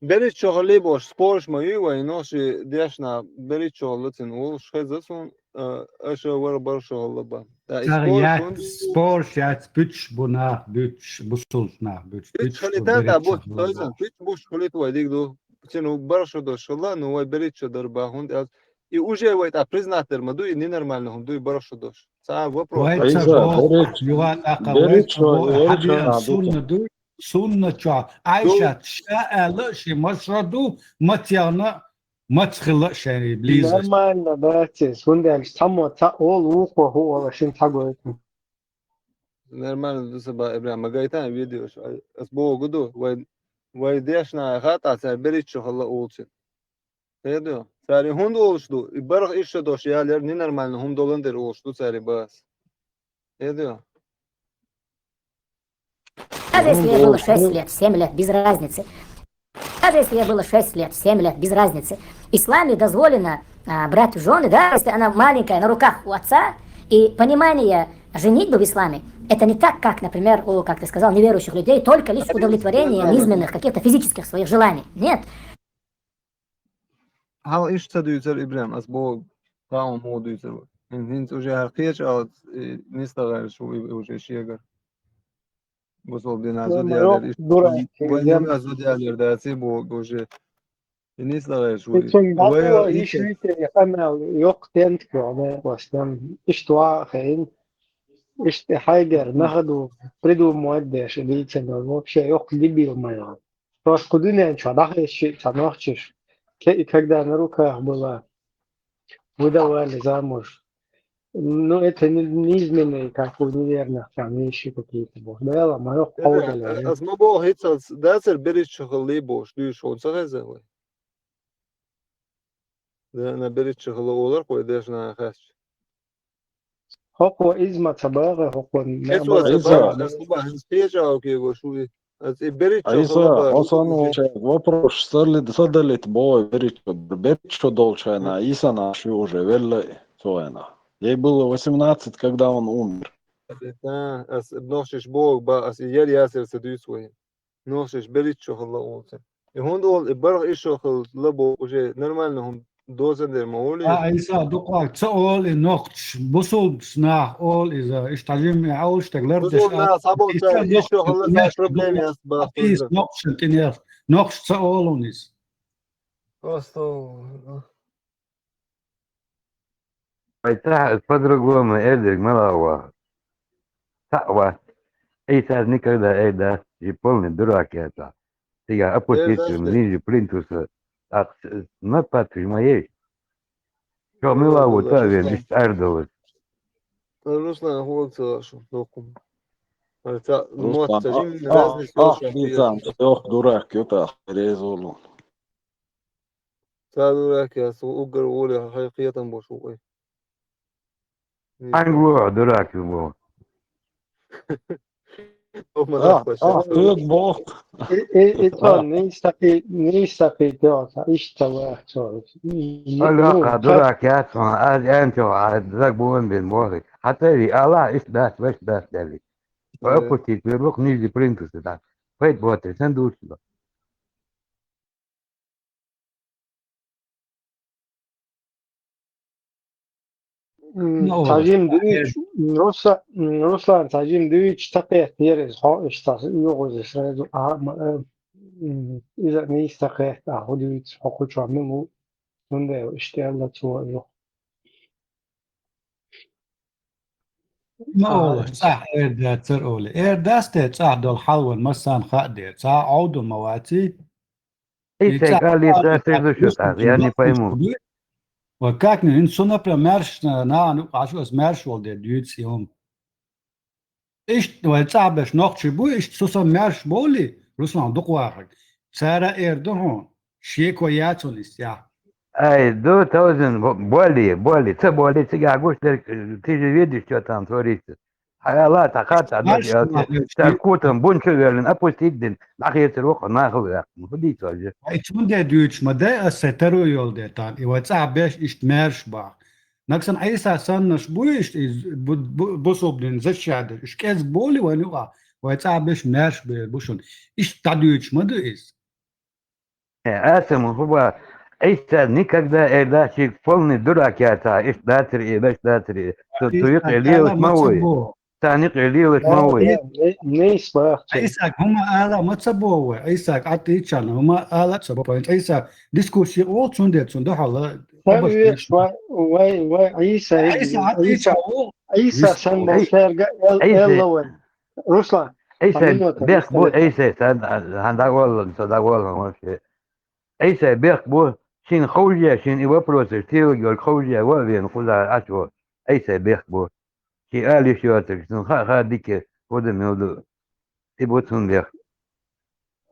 Берригача хилла бохуш спорш ма ю вай, нохчий дешна берригача хилла цин волуш хеза сун, э, аша вара барша хилла ба. Цара яц, спорш яц, буьтуш бу нах, буьтуш, бусулш нах, буьтуш, буьтуш хилита, да, бу тойзан, буьтуш буш хилита вай диг ду. Цин барша дош хилла, ну вай берригача дар бахун, и уже вай тӀа признать дар ма ду, и ненормально хӀума ду, и барша дош. Ца вопрос. Вай ца боху, юха тӀаккха вай ца боху, хьабиан сунна ду, сунна чохь. Айшат ша аьлла, ши маша ду, маца яхна, маца хилла шайна близость. Нормально, братец, хӀунда аьлча цхьаммо цхьаъ олу, вукхо хӀу олу, шин цхьа гойту. Нормально ду, саба Ибрахим, ма гайта видеош. Ас богу ду, вай, вай дешна хатӀа цара берригача хилла олу цин. Хедо? Цара хӀунда олуш ду? И барх иша дош ял яр ненормально хӀума долан дер олуш ду цара бас. Хедо? Даже если ей было шесть лет, семь лет, без разницы. Даже если ей было шесть лет, семь лет, без разницы. Исламе дозволено, а, брать в жены, да, если она маленькая, на руках у отца, и понимание женитьбы в исламе, это не так, как, например, у, как ты сказал, неверующих людей, только лишь удовлетворение низменных, каких-то физических своих желаний. Нет. Хьал иштта ца дуьйцура Ибрахим, ас боху, таун муха дуьйцура вай. ХӀин-, хӀинца уже хӀара кхечу алц, и, нисдагӀаьржаш ву и, и уже шегара. Бусалба дина зуда яьллера, иш-, вай дина зуда яьллера даций боху уже. И нисдагӀаьржаш ву и. Цунна дӀадо, иш витий къамел йоккха тентка йогӀу, ме, вастам. Иштта ваха хейна. Иштта хьайгара, нахаду, придумать деш, дийцина, вообще йоккха дебил ма йогӀу. Просто кху дуьнен чохь дӀахезча а ца нохчаш, ке-, когда на руках была, выдавали замуж. Ну, это не, не измены, как у неверных, там, вещи какие-то, бо. Да, ма йоккха хьовдал. Ас ма боху, хӀинца дацара берригача хилла бохуш, дуьйш хьуна ца хеза вай? Да, на берригача хилла олар кхой дешна хасча. ХӀокхо иза ма ца бахара, хӀокхо ма ца бахара. Иза. Ас хӀума хӀинца кхеча а кегош ву и. Ас и берригача хилла бахара. Хьо санна волчаьрга вопрос сарли-, садаллита боху берригача, берригача долчу хенахь, Исана шу уже велла и цу хенахь. Ей было восемнадцать, когда он умер. Да, ас нохчаш боху, ба, ас и яр ясар ца дуьйцу вай. Нохчаш берригача хилла олу цара. И хӀунда олу, и барх иша хилла боху уже нормально хӀума доцан дер ма олий? А, Ӏийса, дукха ца олу и нохчаш, бусулбас нах олу иза, иштта жимма Ӏовлуш стаг лардеш. Бусулба нах цхьаболчара иша хилла, цара проблема яц баху иза. Нохчашна тӀе нехаш, нохчаш ца олу иза. Просто Вай цхьаъ по-другому эр дерг мала ваха. Цхьаъ вац. Ӏийсас никогда эр дац, и полный дурак яц. Цигахь опуститься ниже плинтуса. Ах, с-, с-, нападать ма ей. Чо мила ву та вен, иштта ардалаш. Руслан, хӀора ца ваша, доккхум. Ай, ца, Руслан, мотт ца жимма а, разница а, йолуш а, Руслан, ца йоху дурак ю тах, реза волу. Ца дурак яц, уггар воле хьайн кхетам бош ву вай. Хьайн гуо дурак ю бо. Ох, ма А, нах а, паша. Хьоьга боху. И, и, и цо нийса кхи-, нийса кхийтта, иштта ваьхча. Алло, ну, ха, дурак яц хьуна, аз аьллачохь, а, заг бу ван бен бохи. Хьан цӀа вий, Аллах, иштта дац, ваьш дац, аьлли. Э. Опустить вер ву-кх ниже плинтуса, да. Пайда боций, сан дуьйцу. М, ну, цхьа жимма дуьйцуш, Руса-, м, Руслан, цхьа жимма дуьйцуш ца кхетта яра иза, хьо иштта юхузе сразу, а, ма, э, м, иза нийса ца кхетта, а, хӀун дуьйцу, хьо кху чохь мила ву, цундела иштта аьлла цо юха. Ма олу, цӀахь эр дацара олий. Эр дац те цӀахь долу хьал ван массарна хаа дера. Цхьа Ӏовдал ма ваций. И цхьа кӀаллица цӀахь эр ду шу тӀаккха, я не пойму. Ва как не, хӀинца со, например, маьрша нахана юкъахь шу, ас маьрша волу дера дуьйцу и хӀума. Иштта вай цӀахь берш нохчий бу, иштта со сан маьрша бовлий, Руслан, дукха вахарг. Цара эр ду хьуна, шеко яц хьуна иза, я. Ай, ду, товзан, бо-, боли, боли, ца боли, цигахь гуш дерг, ты же видишь, что там творится. Хьайла, цхьа хатта деш, цар котам бун чу верлина, опустить дина, дӀахецар вокхо нахал ваьккхина. ХӀу дийца ваьжа? Ай, цунде дуьйцуш ма дай ас, сай таро йолу де тан, и вай цӀахь беш иштта маьрша бахьа. Нагсан Ӏийса саннаш буй иштта, иза бу-, бу-, бусулба дин защищать деш, уьш кӀезиг болий вайн юкъахь, вай цӀахь беш маьрша бер бу шуна. Иштта дӀадуьйцуш ма ду иза. Э, Асам, хӀума, Ӏийса никогда эр дац, шега полный дурак яцахь, иштта дацаре, иштта дацаре. Цу, цу юкъе лелаш ма вуй. Царна юкъе лелаш ма вуй. Нийса бахча. Ӏийсаг хӀума ала ма ца боху вай. Ӏийсаг Ӏаттийчарна хӀума ала ца боху. Ӏийса дискуссия олу цундела, цунна дуьхьал. Сан веш вай, вай, вай, Ӏийса, Ӏийса Ӏаттийча ву. Ӏийса сан болчаьрга эл, Ӏийса. Элла вай. Руслан, Ӏийсай бехк бу, Ӏийсай, сан, сан дӀаволлалла, сан дӀаволлалла вообще. Ӏийсай бехк бу, шена ховшаьа, шена и вопросаш, тилаг йолчу ховшаьа, ва а вена кхузара Ӏаш ву. Ӏийсай бехк бу. Шен ала йиш йоцург, цунна хаа, хаа дика, хӀу ду, мила ду. И бу цунна бехк.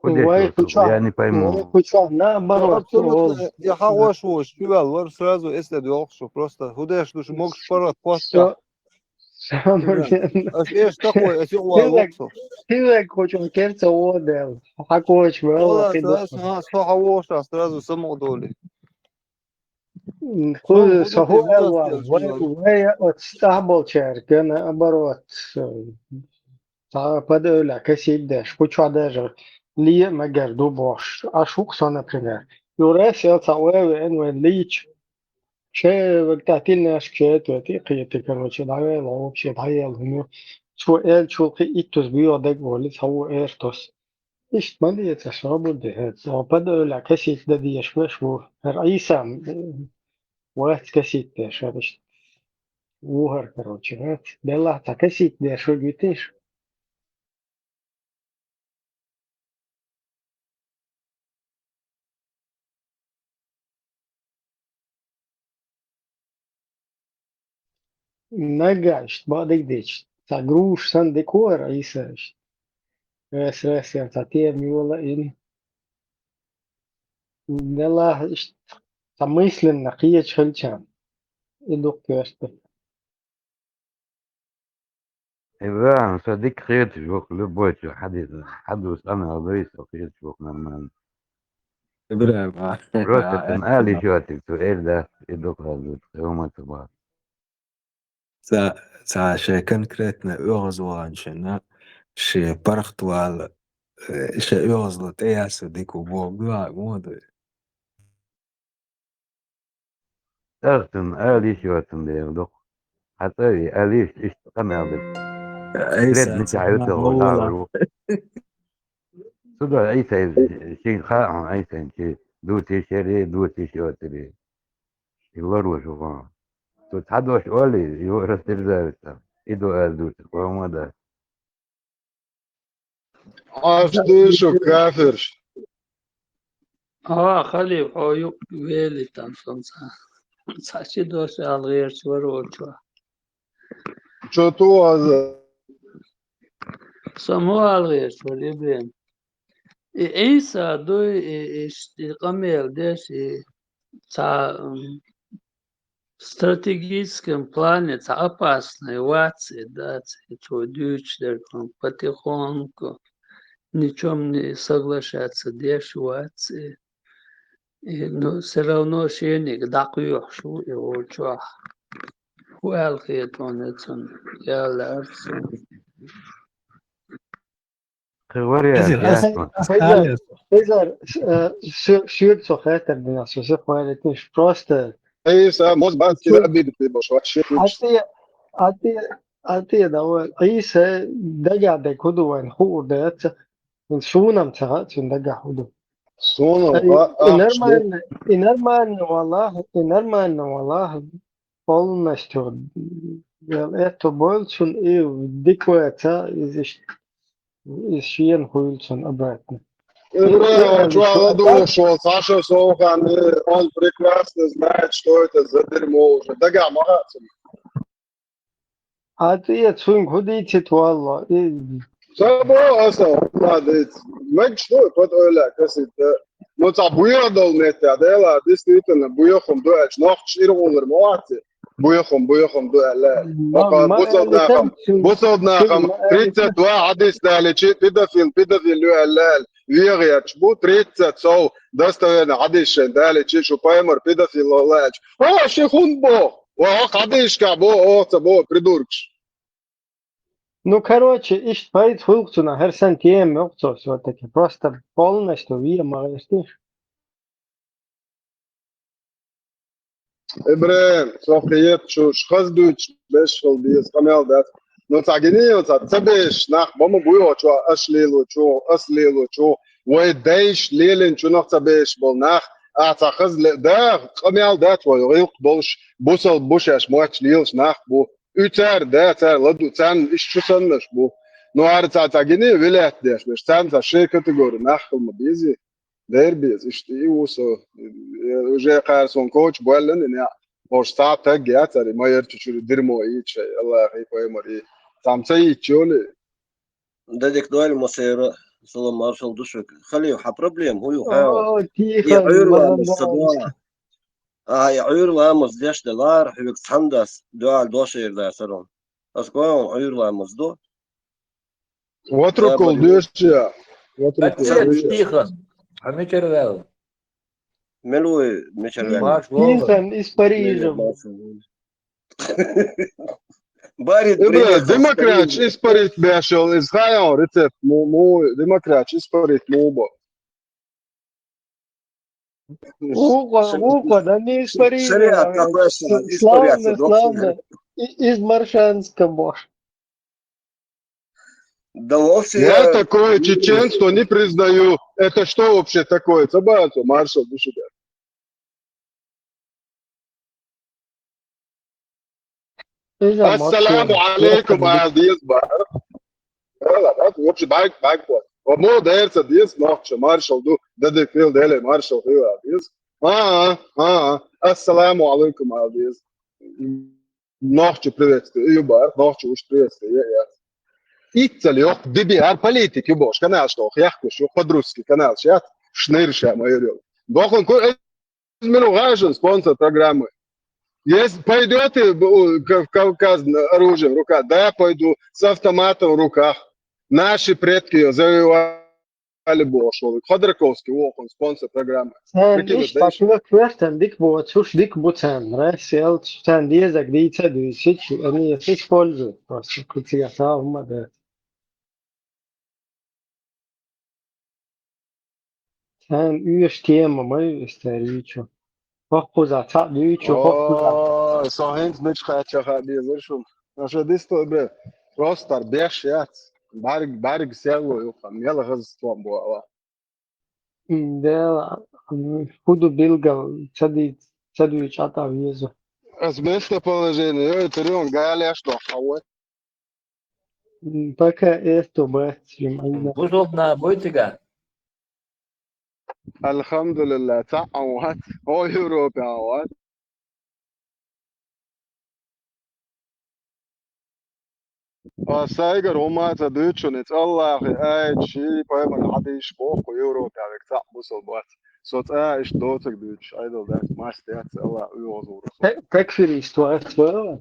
ХӀу деш вай ву цо, я не пойму. Вай кху чохь наоборот, я хьагӀош ву, чувел вара сразу эс де доьлхуш ву, просто хӀу деш ду шу могуш паргӀат пост. Ас эш такой, ас юкъа валлалц. Хилла кхочун керца водел. Хьакхочу вала. Со хьавоша, сразу самукъадолий. Кху со хӀу аьлла вай, вай оцу тӀехь болчаьрга, наоборот, цхьа подъёвлехь касийта деш, кху чохь даже ле а мегар ду бохуш. Аш ву-кх со, например. Юрес ял цхьа вай веана вайн лийча. Ше вегтахь тиллинашка ше а тоьти, кхета, короче, дӀавелла, вообще дӀаелла хӀума ю. Цо элчул кхин иттаза боьха дага волу, цхьа ву эр тос. Иштта ма леца, шабур де хӀета. Цо пада ойла касийта дан дезаш веш ву. ХӀара Ӏийса, м, вац касийта деш, хӀара иштта. Ву хӀара, короче, вац. Делахь цхьа касийта деш вуьгу витийша. Нагахь иштта бакъдерг дийцича, цхьа груша санна дика вара Ӏийса иштта. Рес-рес ян цхьа тема йола ин. Делахь иштта цхьа мысленно кхеча хилчарна. И дукха коьрта. ИбрахӀим, со дика кхеташ ву-кх, любой чу хьадис, хьадус къамел дуй, со кхеташ ву-кх нормально. ИбрахӀим, а. Просто цунна ала йиш йоцург цо эр дац, и дукха хаза ду, хӀума ца боху. Ца, ца шайн конкретно оьгӀазваханчунна шен паргӀатвала, э, шайн оьгӀазло тӀеясса дика ву боху, дуьхьа ма ду. ТӀаккха цунна ала йиш йоцун дела дукха. Хьан цӀа а вий, ала йиш, иштта къамел дерг. Ай, Ред сан, мичахь сан, ю сан, тоху сан, сан. Цу дан Ӏийсай, шен хаьа хьуна Ӏийсайн, шен дуца йиш яре, дуца йиш йоцуре. И лоруш ву хьуна. Цо цхьа дош олий, и вара терзавица. И ду ала дуьйцу, хӀума дан. Аш дуй шу, кафирш? А, Халиф, хьо юкъ велитан сон ца. Ца чи дош ала гӀерташ вара волчо. Чо ту аза? Со ма ала гӀерташ вара, ИбрахӀим. И Ӏийса дуй, и, и, и къамел деш, и цхьа, м, стратегическом плане цхьа опасный вац и, дац и, цо дуьйцуш дерг хьуна потихоньку, ни в чём не соглашаться деш вац и. И, ну, всё равно шениг дӀакхоьхьуш ву и волчохь. ХӀу аьлла хета хьуна цунна? Яла лаьара цунна. Кхин вариант яц ма. Хезар, хезар, э, шу-, шуьга со хаттар дина, со сих ваьллийтинаш, просто. Ӏийса, моз бан, кхин обидеть беш, вообще. Ӏатте, Ӏатте, Ӏатте, давай. Ӏийса дагахь дерг хӀу ду вайна хуур дац. Суна-м ца хаьа цуьнан дагахь хӀу ду. Суна, и, а, и а, нормально, и нормально валахь, и нормально валахь. Полностью, э, это бойла цунна, и дика вац, иза иштта, иза шена хуьйла цунна обратно. ИбрахӀим, чохь ладугӀуш волу цхьа шо совгӀан, он прекрасно знает, что это за дерьмо уже. Дагахь ма хаьа цунна. Ӏа тӀе цуьнга хӀун дийцит валло? И ца боху аса, хӀума дийца. Мегаш ду, под ойла касийта. Ну, цхьа буьйха долу метте, дела, действительно, буьйха хӀума ду аьлча, нохчаш иргӀулар ма вац и. Буьйхам, буьйхам ду аьлла. Ма-, ма-, бусалба нахам, бусалба нахам, тридцать два хьадис даличи, педофил, педофил ю аьлла, вегӀерча бу, тридцать сов достоверный хьадис шайн даличи, шу пайхамар педофил валла аьлча. О, ши хун бо, ва хьадисашка бо, о, ца бо, придуркаш. Ну, короче, иштта пайда хуьлу цунах, хӀара сан тема йоккху цо всё-таки. Просто полностью ве ма гӀерташ. ИбрахӀим, со кхета шуьш, хаза дуьйцуш беш хила деза, къамел дац. Ну, цхьа гиний, цхьа ца беш нах ба ма буй хьо чохь, аш лелочу, ас лелочу, вай дайш лелинчунах ца беш болу нах, а цхьа хаза ле-, да, къамел дац вай, гӀиллакх долуш, бусалба бу шаьш, моч лелаш нах бу. Уьцар, да, цара ладу, царна иштта шу саннаш бу. Ну, хӀара цхьа, цхьа гиний, вилаьтта деш беш, царна цхьа шайн категори нах хила ма безий. Дера беза, иштта и ву со. Уже кхара сон коч боьллина и неӀ. Ош цхьа таг яцара, и ма ярчу чуьра дирмо йийча шай, Аллахий, пайхамарий. Цхьамма ца йийча йолий? Дадик дойла ма сайра, салам маршал ду шуьга. Халев, хьан проблема хӀун ю, хьан? О, и тихо, Ӏуьйра ламаз ца дуа. А, и Ӏуьйра ламаз деш делара, хьоьга цхьана дас, дуьхьал дош эр дацара. Ас гоьгӀун Ӏуьйра ламаз ду. Ватрукул дуьйш я. Ватрукул дуьйш я. Тихо. Хьан мичара ваьлла? Мел вуй мичара ваьлла? Марш вогӀу. Тихо, из Парижа. Барит, ибра, демократча испарить беш йолу, из хайон рецепт, му, му, демократча испарить му бо. Гукъа, гукъа, да не испарить. Шариат такой, что испаряться. Славно, славно. И, из Маршанска бош. Да вовсе я такое чеченство не признаю. Это что вообще такое? Ца бацо, маршал, ду шуьга. Ассаламу алейкум, ала деза бара. Ала, ала, вообще, бага, бага, бага. Мо дерца деза, нохча, маршал ду, дадик хил, деле, маршал хил, ала деза. А, а, а, а. Ассаламу алейкум, ала деза. Нохча приветствие, ю бара, нохча уж приветствие, я, я. Иццал йоккха диби, гьар политик ю бош, канал что, яхкуш, ю по-русски канал шат, шныр ша, майор ю. Бохун ку, э, мину гажен спонсор программы. Если пойдёте в, в Кавказ оружием в руках, да, пойду, с автоматом в руках. Наши предки её завоевали. Али бохуш волу Ходорковский вохуна спонсор программы. Царна иштта дӀа коьртан дика боцуш, дика бу царна, Россия, царна дезаг дийца дуьйсичи, они это используют просто, куьцигахь сагӀа хӀума дац. Царна оьшу тема ма ю историчу. Хоккхуза цхьаъ дуьйцу, хоккхуза. Ой, со хӀинца мича кхача хаа дезара шуна. Аша дисто бе, просто беш яц. БӀарг, бӀарг серло юха, мела хаза стом бу ала. М, дела, м, хӀун ду билгал, ца ди-, ца дуьйцу Ӏа тӀа веза. Ас местоположение, ой, трён галеш до хавой. М, пока эсто бац, м, айна. Бусалба нах буй цига? Алхамдулилла, цхьаъ а вац, о, Европе а вац. А сайгара хӀума ца дуьйцу шуна, Аллахьи аяташ, пайхамаран хьадисаш боху, Европе а век цхьаъ бусалба вац. Со цкъа а иштта доцург дуьйцуш, Ӏедал дац, мас дац, Аллахь оьгӀаз вур со. Те-, текфирист вац,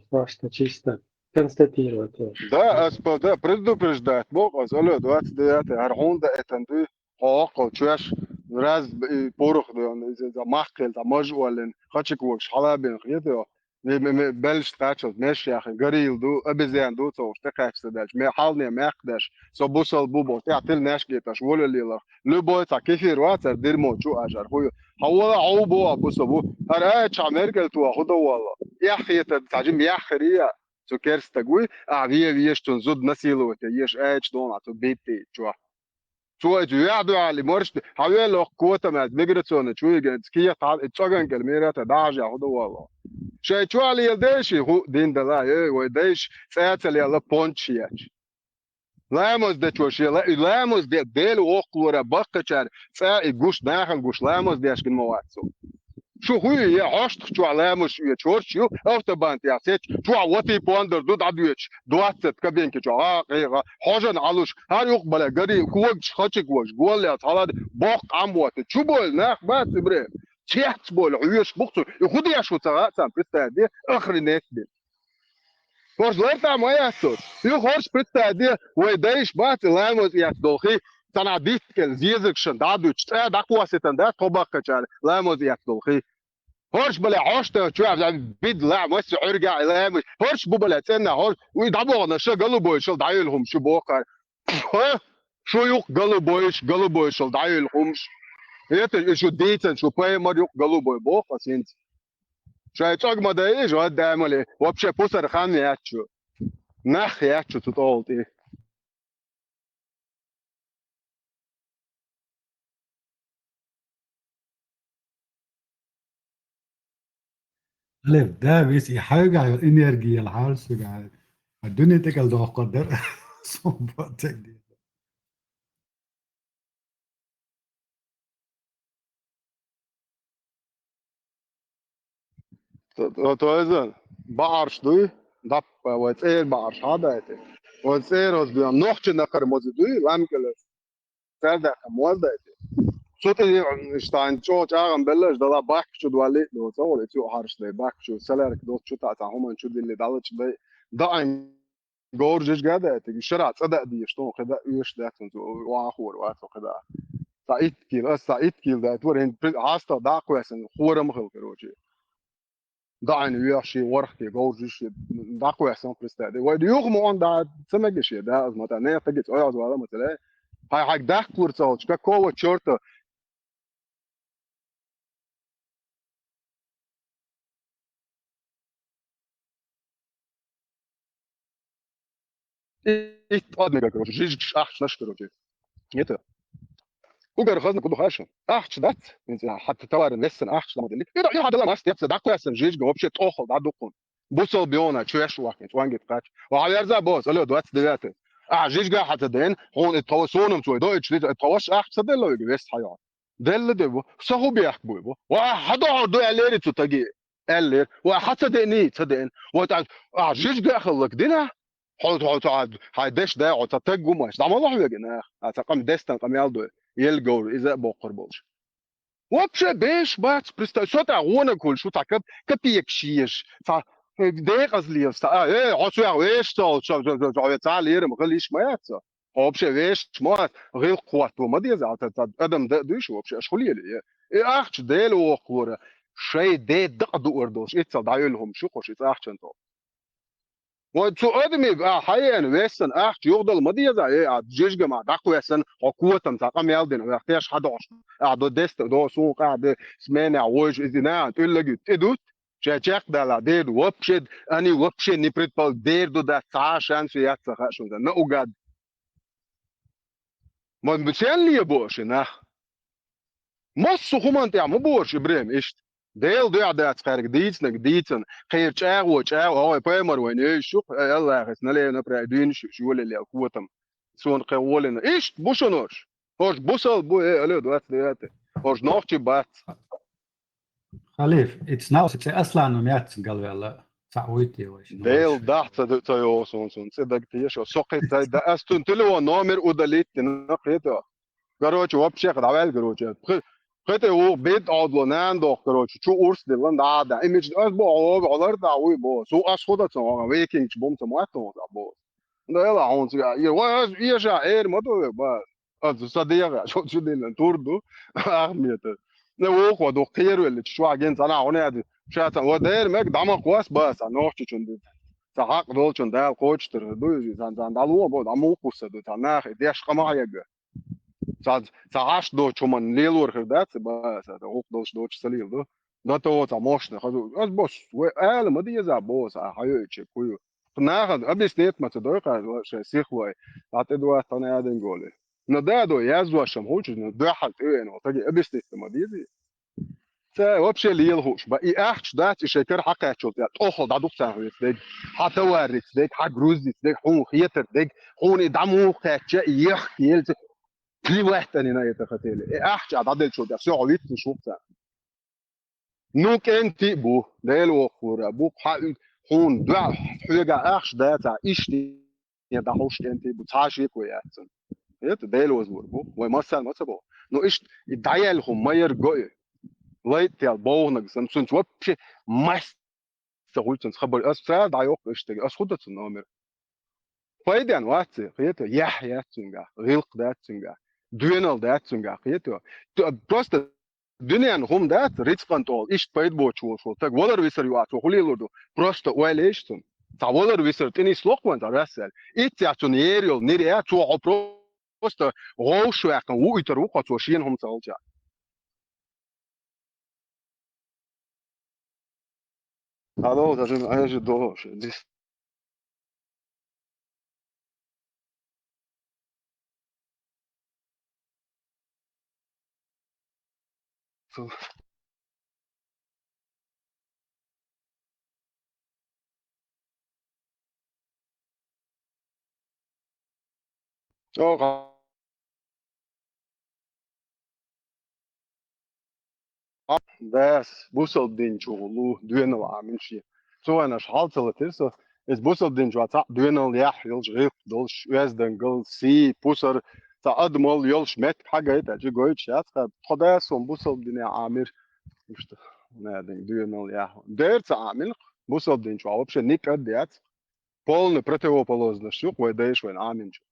просто чисто констатировать вац. Да, ас по-, да, предупреждать боху ас, алло, двадцать девятое, хӀара хьуна даийтина дуй, хьо хӀоккхул чоьш, раз и пурах доьгӀна, иза, иза махкхел, цхьа маж оллина, хачик вогаш хьалабина хета йо. Ме-, ме-, ме-, белш кхачалц меш яхи, горилла ду, обезьян ду, ца уьш тӀекхаьчца даьлча, ме хьалне мехкадеш, со бусалба бу боху, тӀехь тилнеш геташ, волалелах. Любой цхьа кефир вацара, дирмо чу ажар, хӀу ю. Хьан вола хьо бу а бусалба бу. ХӀара аьча хьан меркӀал тоха хӀу дан волло. Эхь хетар, цхьа жима яххарий а, цу керстаг вуй, а ве веш цун зуда насиловать еш, аьча дона цу битти чохь. Цо иза веа дуьхьал и маршди, хьан вел оккха котам аьлла, миграционный чу йигенца кехат хьал, и цӀоган кӀел мира тӀе дӀахьажа хӀу дан волло. Шайн чохь лела дайши хӀу дин дала, эй, вай дайш цӀа ца лела пончаш еча. Ламаз дечо шен ла-, и ламаз де, Дела воккхалора баккхачара цӀа и гуш, нахана гуш ламаз деш гина ма вац цо. Шу хӀуй, я хьоштах чохь ламазаш оьцу хӀорш ю, автобан тӀехь сецча, чохь ватий пондар ду дӀадоьцуш, двадцать кабинки чохь, гӀа, гӀе, гӀа, хьожан Ӏалуш, хӀара юкъ бале, гарий, когаш, хачиг ваш, гол яц, хьалад, боккха Ӏам вотта. Чу бойла, нах бац, Ибрахим. кец болу хьоьжуш бу-кх цо. И хӀун деш ву ца хаьа царна, представь де, охренеть бен. ХӀорш лартӀа ма яц цо. И хӀорш, представь де, вай дайша бац, и ламаз эцна долу хи, цхьана дитт кӀел зезагашна дӀа а дуьтуш, цӀа дӀакхоссийтина дац тхо баккхачара ламаз эцна долу хи. ХӀорш бале хьошта чоьхьа бида лаьа масса Ӏуьргахь и ламаз. ХӀорш бу бале цӀенна хӀорш, уй дӀабохна ша голубойшал дӀайолу хӀума шу боху хӀара. ХӀа? Шу юкъ голубойш, голубойшал дӀайолу хӀумаш. Это шу дийцан, шу пайхамар юкъ голубой боху ас хӀинца. Шайн цӀог ма дайла, жо адамале, вообще пусар хан яц шу. Нах яц шу цу тӀолу тӀе. Лев, да, вис и хьоьгахь йолу энергия яла хьарсуга, а дуьне тӀекӀел доккхур дара. Сон баттек деза. То, то, то иза, баӀарш дуй, даппа, вай цӀера баӀарш хьадайти. Вай цӀера оз дуьйна, нохча накхара моза дуй, ламкӀала цаьрдаьхна моз дайти. Цу тӀе, м, иштта хьайн чӀогӀа чӀагӀам беллаш дала, баккхачу дуьллий, доцу гӀур, и цу хьарш дай, баккхачу, салаьрка доцу чу таӀа цхьа хӀуман чу дилли, далачу дай, даӀан говр жижиг а даьтиг, шарахь цӀа даа дезаш, тхуна кхидӀа оьшуш дац, хӀунца вахор вац хьо кхидӀа. Цхьа итт кил, ас цхьа итт кил даьтта вара, хӀинца при-, хьастагӀа дӀакхоьссина, хорам а хилла, короче. ДаӀина вехаш, ворхӀ кил говр жижиг дӀакхоьссина, представь. Вай юха ма он да, ца мегаш я, да, аз ма та, нехан тагица оьгӀаз вала ма ца ле. Хьай хьайга даккхалур ца хилча, какого чёрта? Итт однага, короче, жижигаш ахчанаш, короче. Это. Угар хазна куду хаша. Ахча дац, хӀинца хьатта товаран вессан ахча ламо делик. Ира, ира, хьадала мас, тепца, даккхоьссина жижига вообще тӀохал дӀадуккхун. Бусал биона, чоьш вахкин, цӀонгит кхач. Ва хьаверза бос, алло, двадцать девятый. А, жижига хьаца ден, хьуна и тхо сонам цой, доич, и тхо ваш ахча ца делла вега, вес хьайо. Делла де бу, са хӀу бехк буй бу. Ва хьадохьор ду аьллери цу таги. Аьллер. Ва хьа ца деъний, ца деъна. Ва тӀа, а, жижига а хӀаллак дина. Хьо, хьо, хьо, хьай деш дай, хьо ца таг гумаш. ДӀа ма лохьа вега нах. А ца къам дестан къамел дой. Ел говр, иза а боккхур болуш. Вообще беш бац, представь, со тӀа гӀонаг хуьлуш ву, цхьа кап-, копеек шеш, цхьа, э, декъазлелаш, цхьа, а, э, хьо соьх веш цо, цо, цо, цо, цо, ве цхьа лерам хила йиш ма яц со. Хьо вообще веш ма вац, гӀиллакх хӀотто ма деза, цхьа, цхьа адам да-, дуьйш вообще, аша хӀу лелий? Э, ахча Дела воккхалора, шай де дакъа дуур долуш, иццал дӀайолу хӀума шу кхуш, иза ахчан тӀо. Вай цу адамий, а, хьаена, вессан, ахча юхадала ма деза, э, а, жижигама дӀакхвессан, хьо котам цхьа къамел дина, вех теш хьадош. А, до деста, до сункъа, а, де сменя, войш, изина, тӀуьллаги, тӀе дут, ше чекхдала, дер, вообще, они вообще не предпол-, дер ду дац, цхьа шанс яц, ца хаьа шуна, наугад. Ма сен лебо ши нах? Массо хӀуман тӀехь ма бохуш, Ибрем, иштта. Дела дуьхьа дац кхаьрга дийцинарг дийцина, кхера чӀагӀо чӀагӀо, хьо вай пайхамар вайна йойуш ю, э, Аллахьас налена прай дуьйна шу, шу йолалел котам. Суна кхин волина. Иштта бу шуна хӀорш. ХӀорш бусал бу, э, алло, двадцать девятый. ХӀорш нохчий бац. Халиф, it's now, се Аслану яц галвелла, цхьа вуйти вай шин Дел вуйш. Дахь ца ду-, ца йогӀу суна, суна цӀе даг тешо. Со кхин тай да, ас цун телефон номер удалить дина, кхето. Короче, вообще, дӀаваьл, короче. Пхи-, пхи тӀе ву бед Ӏодло, нана доху, короче, чу урс дилла, да, да. Имидж ас бо, гӀо, гӀолар да, вуй бо. Су ас худа цун, векинг чу бум ца мотт, бо. Да, эла, хьун цигахь, е, ва, ас, еша, эр ма ду ве, ба. Ас, са дегӀа, шо чу дилла, тур ду, ахмета. Не вохо ду, кхервелли, чу шуа ген цана, хьуна яди. Ша ца, ва дер мег, дама кхос, ба, са нохчи чун ди. Са хьакъ долчун дал кочтар, ду, сан, сан, дал вон, бо, дама кхуса ду, сан нах, деш къамах яга. Ца, ца Ӏаш доцу хӀуманна лелор хир дац, ба, ца, ца гӀуллакх долуш доцу ца лела ду. Да то ца мощный хазу. Ас бос, вай ала ма деза бос, а хьайоьчу кую. Нахана объяснить ма ца дой, кхара шайн сихлой. А тӀе дуа тхана аден голи. Но да, до, язвашам хучу, но дуьхьал тӀе вен, вот таги объяснить ма дези. Ца вообще лела хуш, ба, и ахча дац, и шайн кара хьакхаьчул тӀе, тӀохал дӀадукха ца хьоьца дег, хьа товар риц дег, хьа груз риц дег, хьуна хетар дег, хьуна и дӀа муха кхаьчча, и ех елца, плевать они на это хотели. И ахча дӀаделчул тӀе, всё, хьо витнаш ву ца. Ну, кӀентий бу, Дела воккхура, бу, хьа, хьуна дуьхьал, хьоьга ахча дац, а, иштта. Я дӀахьуш кӀентий бу, цхьа шеко яц цунна. Это Дела вазвур бу, вай массарна ма ца боху. Ну, иштта, и дӀаяьлла хӀума ма яра гои. лайттел бовханаг санна, цунца вообще масса хуьлу цунца хабар. Ас цара дӀайоккху иштта, ас хӀун дан цунна номер? Пайден вац, кхета, яхь яц цуьнгахь, гӀиллакх дац цуьнгахь, доьналла дац цуьнгахь, кхета. Т-, просто дуьненна хӀума дац, рицкъан тӀехула, иштта пайда боцуш волуш волу стаг. Валар висар ю а цо хӀун лелор ду? Просто ойла еш цунна. Цхьа валар висар тӀе нисло-кх вайн цхьа рассел. Иццехь цунна ер йолу нир а, цо хьо просто гӀовшах ваьккхина вуьйтур ву-кх хьо цо шена хӀума ца хилча. Алло, даже Ӏежа догӀуш. ЧӀогӀа дас бусалба дин чу гӀуллу, доьналла Ӏамийна шен. Цу вайнаш хьал ца латира со. Иза бусалба дин чохь цхьаъ доьналла, яхь йолуш, гӀиллакх долуш, оьздангалла, сий, пусар, цхьа адамалла йолуш меттиг хьагайта аьлча, гойтуш яц-кх. Тхо дас суна бусалба дине Ӏамийра. Иштта, надо, доьналла, яхь. Дера ца Ӏамийна-кх, бусалба дин чохь вообще никъ а дац. Полный противоположность ю-кх вай дайша вайна Ӏамийнчу.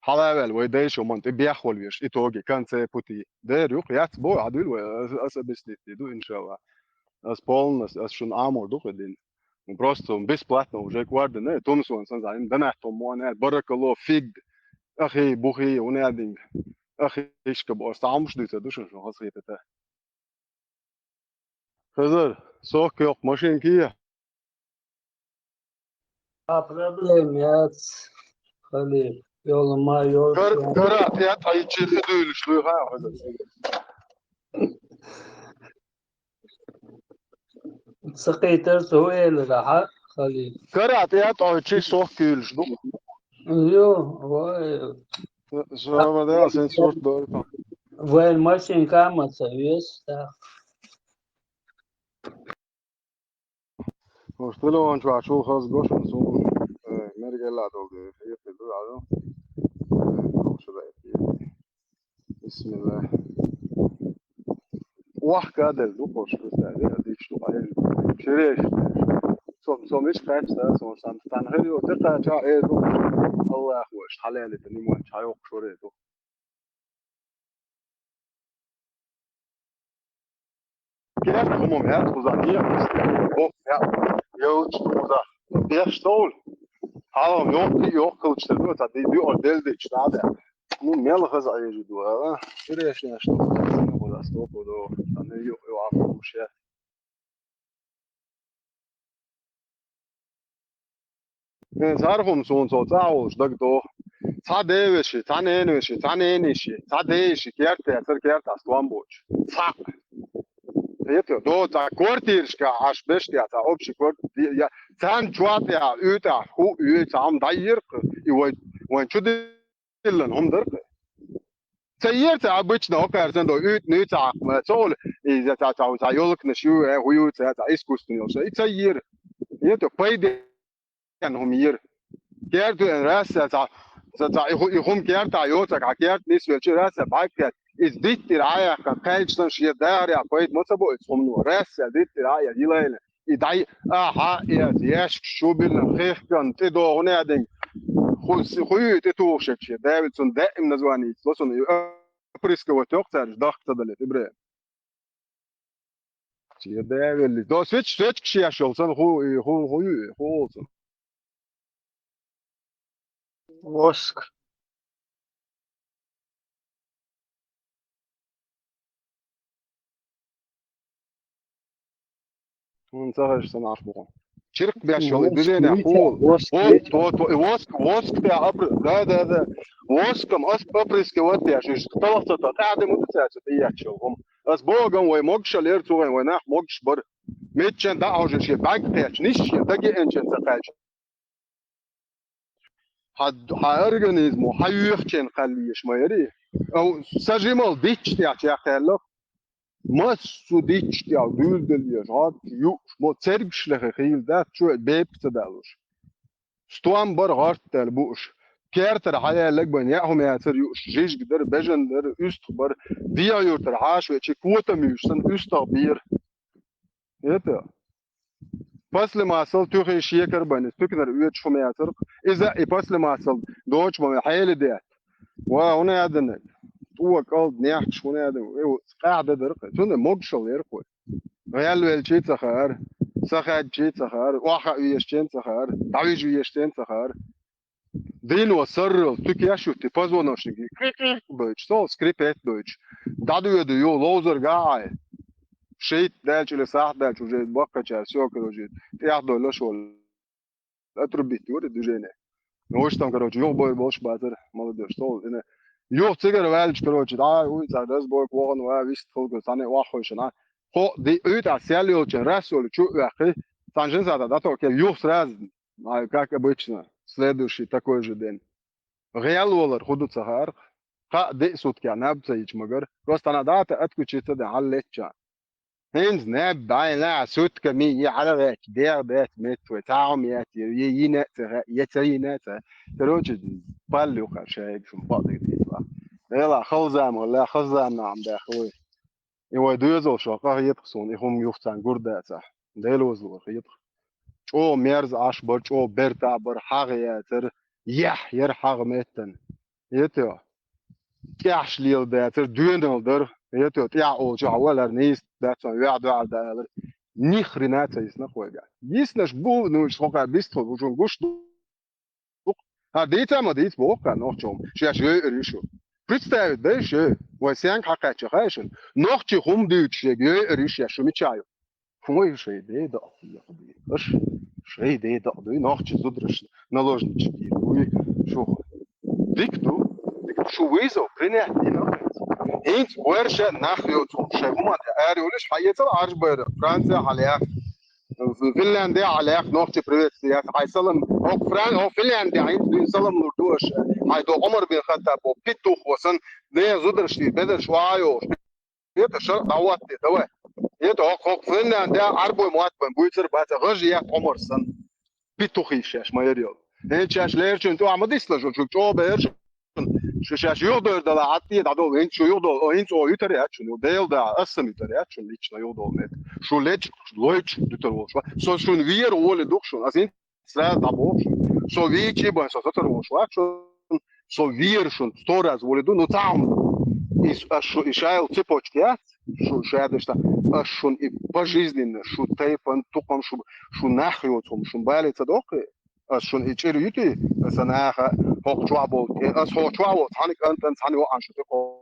Хьала а ваьлла, вай дайша хӀуманна тӀе бехвала веш, итоге, конце пути. Дера ю-кх, яц боху, Ӏадвила вай, ас, ас объяснить ду, иншалла. Ас полностью, ас шуна Ӏамор ду кху дин. Ну, просто бесплатно уже кӀордина, тумсона сан займ, данахь туммо аьлла, баракалло, фиг, ахи, бухи, унадин, ахи, ишка бо, ас Ӏамуш дуьйца ду шуна, шуна хазахетата. Хезар, сохка йоккху машинка е? А проблема яц, Халил. Йолу ма йолу. Кар-, карахь тӀе а тӀайчи хи дуьйлуш луьйха а хезар. Ца кхийтар цо элира, хьа, Халил. Карахь тӀе а тӀайчи сохка юьйлуш ду. Йо, вай. Шаба да, сен сурт дойта. Вайн машинка ма ца вес, так. Уж телефон чохь чул хаза гошун суна. Э, мергелла долу дела, хетта ду, а ду. Э, кокшура эти. Бисмилла. Вахка дел ду, кокшу куста, деш ду, а эр. Ширеш. Со, со миш кайф са, со сам стан хер ю, те кайф ча эр ду. Аллах ваш, халали, те ниман чай ок шуре ду. Керта хӀума яц кхуза, дехьа, боху, я, йолчу кхуза. Дехьа стовлу. Хьалам йоккхи, йоккхалчу тера, ца ди, ди, ор, дел дечу, да, да. Ну, мел хаза Ӏежа ду, а? Интересно, что кхуза, стопудово. Ца не ю, ю, а, хӀума ше. Э, цхьа хӀума суна цо цӀа а волуш дага доху. Цхьа девеши, цхьа ненавеши, цхьа нениши, цхьа дейиши, керта яцара, керта стом боцуш. Цхьа. Хетар, до цхьа квартирашка Ӏаш беш тӀе, цхьа общий квартира, я, цхьаьна чохь тӀе, уьйтӀахь, хӀу, уьй, цхьа хӀума дӀайиркх, и вай, вайн чу диллина хӀума дара-кх. Ца ера ца обычно, окхарсан до уьйтӀа нуьйца Ӏаккха, ца олу, иза ца, ца, ца йолкнаш ю, э, хӀу ю, ца, ца искусственный йолуш. И ца ера. Ета пайден хӀума ера. Керта веана раса ца, ца, ца, и хӀу-, и хӀума керта йоцург, хьан керта нисвелча раса бӀаьрг кхетта. Иза диттира Ӏаяьккхина, кхаьлча санна шен дахарехь пайда ма ца бо иза хӀумано. Раса диттира Ӏаяьккхина, йилайна. И дӀай, ахьа, эца, яьшка шу биллина, хехкан, тӀедогӀу неадинг. Ху-, ху ю тӀетухуш ша, Давид цунна даим название йицло цунна, и опрысковать йоккху цаьрга, дахка ца далийта, Ибрахим. Ша Давид ли. До свеч-, свечка шеш йолу санна, ху, и ху, ху ю, ху олу цунна. Воск. ХӀунда ца хезаш сан Ӏаш бу хьуна. Чиркх беш йолу и движение хул. Воск, воск, то, то, и воск, воск те апр-, да, да, да. Воском ас-, опрыскивать деш, уьш талах ца то, тӀаьхьа де ма ду цаьрца тӀеетташ йолу хӀума. Ас богам вай могушалла яра цу вайн, вай нах могуш бара. Миччан дӀа а хьожуш, шен бӀаьрг кхетча, нисча, шен дагеанчан ца кхаьчна. Хьан, хьан организмо, хьан юьхачен кхаьллеш ма яри. Ау, сан жимал дитташ тӀехь чекхъяьлло. Массо дитташ тӀехь дуьйладеллеш, гӀад юуш, мо цергаш лехе хийла дац, чу бепиг ца далуш. Стом бара гӀарт даьлла бууш. Кертара хьаяллаг байна, яа хӀума яцара юуш, жижиг дара, бежан дара, уьстах бара, дегӀа юртара хьаша вечи, котам юьш санна, уьстах бийра. Это паслимасал туьхин шекар байна, туькнар оьцуш хӀума яцара. Иза и паслимасал дочу ма хьели де. Ва, хӀуна ядан, тӀо кӀалд нехчаш хӀуна ядан, э, къаьхьа дадарх, цунна могушал ярх вай. Ваьлла велчий ца хаара, са хаьдчий ца хаара, охьа вешчен ца хаара, дӀавижа вешчен ца хаара. Дийно саррал, туькеш ю, ти позвоночник, кхи-кхи дойтуш, со скрипет дойтуш. ДӀадоьду ю, ловзар гахьай. Шийтта даьлча или сахьт даьлча уже баккхачара, всё, короче, тӀехдоллаш волу. Отрубить юра движение. Ну, уж там, короче, юхабойр болуш бацара, молодёжь, со, ина. Юха цигара ваьлча, короче, да, уй, цара разбойка вахана, ва, вист хилга, цхьана ваххойшина. Хо, ди, уьйтӀа сел йолчун, рас йолу чу ваьккхи, цхьана жин сада, да, то, ке, юха сразу, а, как обычно, следующий такой же день. ГӀел валар хӀу ду ца хаарх, кхаа-деа суткех наб ца йича магар, просто надо отключиться де хьаллечча. ХӀинца наб бӀайла, сутками, и хьалагӀечча, дегӀ дац, меттавай, цхьа хӀума яц, я, я йина а ца хаьа, я ца йина а ца хаьа. Короче, пал ю кхара шайга, шун бакъдерг дийца. Дела, халзам валла, халзам наӀам баьхна вай. И вай доьзал шо къахетах суна, и хӀума юха царна гур дацахь. Дела вазлур хетах. ЧӀогӀа мерза Ӏаш бар, чӀогӀа бертахь бар, хьагӀ яцара, яхь яра хьагӀ меттана. Ето, тӀехьаш лела дацара, доьнал дара. Ето, тӀехь олучохь валар нийса дац, ваьӀ дуьхьал да алар. Ни хрена ца йиснах вайга. Йиснаш бу, ну, хӀокхара бистхула бу, шун гуш ду. ХӀара дийца а ма дийца боху кхара нохчо, шаьш йойур ю шу. Представить дай шу, вай сенга хьакхаьчча хаьшина. Нохчи хӀума дуьйцуш шега йойур ю шаьш, шу мича ю? Хьой, шай дей дакъа дуй, аша шай дей дакъа дуй, нохчи зудараш наложничать дийр дуй, шу дика ду, дика ду, шу вызов принять дина. ХӀинца вайша нах йоцу, шай хӀума де ари улиш, хьаэцал Ӏаржбайра, Франция хьалех, Финляндия хьалех, нохчи приветствие яц, хьай салам, хӀокху Фран-, хӀокху Финляндия хьинца дуьйна салам лур ду аша, хьай до Ӏумар бин Хаттаб, бо петух васан, не зудараш дийр, бедарш ваха йолуш. Это шар дӀаватте, давай. Это хӀокху, хӀокху Финляндия Ӏарбой мотт бан буьйцур бац, гӀажа ят Ӏумар сан. Петухи шаьш ма яр йолу. ХӀинца шаьш лерачун тӀехь ма дисла, шу чӀогӀа бераш. Шу шаьш юхадойр дала, хьан тӀе дӀадолу, хӀинца шу юхадолу, о, хӀинца о, ютар яц шуна, Дела да, ас сан ютар яц шуна, лично юхадолу мет. Шу лечкъаш, лойчуш дитар волуш. Со шуна вера воле дух шуна, ас хӀинца сразу дӀабоху шуна. Со вийчий бан, со сацар волуш вац шуна. Со вера шуна, сто раз воле ду, ну, цхьа хӀума ду. И ас шу, и шайл цепочка яц, шу, шу ядаш та, ас шуна и пожизненно, шу тайпан, тукхам, шу, шу нах йоцу хӀума, шун бале ца доккхи, ас шуна и чӀир юти, аса наха, хӀокху чохь болу, э, ас хӀокху чохь волу, цхьаьна кӀантан, цхьаьна йоӀан шу тӀе кхо.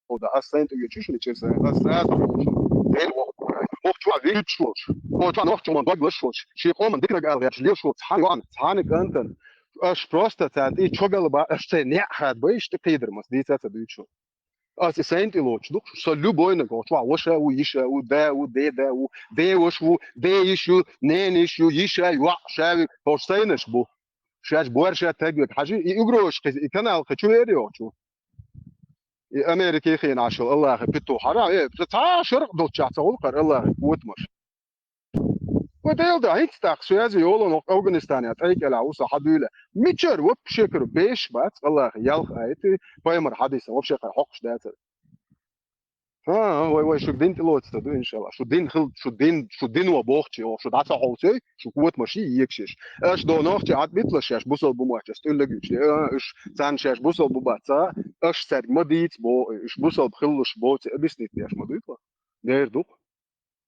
Ода ас сайн тӀе чуьш вичир сайн, ас сразу вичир. Дел воху. Воху чохь вичир шош. Воху чохь нохчо ман дог лаш шош. Ши къоман дикнаг ала гӀерташ леш шош. Цхьаьна йоӀан, цхьаьна кӀантан. Аш просто царна тӀе чогалба, аш сайн неӀ хадбайш тӀе кхийдар мас, дийца ца дуьйцу. Ас и сайн тӀе лоцуш ду, со любойнаг, воху чохь ваша ву, йиша ву, да ву, деда ву, деваш ву, дейиш ю, нениш ю, йиша, йоӀ, шави, хӀорш сайнаш бу. Шаьш борша тегвиг хьажи, и угрозаш кхи, и канал кхи чу вер йохчу. И Америки хин Ӏашал Аллахи питу хьара, э, цхьа шаркъ долччахь ца гӀулкхар Аллахи котмаш. Вай Дела да, хӀинца тӀаккха связи йолу нох Афганистане, тӀайкӀелахь ву со хьан дуьйла. Мичара вообще кара беш бац, Аллахи ялх айти, пайхамар хьадиса, вообще кара хьокхуш дацара. ХӀан, вай, вай шуьга дин тӀелоцу ца ду, иншалла. Шу дин хил, шу дин, шу дино бохчи, шу дӀа ца хьовсий, шу котмаши егашеш. Аш до нохчи Ӏад битлаш шаьш бусал бу моч, ас тӀуьллаг юьчу. А, уьш царна шаьш бусал бу бац, ца, аш цаьрга ма дийца бо, уьш бусал хиллуш боци, объяснить деш ма дуй тхо. Дер ду-кх.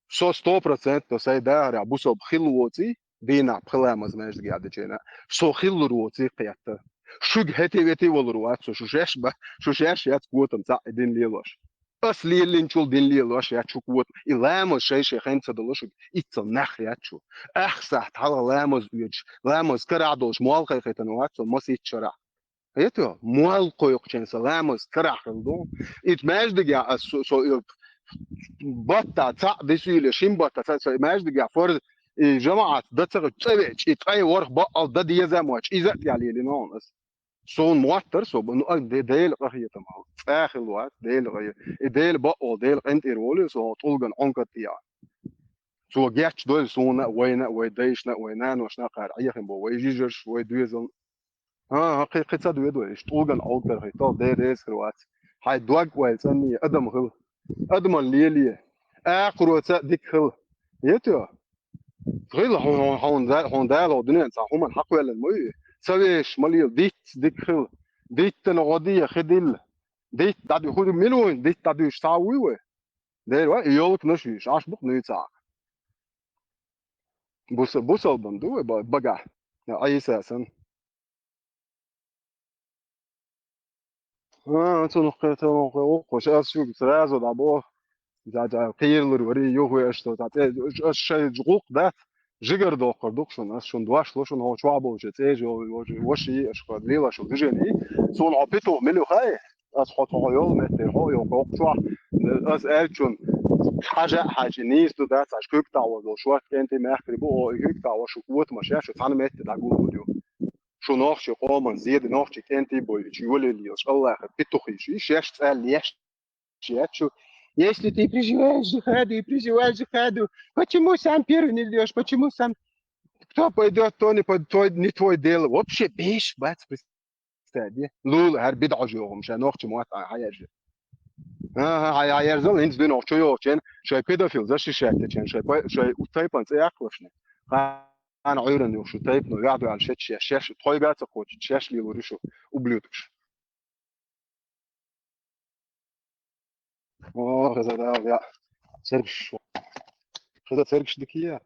Со сто процентов сайн дахарехь бусал хилла воций, дийнахь пхи ламаз маьждиге дечийна. Со хиллур воций кхетта. Шуьга хӀети-вети валур вац со, шу шаьш ба, шу шаьш яц котам цхьаъ и дин лелош. Ас леллинчул дин лелош яц шу котам. И ламаз шай-шай хен ца дало шуьга, иццал нах яц шу. Ах сахьт хьалха ламаз оьцуш, ламаз карахь долуш, молла кхайкхийтина вац со масийтта шарахь. Хетий, молла кхойкхучун сан ламаз карахь хилла ду. Ит маьждигехь ас со, со, э, баттахь цхьаъ дисийла, шин баттахь цхьаъ, со маьждигехь фарз, и жамаӀат дан ца хилча, цӀа веача, и ткъе ворхӀ баккъал дан деза а моьттуш, иза а тӀехь лелийна хьуна ас. Суна моттар со, ну, а, Де-, Дела къахетам хьо. ЦӀа хила вац, Дела къахе-, и Дела бакъо, Дела къинтӀера волу со хьо тӀулган Ӏункат тӀехьа. Цо гечдойла суна а, вайна а, вай дайшна а, вай наношна а кхара Ӏехина бо, вай жижарш, вай доьзал. ХӀан, хӀан, кхин, кхин ца доьду вай, иштта тӀулган Ӏункат хила, тӀал дер деза хир вац. Хьайн дог ойла цӀанне, адам хила. Адаман леле. Акхароца дика хила. Етё? Хила хьуна, хьуна, хьуна Дала хьо дуьнен цхьа хӀуман хьакхоьллина ма ю. Ца вешаш ма лела, дитт дика хила. Диттана гӀо де, хи дилла. Дитт дӀаду-, хӀу мила вуй, дитт дӀадуьйш цхьа вуй вай? Дера вай, и йолканаш юьйш, Ӏаш бу-кх нуьйцахь. Буса-, бусалбан ду вай ба-, багахь? Ӏийса санна. А, цунах кхеталон кхе воккхуш, ас шуьга сразу дӀабоху. За, за, кхийралур вари, юхаве аша со, за, цӀе, аш шайн гӀуллакх дац, жигара доккхур ду-кх шуна, ас шуна дош ло шуна, хьо чохь болчу цӀе жо, ваша, ваша, аша кхо лела шуна движение, суна хьо питу мила ю хаьий? Ас хьо тхо йолу меттера хьо а йолу кхокху чохь, ас аьллачун хьажа а хьаьжчи, нийса ду дац, аш куьг тӀехь волу шорта кӀентий мехкарий бу, о, и куьг тӀехь волу шу котамаш еш, шу цхьана метте дӀагулбур ю. Шу нохчий къоман зеда, нохчий кӀентий бой, чу йоле лелаш, Аллахьа петухий шу, и шаьш цӀа леш, шаьш шу. Если ты призываешь джихаду и призываешь джихаду, почему сам первый не идёшь? Почему сам? Кто пойдёт, то не, под, то не твой дело. Вообще беш бац, представь, де. Лула, хӀара бидӀа хьожа йогӀу, ша нохчий мотт а хьаяржа. Аха, хьай-, хьаярзал, хӀинца дуьнах чу йогӀучен, шай педофил защищать дечен, шай па-, шай у тайпан цӀе яккхалашна. Хана Ӏуьйран юхуш шу тайпано ваьхьа дуьхьал шеташ шеш, шеш, тхойга а ца кхочуш, шеш лелур ю шу, ублюдкаш. О, хеза да, я. Цергаш. Хеза цергаш дикия.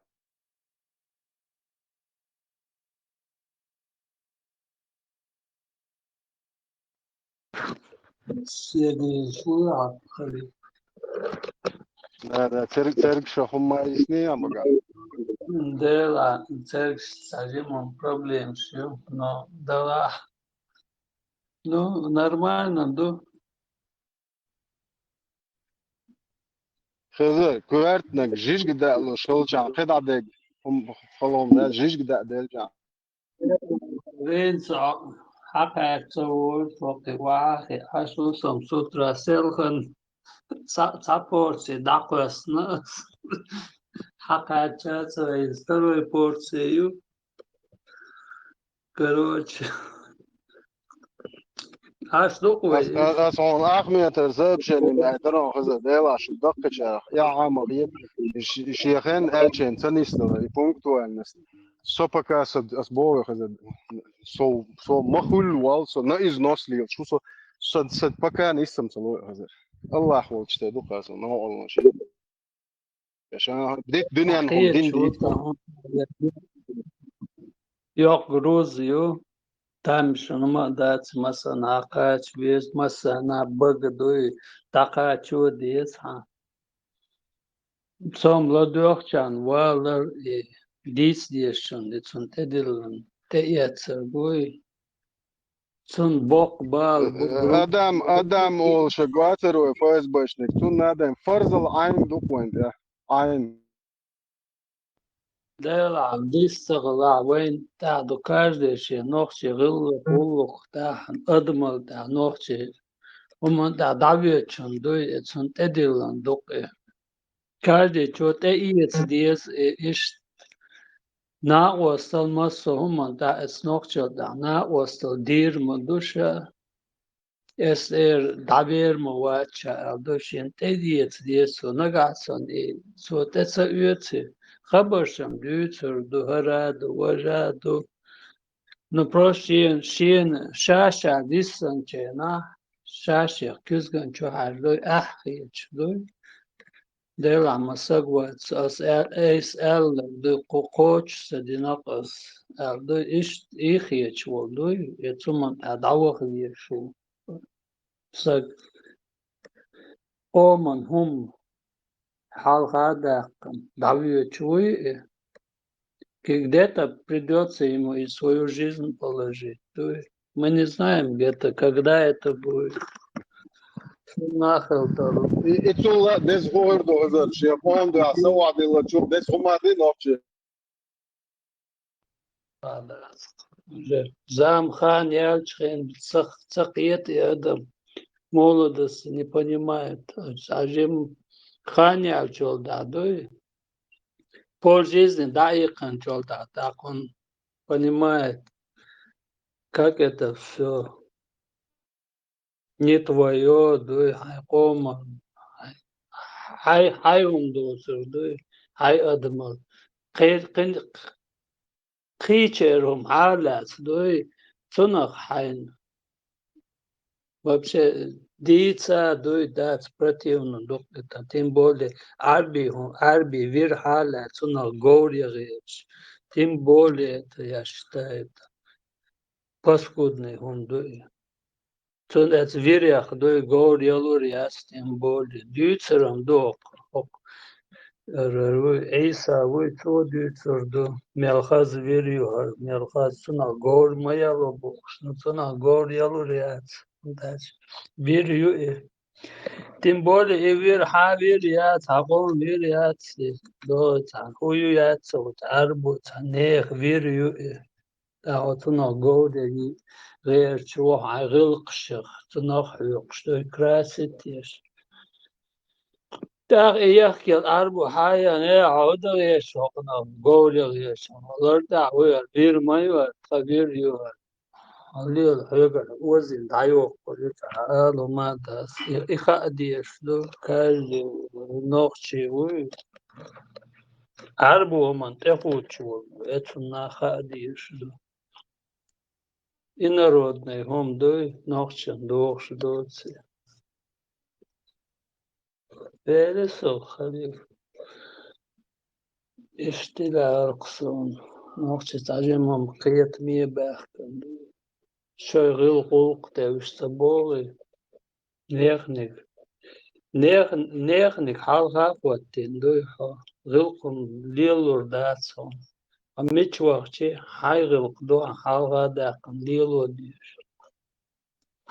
Сегодня шура хали. Да, да, церг-, цергаш хӀумма а йисни а мага. Дела, цергаш сажимон проблем шу, но дела. Ну, нормально, ду. Хеза, коьртаниг жижиг даалуш хилчахь, кхидӀа дег, хӀум-, халом да, жижиг даа делчахь. Венца хьакхаьчча вуй, тхо кхин вахахь, Ӏаш ву со-м с утра селхан, цхьа, цхьа порци дӀакхоьссина. Хьакхаьчча ца вайна второй порци ю. Короче. Аш ду-кх вай. Ас, ас, ас хьуна ах метр сообщение дай, дарон хеза, делаш даккхачарах. Я хьама хет. Ш-, шен хен аьлчен ца нисдала, и пунктуальность. Со пока со, ас боху хеза, со, со ма хуьллу вал, со на износ лелаш ву, со, со, со пока ниссам ца лой хеза. Аллах волчу тӀе ду-кх аса, но Аллах ши. Ша дит дуьнен хӀума дин дийца. Йоккха груза ю, тамашийна ма дац, массанхьа кхача веза, массанхьа бага дуй, дӀакхачо деза хьан. Цом ладоьгӀчарна валар и дийца дезачунна, и цунна тӀедиллина, тӀеэцар буй. Цунна боккха бала бу. Адам, Адам олуш гоцара вай ФСБшник. Цунна адам фарзал Ӏайн ду-кх вайн тӀе. Ӏайн. Делахь, дис ца хилахь, вайн тӀехь ду каждый шен нохчий гӀиллакх, гӀуллакх тӀехь, адамал тӀехь нохчий. ХӀуман тӀехь дӀавоьдучун дуй, и цунна тӀедиллина ду-кх и. Каждый чо тӀеэца деза, и иштта. Накъостал массо а хӀуманна тӀехь, эцу нохчалла тӀехь накъостал дийр ма ду ша, эс эр дӀавер ма вац ша аьлла ду, шена тӀеэца деза цо нагахь санна, и цо тӀе ца оьций, хабаршам дуьйцур ду, хӀара ду, важа ду. Ну, просто шена, шена ша-ша диссанченахь, ша-шех куьзган чу хьаьждой, ахь хеташ дуй. Делахь ма саг вац, ас а-, айса аьлларг дуй, кху кхочуш ца дина-кх ас, аьлла дуй, иштта и хеташ волу дуй, и цуман тӀехь дӀаваха везаш ву саг. Къоман хӀума хьалха а даьккхина, дӀавоьдуш вуй и. Где-то придётся ему и свою жизнь положить. То есть мы не знаем, где-то, когда это будет. Нахал того. И, и цул а деза хӀур ду хазар, шен къом дуьхьа са вахь дилла чух деза хӀума дина вообще. Уже зама хана яьлча хьайна ца, ца кхета и адам. Молодость не понимает. Цхьа жима хана яьлча йолу дӀа дуй. Пол жизни дӀаиккхинчул тӀаьхьа, тӀаккха он понимает, как это всё не твоё, дуй, хьайн къоман, хьайн, хьайн, хьайн хӀума доцург дуй, хьайн адамал. Кхе-, кхин-, кхечеран хӀума хьалаьцна дуй, цунах хьайна вообще дийца дуй, дац, противно ду-кх и тӀаккха. Тем более Ӏарбий хӀу-, Ӏарбий вир хьалаьцна, цунах говр ян гӀерташ. Тем более это, я считаю, это паскудный хӀума ду и. Цунна эцу вирех дуй говр ялур яц, тем более. Дуьйцуран ду хӀокху, хӀокху. Р-, р-, вуй, Ӏийса вуй, цо дуьйцур ду. Мел хаза вир ю хӀара, мел хаза, цунах говр ма яло бохуш. Ну, цунах говр ялур яц. Дальше. Вир ю и. Тем более и вир хьан вир яц, хьан къоман вир яц и. До цхьа хӀу ю яц, цо цхьа Ӏарбо, цхьа нехан вир ю и. ТӀаккха цунах говр ян гӀерташ ву хьайн гӀиллакхашах, цунах хьоькхуш дуй, красить еш. ТӀаккха и яхкел Ӏарбо хьан ян, э, хьо дан гӀерташ хӀокхунах, говр ян гӀерташ хӀокхунах, лар тӀехь вуй хӀара, вир ма ю хӀара, тхан вир ю хӀара. Хьо лела, хьоьгара озийна дӀайоккхур ю цхьа ала ма дац. И, и хаа дезаш ду, каждый нохчи вуй. Ӏарбо хӀуманна тӀекхуьучу волу, эцунна хаа дезаш ду. Инородный хӀума дуй, нохчийн догӀуш доций. Вели со, халифа. Иштта лаьркъа суна. Нохчийн цхьа жимма кхетаме баьхкина ду. Шайн гӀиллакх-гӀуллакх тӀе уьш ца богӀий. Неханиг. Нехан-, неханиг хьалха а хӀоттийна дуй хьо. ГӀиллакх-м лелалур дац хьуна. Амма мича вахча а хьайн гӀиллакх ду хьан хьалха а даьккхина лело дезаш.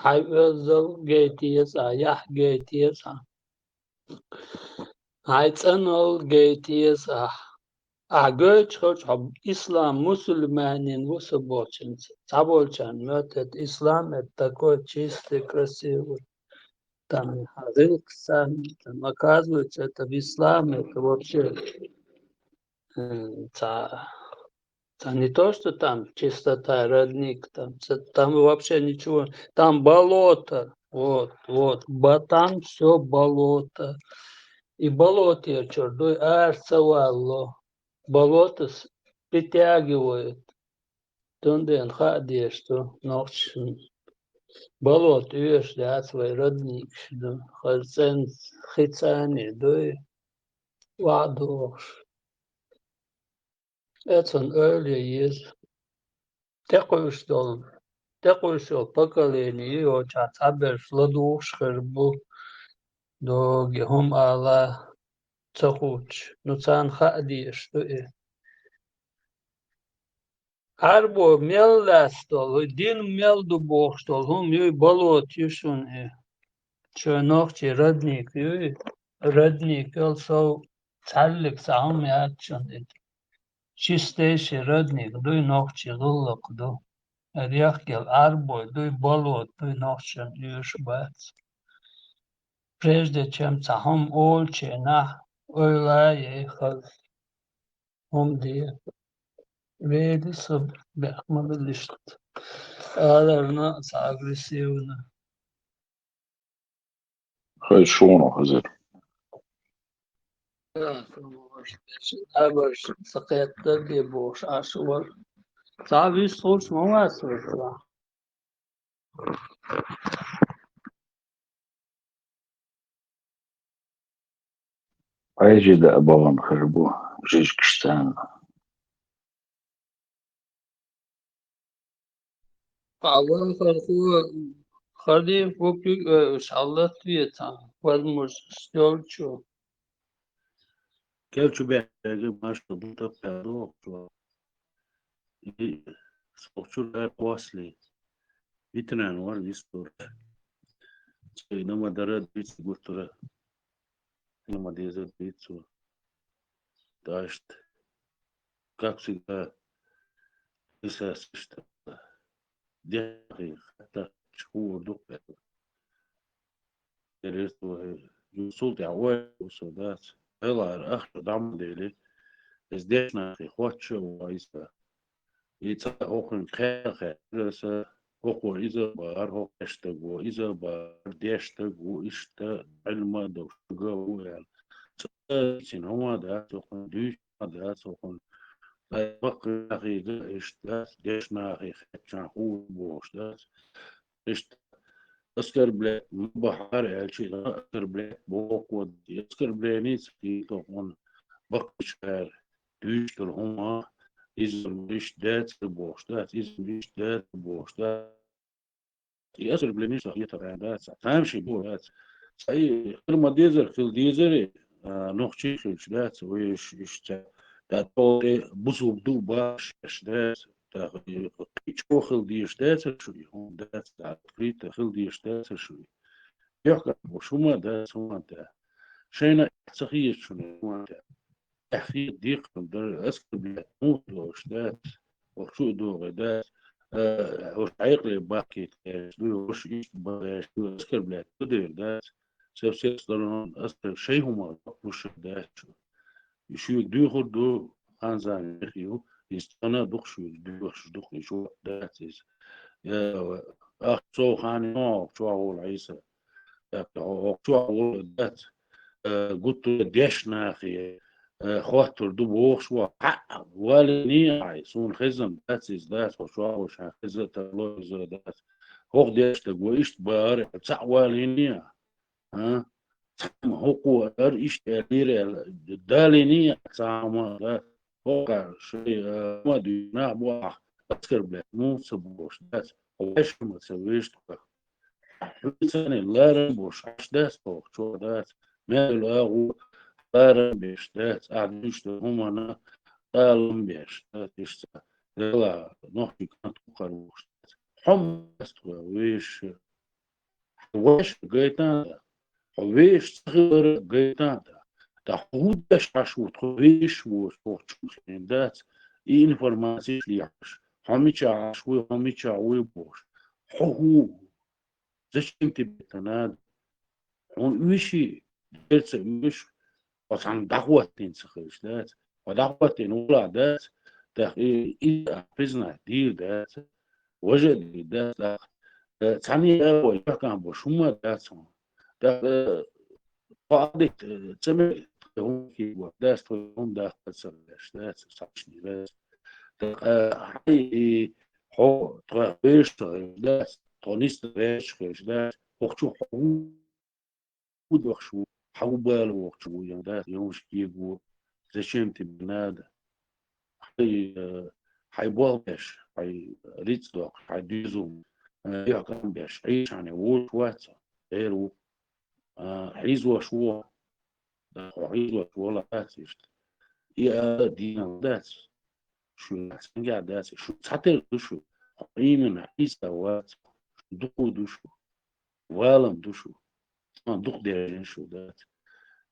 Хьайн оьззал гайта еза ахь, яхь гайта еза ахь. Хьайн цӀаналла гайта еза ахь. Ахь гойтуш хилча, хьо ислам мусульманин ву со бохучуьнца. Цхьаболчарна моьтту, это ислам, это такой чистый, красивый. Там, хьан гӀиллакхаш царна, там, оказывается, это в исламе, это вообще, э, цхьа Там не то, что там чистота, родник, там, ц-, там вообще ничего, там болото, вот, вот, ба-, там всё болото. И болотера чуьра дуй ара ца валло. Болото с-, притягивает. Цундела хаа дезаш ду нохчашна. Болото оьшуш дац, вайн родникаш ду. Хаза цӀена хи царна дуй, охьадогӀуш. Эцунна ойла ян еза. ТӀекхуьуш долу, тӀекхуьуш йолу поколение ю, йочахь цхьаберш ладугӀуш хир бу, доги хӀума ала ца хуучу. Ну, царна хаа дезаш ду и. Ӏарбо мел лаьцна долу, дин мел ду бохуш долу хӀума юй, болото ю шуна и. Шайн нохчийн родник юй, родник йолу сов цхьаьллиг цхьа хӀума яц шуна и. Чистейший родник дуй, нохчийн гӀиллакх ду. Эр яхкел Ӏарбой дуй, болото дуй, нохчашна оьшуш бац. Прежде чем цхьа хӀума олучу хенахь, ойла яй хаза. ХӀума де. Вели со, бехк ма билла иштта. Аларна а ца агрессивно. Хай шуна хазар. Абарш ца кхетта де бохуш Ӏаш вара. Цхьа вуьшта хуш ма вац вара. Хьаьжи даа бахана хир бу жижигаш царна. Хьалха хархо, хардийна бу куьг, э, уьш хьаллатве цхьа, возможность йолчу. Кечбехк, машалла, бу тапхьа дохучу. И сохчур дар кхосли. Ветеран вара вистур. Цигна ма дара дуьйцу гуттара. Ма деза дуьйцу. Дашт. Как всегда, Исас иштта. дехьа хаттар чу хуур ду-кх аьлла. Дерриг а вай, цул тӀаьхьа вай со дац. Хьалхара ахча дӀа ма делли, из дешна хи хотташ а ву Ӏийса. И цхьа хӀокхуьнга хер хеттара аса, хӀокхо иза а бахар, хӀокху дешна стаг ву, иза а бахар, дешна стаг ву, иштта Ӏилма а долуш стаг а ву аьлла. Цкъа а дийцина хӀума а дац хӀокхуьнга, дуьйцуш хӀума а дац хӀокхуьнга. Ткъа баккхий нахе а иштта дац, дешна нахе хеттачохь хуур бохуш дац. Иштта оскорблять ма бахьара аьлча, оскорблять боху, оскорбление ца хилла хӀокхунна баккхийчара дуьйцуш долу хӀума, иза-м иштта дацара бохуш дац, иза-м иштта дацара бохуш дац. И оскорбление ца хетар аьлла дац, тамашийна боху дац. Цхьа и хир ма дезара хила дезара, а, нохчий хилча дац, вешан иштта, тӀаккха тӀе бусулба ду бахаш дац, тӀаккха и кхин чӀогӀа хила дезаш дацара шу и хӀума дац, тӀаккха открыто хила дезаш дацара шу и. ЮьхькӀант бу, шу ма дац, хӀума дац. Шайна ца хеташ шуна хӀума дац. Ахьа хета декхар дара, оскорблять муха долуш дац, хӀокху чу а догӀий дац, а, хӀорш хьекъале баккхийта гӀерташ ду, хӀорш иштта бан гӀерташ ду, оскорблять ма дер дац, со всех сторон оскорб-, шайн хӀуманах жоп луш дац шу. И шуьга дуьйхур ду, ханза мехий ю, иза тахана а ду-кх шуьга, доьхуш ду-кх, и жоп дац иза. Я, ахча сов хан ю хӀокху чохь волу Ӏийса. ТӀаккха хӀокху чохь волу дац, э, гуттар а дешна нахе, э, хоттур ду бохуш ву. Хьаъ, валийний ахь, суна хезна дац иза, дац, хӀокху чохь волуш хьан хеза а тарло иза дац. ХӀокху дешна стаг ву иштта бахара, цхьаъ валийний ахь? А? Цхьамма хӀокхо ара иштта аьллера аьлла, далийний ахь цхьа хӀума а дац. ХӀокхара шайн, э, хӀума дуьйцу нах бу ахь, оскорблять муха ца бохуш дац, хьо вешан ма ца вешта тхо. Хьоьца ларам беш Ӏаш дац тхо, чохь дац, мел агӀо ларам беш дац, ахь дуьйцуш долу хӀуманна ларам беш дац, иштта, Дела, нохчий кӀант ву-кх хӀара бохуш дац. Хьо ма дац тхо вешан. Хьо вешан гайтан а да, хьо вешан ца хилар а гайтан а да. ТӀаккха хӀун деш Ӏаш ву тхо вешан воцуш, хӀокху чу хин дац, и информацеш лехьаш, хьо мичахь Ӏаш вуй, хьо мичахь вуй бохуш. Хьо хӀун ву? Зачем тебе это надо? Хьуна уьш и, дера ца уьш, хьо цхьаьна дӀахӀоттийна ца хилча дац. Хьо дӀахӀоттийна валахь дац, тӀаккха и, и а признать дийр дац, важа а дийр дац, тӀаккха, э, цхьаьна а вай юьхькӀант беш хӀума а дац хьуна. ТӀаккха, э, хьо Ӏадитта, э, ца мега тхайн хӀума кийгор дац, тхайн хӀума даккха ца леш дац, цхьаьшний дац. ТӀаккха, э, хьайн и хьо тхох вешан ца хилча дац, тхо нисдан вешан хилча дац, хӀокху чу хьо ву ву дохуш ву, хьан ву бала вохуш ву, ян да, ямаш кего, зачем тебе надо? Хьай, э, хьай болх беш, хьай рицкъ доккхуш, хьай доьзал, э, юьхькӀам беш, Ӏийшане вочу вац, эр ву. А, хьийзош ву, да, хьо хьийзош ву, ла дац иштта. И а дийна дац. Шу цхьаьнгахь дац, шу цхьатерра ду шу. Хьо именно Ӏийса вац, шу дукха ду шу. Валам ду шу. Сан дукха деррина шу дац.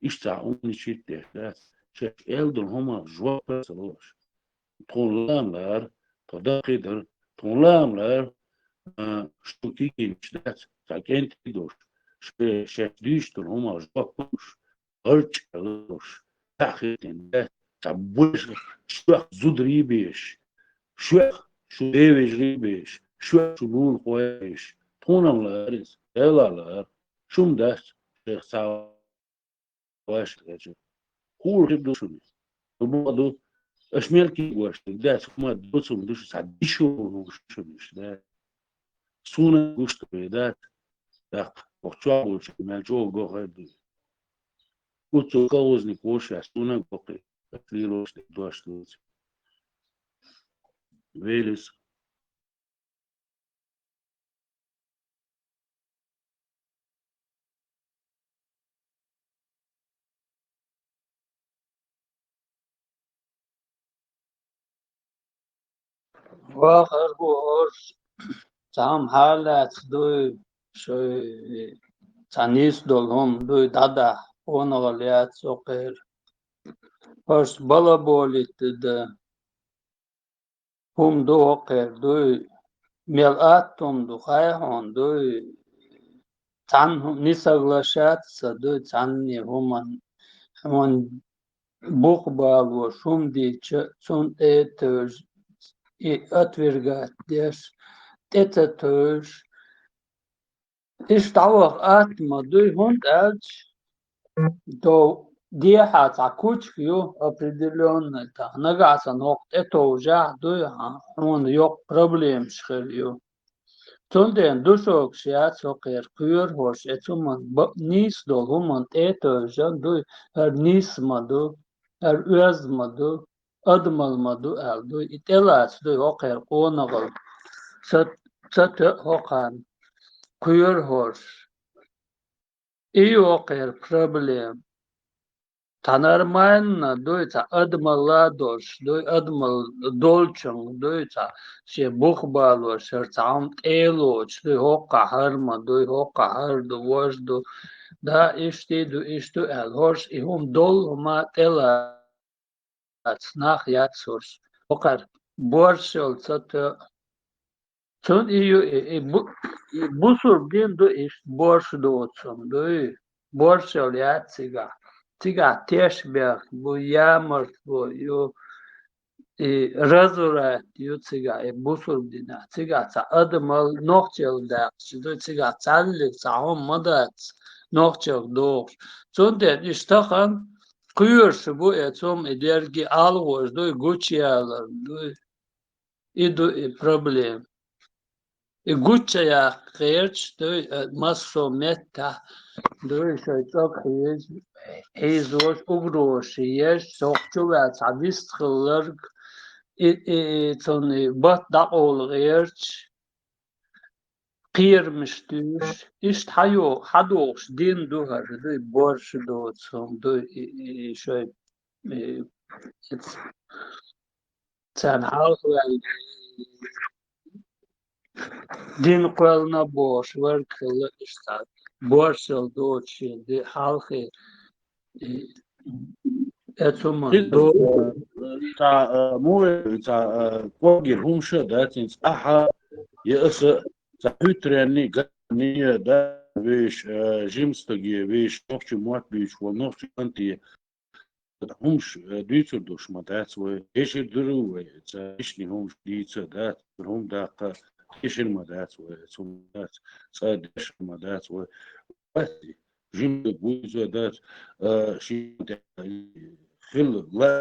Иштта цхьа умничать деш дац. Шаьш аьлла долу хӀуманах жоп а ца луш. Тхуна лаам лара, тхо даккхийдар, тхуна лаам лара, а, шу кегийнаш дац, цхьа кӀентий долуш. Ше-, шаьш дуьйцуш долу хӀуманах жоп луш. ГӀарчӀ луш, цхьаъ хетина дац, цхьа буьйса, шоьх зударий беш, шоьх шу девежарий беш, шоьх шу лулахой беш, тхуна-м лара иза, Дела а лара, шу-м дац, шайх цхьа ваьш хезча. ХӀура хир ду шуна. Ду бакъ ду, аша мел кийгош дерг дац, хӀума доцург ду шу, цхьа дешо луш шуна иштта дац. Суна гуш ду вай дац, тӀаккха, охьа чохь волчу мел чӀогӀа гохур ду. Оццул колхозник волуш а суна а боккхий, лелош дерг дош ду. Велис. Вахар бу хӀорш, цхьамма хьалаьцна дуй, шуй цхьа нийса долу хӀума дуй дӀадахьа, вонагӀалла яц хӀокхеран. ХӀорш балаболитта дан хӀума ду хӀокхеран дуй, мел атта хӀума ду хьайна хьона, дуй, цхьанна хӀу-, не соглашаться дуй, цхьанне хӀуманна, хьона бух балош хӀума дича, цунна тӀе а тевжа, и отвергать деш, тӀе ца тевжа, иштта дӀаваха атта ма дуй, хӀунда аьлча, то дехьа цхьа кучка ю определённый, та нагахь санна хӀокху тӀе товжахь дуй, хьона йоккха проблемаш хир ю. Цундела душогаш яц хӀокхеран кхоьрухош, эцу хӀуманна ба-, нийса долу хӀуманна тӀе а тевжа дуй, хӀара нийса ма ду, хӀара оьзда ма ду, адамалла ма ду аьлла дуй, и тӀелаца дуй хӀокхеран къонахалла. Ца, ца тоьа хӀокхарна кхоьрухош. И ю хӀокхеран проблема. Цхьа нормально дуй, цхьа адамалла а долуш дуй, адамалла долчуьнга дуй, цхьа шен бух балош, хӀара цхьа хӀума тӀе а лоцуш дуй, хӀокхахь хӀара ма дуй, хӀокхахь хӀара ду, важа ду, да, иштта а ду, иштта ду аьлла, хӀорш и хӀума долу хӀума тӀела аца нах яц хӀорш. ХӀокхара боршалла ца тоьа. Цунна и ю, и, и бу-, и бусурба дин ду иштта борша доцун дуй. Боршалла яц цигахь. Цигахь тешнабехк бу, ямартло ю, и разврат ю цигахь, и бусурба динехь. Цигахь цхьа адамалла нохчалла даьккхича дуй, цигахь цхьаллиг цхьа хӀума ма дац нохчалла дохуш. Цундела иштта тахана кхоьруш бу эцу хӀума, и дерриге а алхош дуй, гучуялар дуй. И ду и проблема. И гучуяккха гӀерташ дуй, э, массо а меттахь дуй, шайн цӀог хьийза, хьийзош, угрозаш еш, цох чу ваьлла цхьа вист хилларг, и, и, и цунна и бат дӀакъовла гӀерташ, кхерамаш туьйсуш, иштта хьайо-, хьадохуш дин ду хӀара, дуй, борша доцу хӀума дуй, и, и, и шайн, и, и царна хьалхаваьлла дин кхоьллина бохуш верг хилла иштта, боршалла доцуш шен ди-, хьалхе, и, эцу хӀуманна Хиз-, до- э, цхьа, э, муха, цхьа, э, кӀоргера хӀумаш а дац, цхьа ахьа я аса, цхьа хӀуьттаренний, ганний а да веш, э, жима стаге веш, нохчийн мотт буьйцуш волу нохчийн кӀанте, хӀумаш, э, дуьйцур долуш ма дац вай. Дешар дара вай, цхьа личный хӀумаш дийца а дац, хӀума даккха дешар ма дац вай, цхьа ма дац, цкъа дешар ма дац вай. Вай жима буьйцу а дац, э, шен тӀе хилла ла,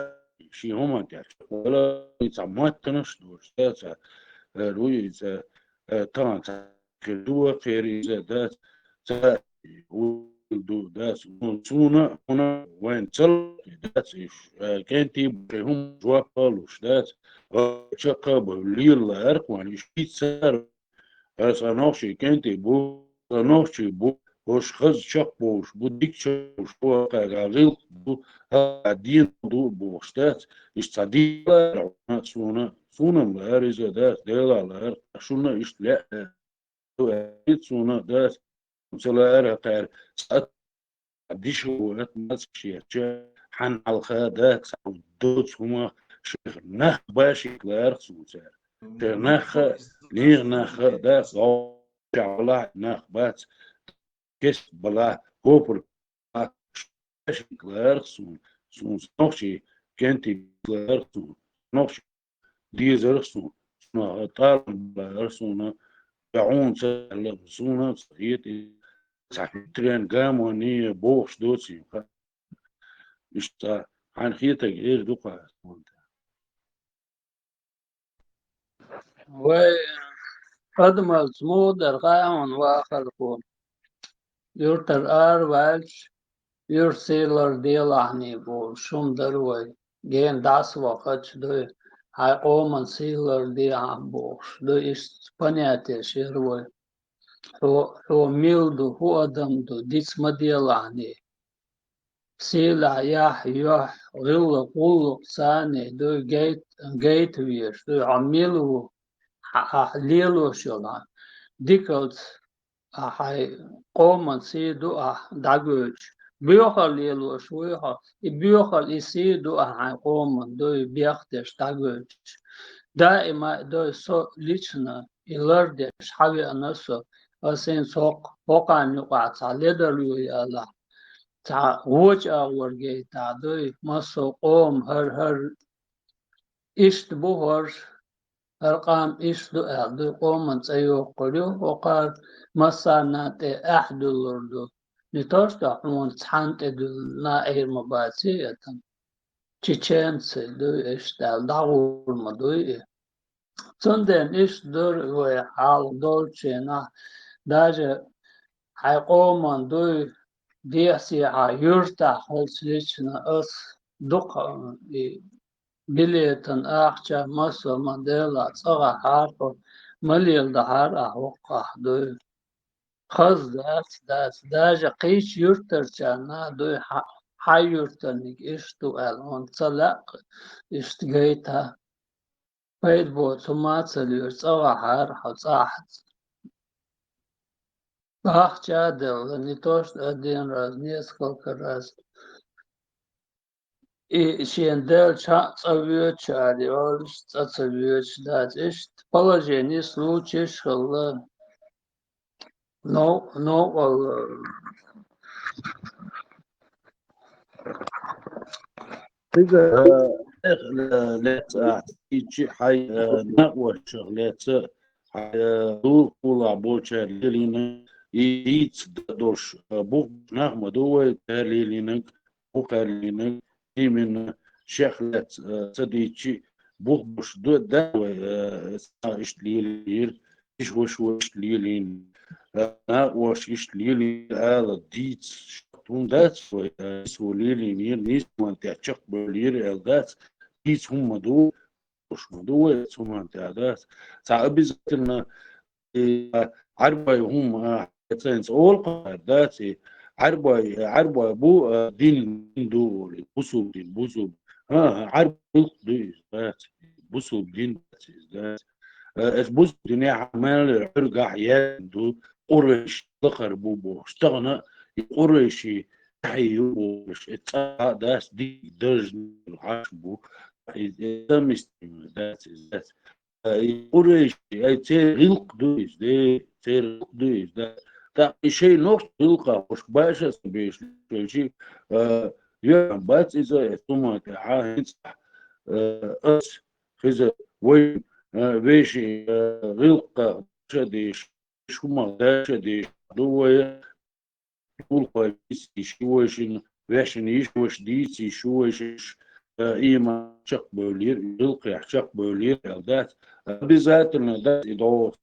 шен хӀуманна тӀехь. Вала цхьа маттанаш а долуш дац, э, руй иза, э, тахана цхьа хир ду, кхеран иза дац, ца ду, дац. Ну, суна, суна вайн цал дац, иш, э, кӀентий бу, хӀума жоп а луш дац, чаккха а бу, лела лаьара вайн, иш пиццара, аса нохчий кӀентий бу, аса нохчий бу, хӀорш хаза чекхбовлуш бу, дика чекхбовлуш бу, кхаьга гӀиллакх бу, хьа ден ду бохуш дац, иш цхьа дела лаьара суна, суна-м лаьара иза дац, Дела лаьара, шуна иштта лаьа. Ду аьлла, суна дац, ца лаьара кхаьра, цхьа диш ву ат маца шеча, хьан хьалха дац, доцу хӀума шех нах башик лаьара суна цара. Шех нах а, нехан нах а дац, гӀовча балахь нах бац, кест балахь, хӀопур а, шех лаьара суна, суна нохчий кӀентий лаьара суна, нохчий дезарх суна, суна тӀалам бара суна, я хьуна ца аьлла, суна ца хета, цхьа хӀуьттаренна гамонний бохуш доцийна хаьа. Иштта хьайна хетарг эр ду-кх ас. Вай адамаллица муха дара хаьа хьуна вахархо? Юьртара араваьлча, юьртан сий ларде лахьний бохуш хӀума дара вай. Гена дӀасавахача дуй, хьайн къоман сий ларде ахь бохуш дуй, иштта понятеш яра вай. Хьо, хьо мила ду, хӀун адам ду, диц ма де лахьний. Сийлахь, яхь, юьхь, гӀиллакх, гӀуллакх, царний дуй, гайт-, гайта везаш дуй, хьо мила ву, хьа-, ахь лелош йолу хьан дикалц, ахь хьайн къоман сий ду ахь дӀагойтуш, боьхалла лелош вуй хьо, и боьхалла, и сий ду ахь хьайн къоман дуй, бехдеш дӀагойтуш. Даима а дуй, со лично и лардеш хьавеана со, ас хӀинца хӀокху, хӀокхарна юкъахь цхьа ледарло ялахь, цхьа вочу агӀор гайтахь дуй, массо а къоман хӀара-хӀара иштта бу хӀорш, хӀара къам иштта ду аьлла дуй, къоман цӀе йоккхур ю, хӀокхара массарна тӀе ахь дуьллур ду. Не то что хьуна цхьаьна тӀе дуьллу наӀар ма бац и, это, чеченцы дуй иштта аьлла, дӀагӀур ма дуй и. Цундела иштта дара вай хьалха долчу хенахь, даже хьайн къоман дуй, дехьа-сехьа юьртахь хӀаллакьхилча ас дукха и билетан ахча массо а ма делла, цӀа гӀахьара хьо, ма леладахьара ахь хӀокхахь дуй. Хаза дац, дац, даже кхечу юьртарчарна дуй хьан, хьан юьртаниг иштта ду аьлла, хьуна ца лаьа иштта гайта. Пайда боцу хӀума а ца лоьцу, цӀа гӀахьара хьо цӀахь. Ахча а делла, не то что один раз, несколько раз. И шен деллачу хьан цӀа воьдуш аьлла йолуш, цӀа ца воьдуш дац. Иштта положение случаеш хилла. Но, но, Иза, э, э, лаьцна ахь, и чи хьайн, э, накъостех лаьцна, хьайн, э, лулахь болчара лелийна, и дийца дан долуш, э, бух нах ма ду вай, цара лелийнарг, бух цара лелийнарг, именно шех лаьцна, э, ца дийцча, бух болуш ду, дан вай, э, иштта лелийра. Иштта ваша иштта лелийна, э, накъоша иштта лелийна ала дийца хӀума дац вай, э, нийсо лелийнера, нийсонан тӀехь чекхбевллера аьлла дац, дийца хӀума ма ду, уьш ма ду вай, оцу хӀуманна тӀехь дац. Цхьа обязательно, э, Ӏарбой хӀума, а, цайнца олу кхара дац, и Ӏарбой, Ӏарбой бу, а, дин, дин ду олий, бусулба дин, бусулба. ХӀан, хӀан, Ӏарбой гӀиллакх ду иза дац, бусулба дин дац иза дац. Э, эс бусулба динехь мел Ӏуьргахь яздина ду, къурайш лакхара бу бохуш. Тахана и къурайши тахьий ю бохуш, и цкъа а дац, дика даржна хьаш бу. И, и совместимо дац, иза дац. Э, и къурайши, ай, церан гӀиллакх ду иза, де, церан гӀиллакх ду иза, да. ТӀаккха и шайн нохчийн гӀиллакхах уьш баша ца беш хилчи, э, йоьхьан бац иза, эс хӀума тӀехьа хӀинца, э, ас Хеза вай, а, вешин, а, гӀиллакхах даша деш, хӀумах даша деш ду вай, улхой дийцийша ю вайшинна, вешин йиш ваша дийцийша ю вайшинна, а, ийман чекхбевллера, гӀиллакхех чекхбевллера аьлла дац. Обязательно дац и догӀу.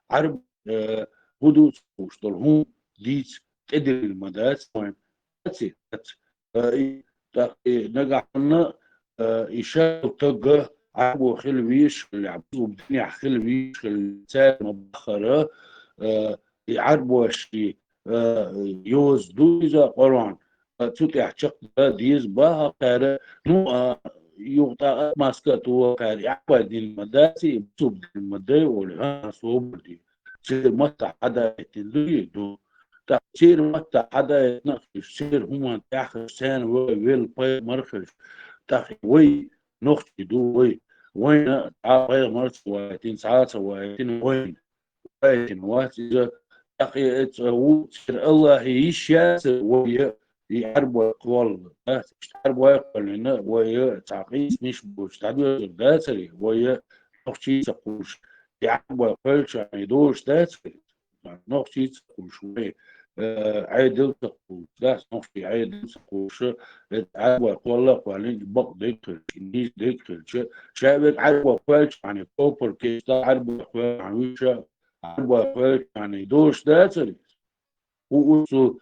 Ӏарб, а, хӀун ду ца хууш долу хӀума дийца тӀедиллина ма дац вайн. Дац и, дац. Э, и, тӀаккха и нагахь санна, э, и шел тагга Ӏарбо хила везаш хилла, бусулба динехь хила везаш хилла, цаьрга ма-баххара, э, и Ӏарбошкий, э, йоза ду иза Къуръан, э, цу тӀехь чекхдан деза баха кхара, ну, а, юха тӀаккха маска а тоху кхара, и Ӏарбой дин ма дац, и бусулба дин ма дай олий, хӀан, собар де. Церан маттахь хьадаийтина ду и ду. ТӀаккха церан маттахь хьадаийтина а хилча, церан хӀуманна тӀехь а хилча, царна вай велла пайхамар а хилча, тӀаккха вай нохчий ду вай. Вайна цхьа а пайхамар ца ваийтина, цхьа а ца ваийтина вайна. Ваийтина вац иза. ТӀаккха и цкъа ву церан АллахӀе йиш яцара вай и Ӏарбой кхолла, дац? Иштта Ӏарбой кхоьллина, вай цхьа къийсамаш боцуш дӀадоьзур дацара, вай нохчий ца кхуллуш, и Ӏарбой кхоьллинчарна и долуш дацара? Нохчий ца кхуллуш вай, э, Ӏедал ца кхуллуш, дац, нохчий Ӏедал ца кхуллуш, э, Ӏарбой кхолла а кхоьллина, и бакъ дерг хилча, и нийса дерг хилча, ша верг Ӏарбой кхоьллинчарна и копар кечда, Ӏарбой кхоьллинчарна вуьйша, Ӏарбой кхоьллинчарна и долуш дацара? Ву оцу,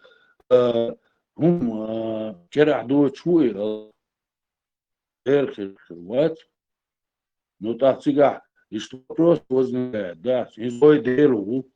а, хӀума, а, керахь доцуш ву и, а, эр хир, хир вац. Ну, тӀаккха цигахь иштта вопрос возникает, да, иза вай Дела ву.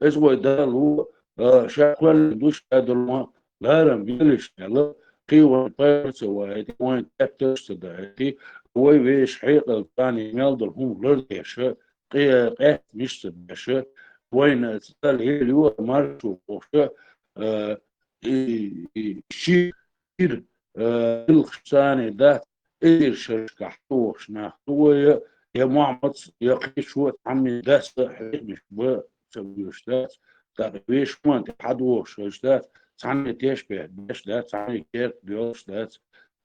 Иза вай Дала ву, а, ша кхоьллина ду, ша долу ма ларам белаш аьлла, кхин вайн пайхамар ца ваийти, вайн тептарш ца даийти, вай вешан хьекъал царна мел долу хӀума лардеша, къе-, къаьстамаш ца беша, вайна цкъа лелайо маршо бохуша, а, и, и, ши-, шира, а, гӀиллакхаш царна дац, эзар шерашкахь хьалавохуш нах ду вай, я Мухьаммадс, я кхечо цхьанне дас а хьехамаш ба ца вуьйш дац, тӀаккха вешан тӀа хьадогӀуш хилча дац, цхьанне тешпехь беш дац, цхьанне керта доьлуш дац,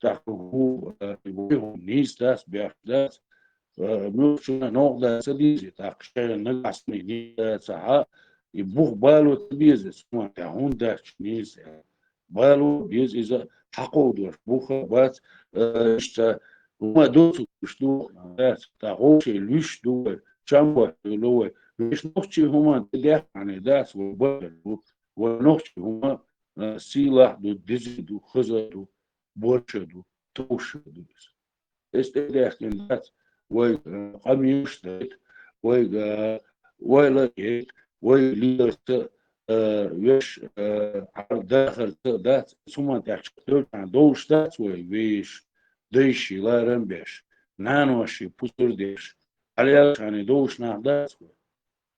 тӀаккха хӀу, э, вай хӀу нийса дац, бехк дац, э, муьлхачунна новкъа дац ца дезий, тӀаккха шайна нагахь санна нийса дац, хьа, и бух бало ца беза, цунна тӀа хӀунда дац нийса. Бало беза иза хьакховдош, бух а бац, э, иштта, хӀума доцуш ду, дац, тӀаккха вовшийн луьйш ду вай, чам боцуш ду вай, вешан нохчийн хӀуманна тӀедехкахьане дац вай бахьар ду, вай нохчийн хӀума, э, сийлахь ду, деза ду, хаза ду, борша ду, товша ду иза. Эс тӀедехкина дац, вай, э, къамелаш дайта, вай, э, вай лакхийта, вай леларца, э, веш, э, Ӏар дахарца дац, цу хӀуманна тӀехь чакхдевлча хьан довлуш дац вай веший, дайший ларам беш, наноший пусар деш, хьалаьлча хьан довлуш нах дац вай.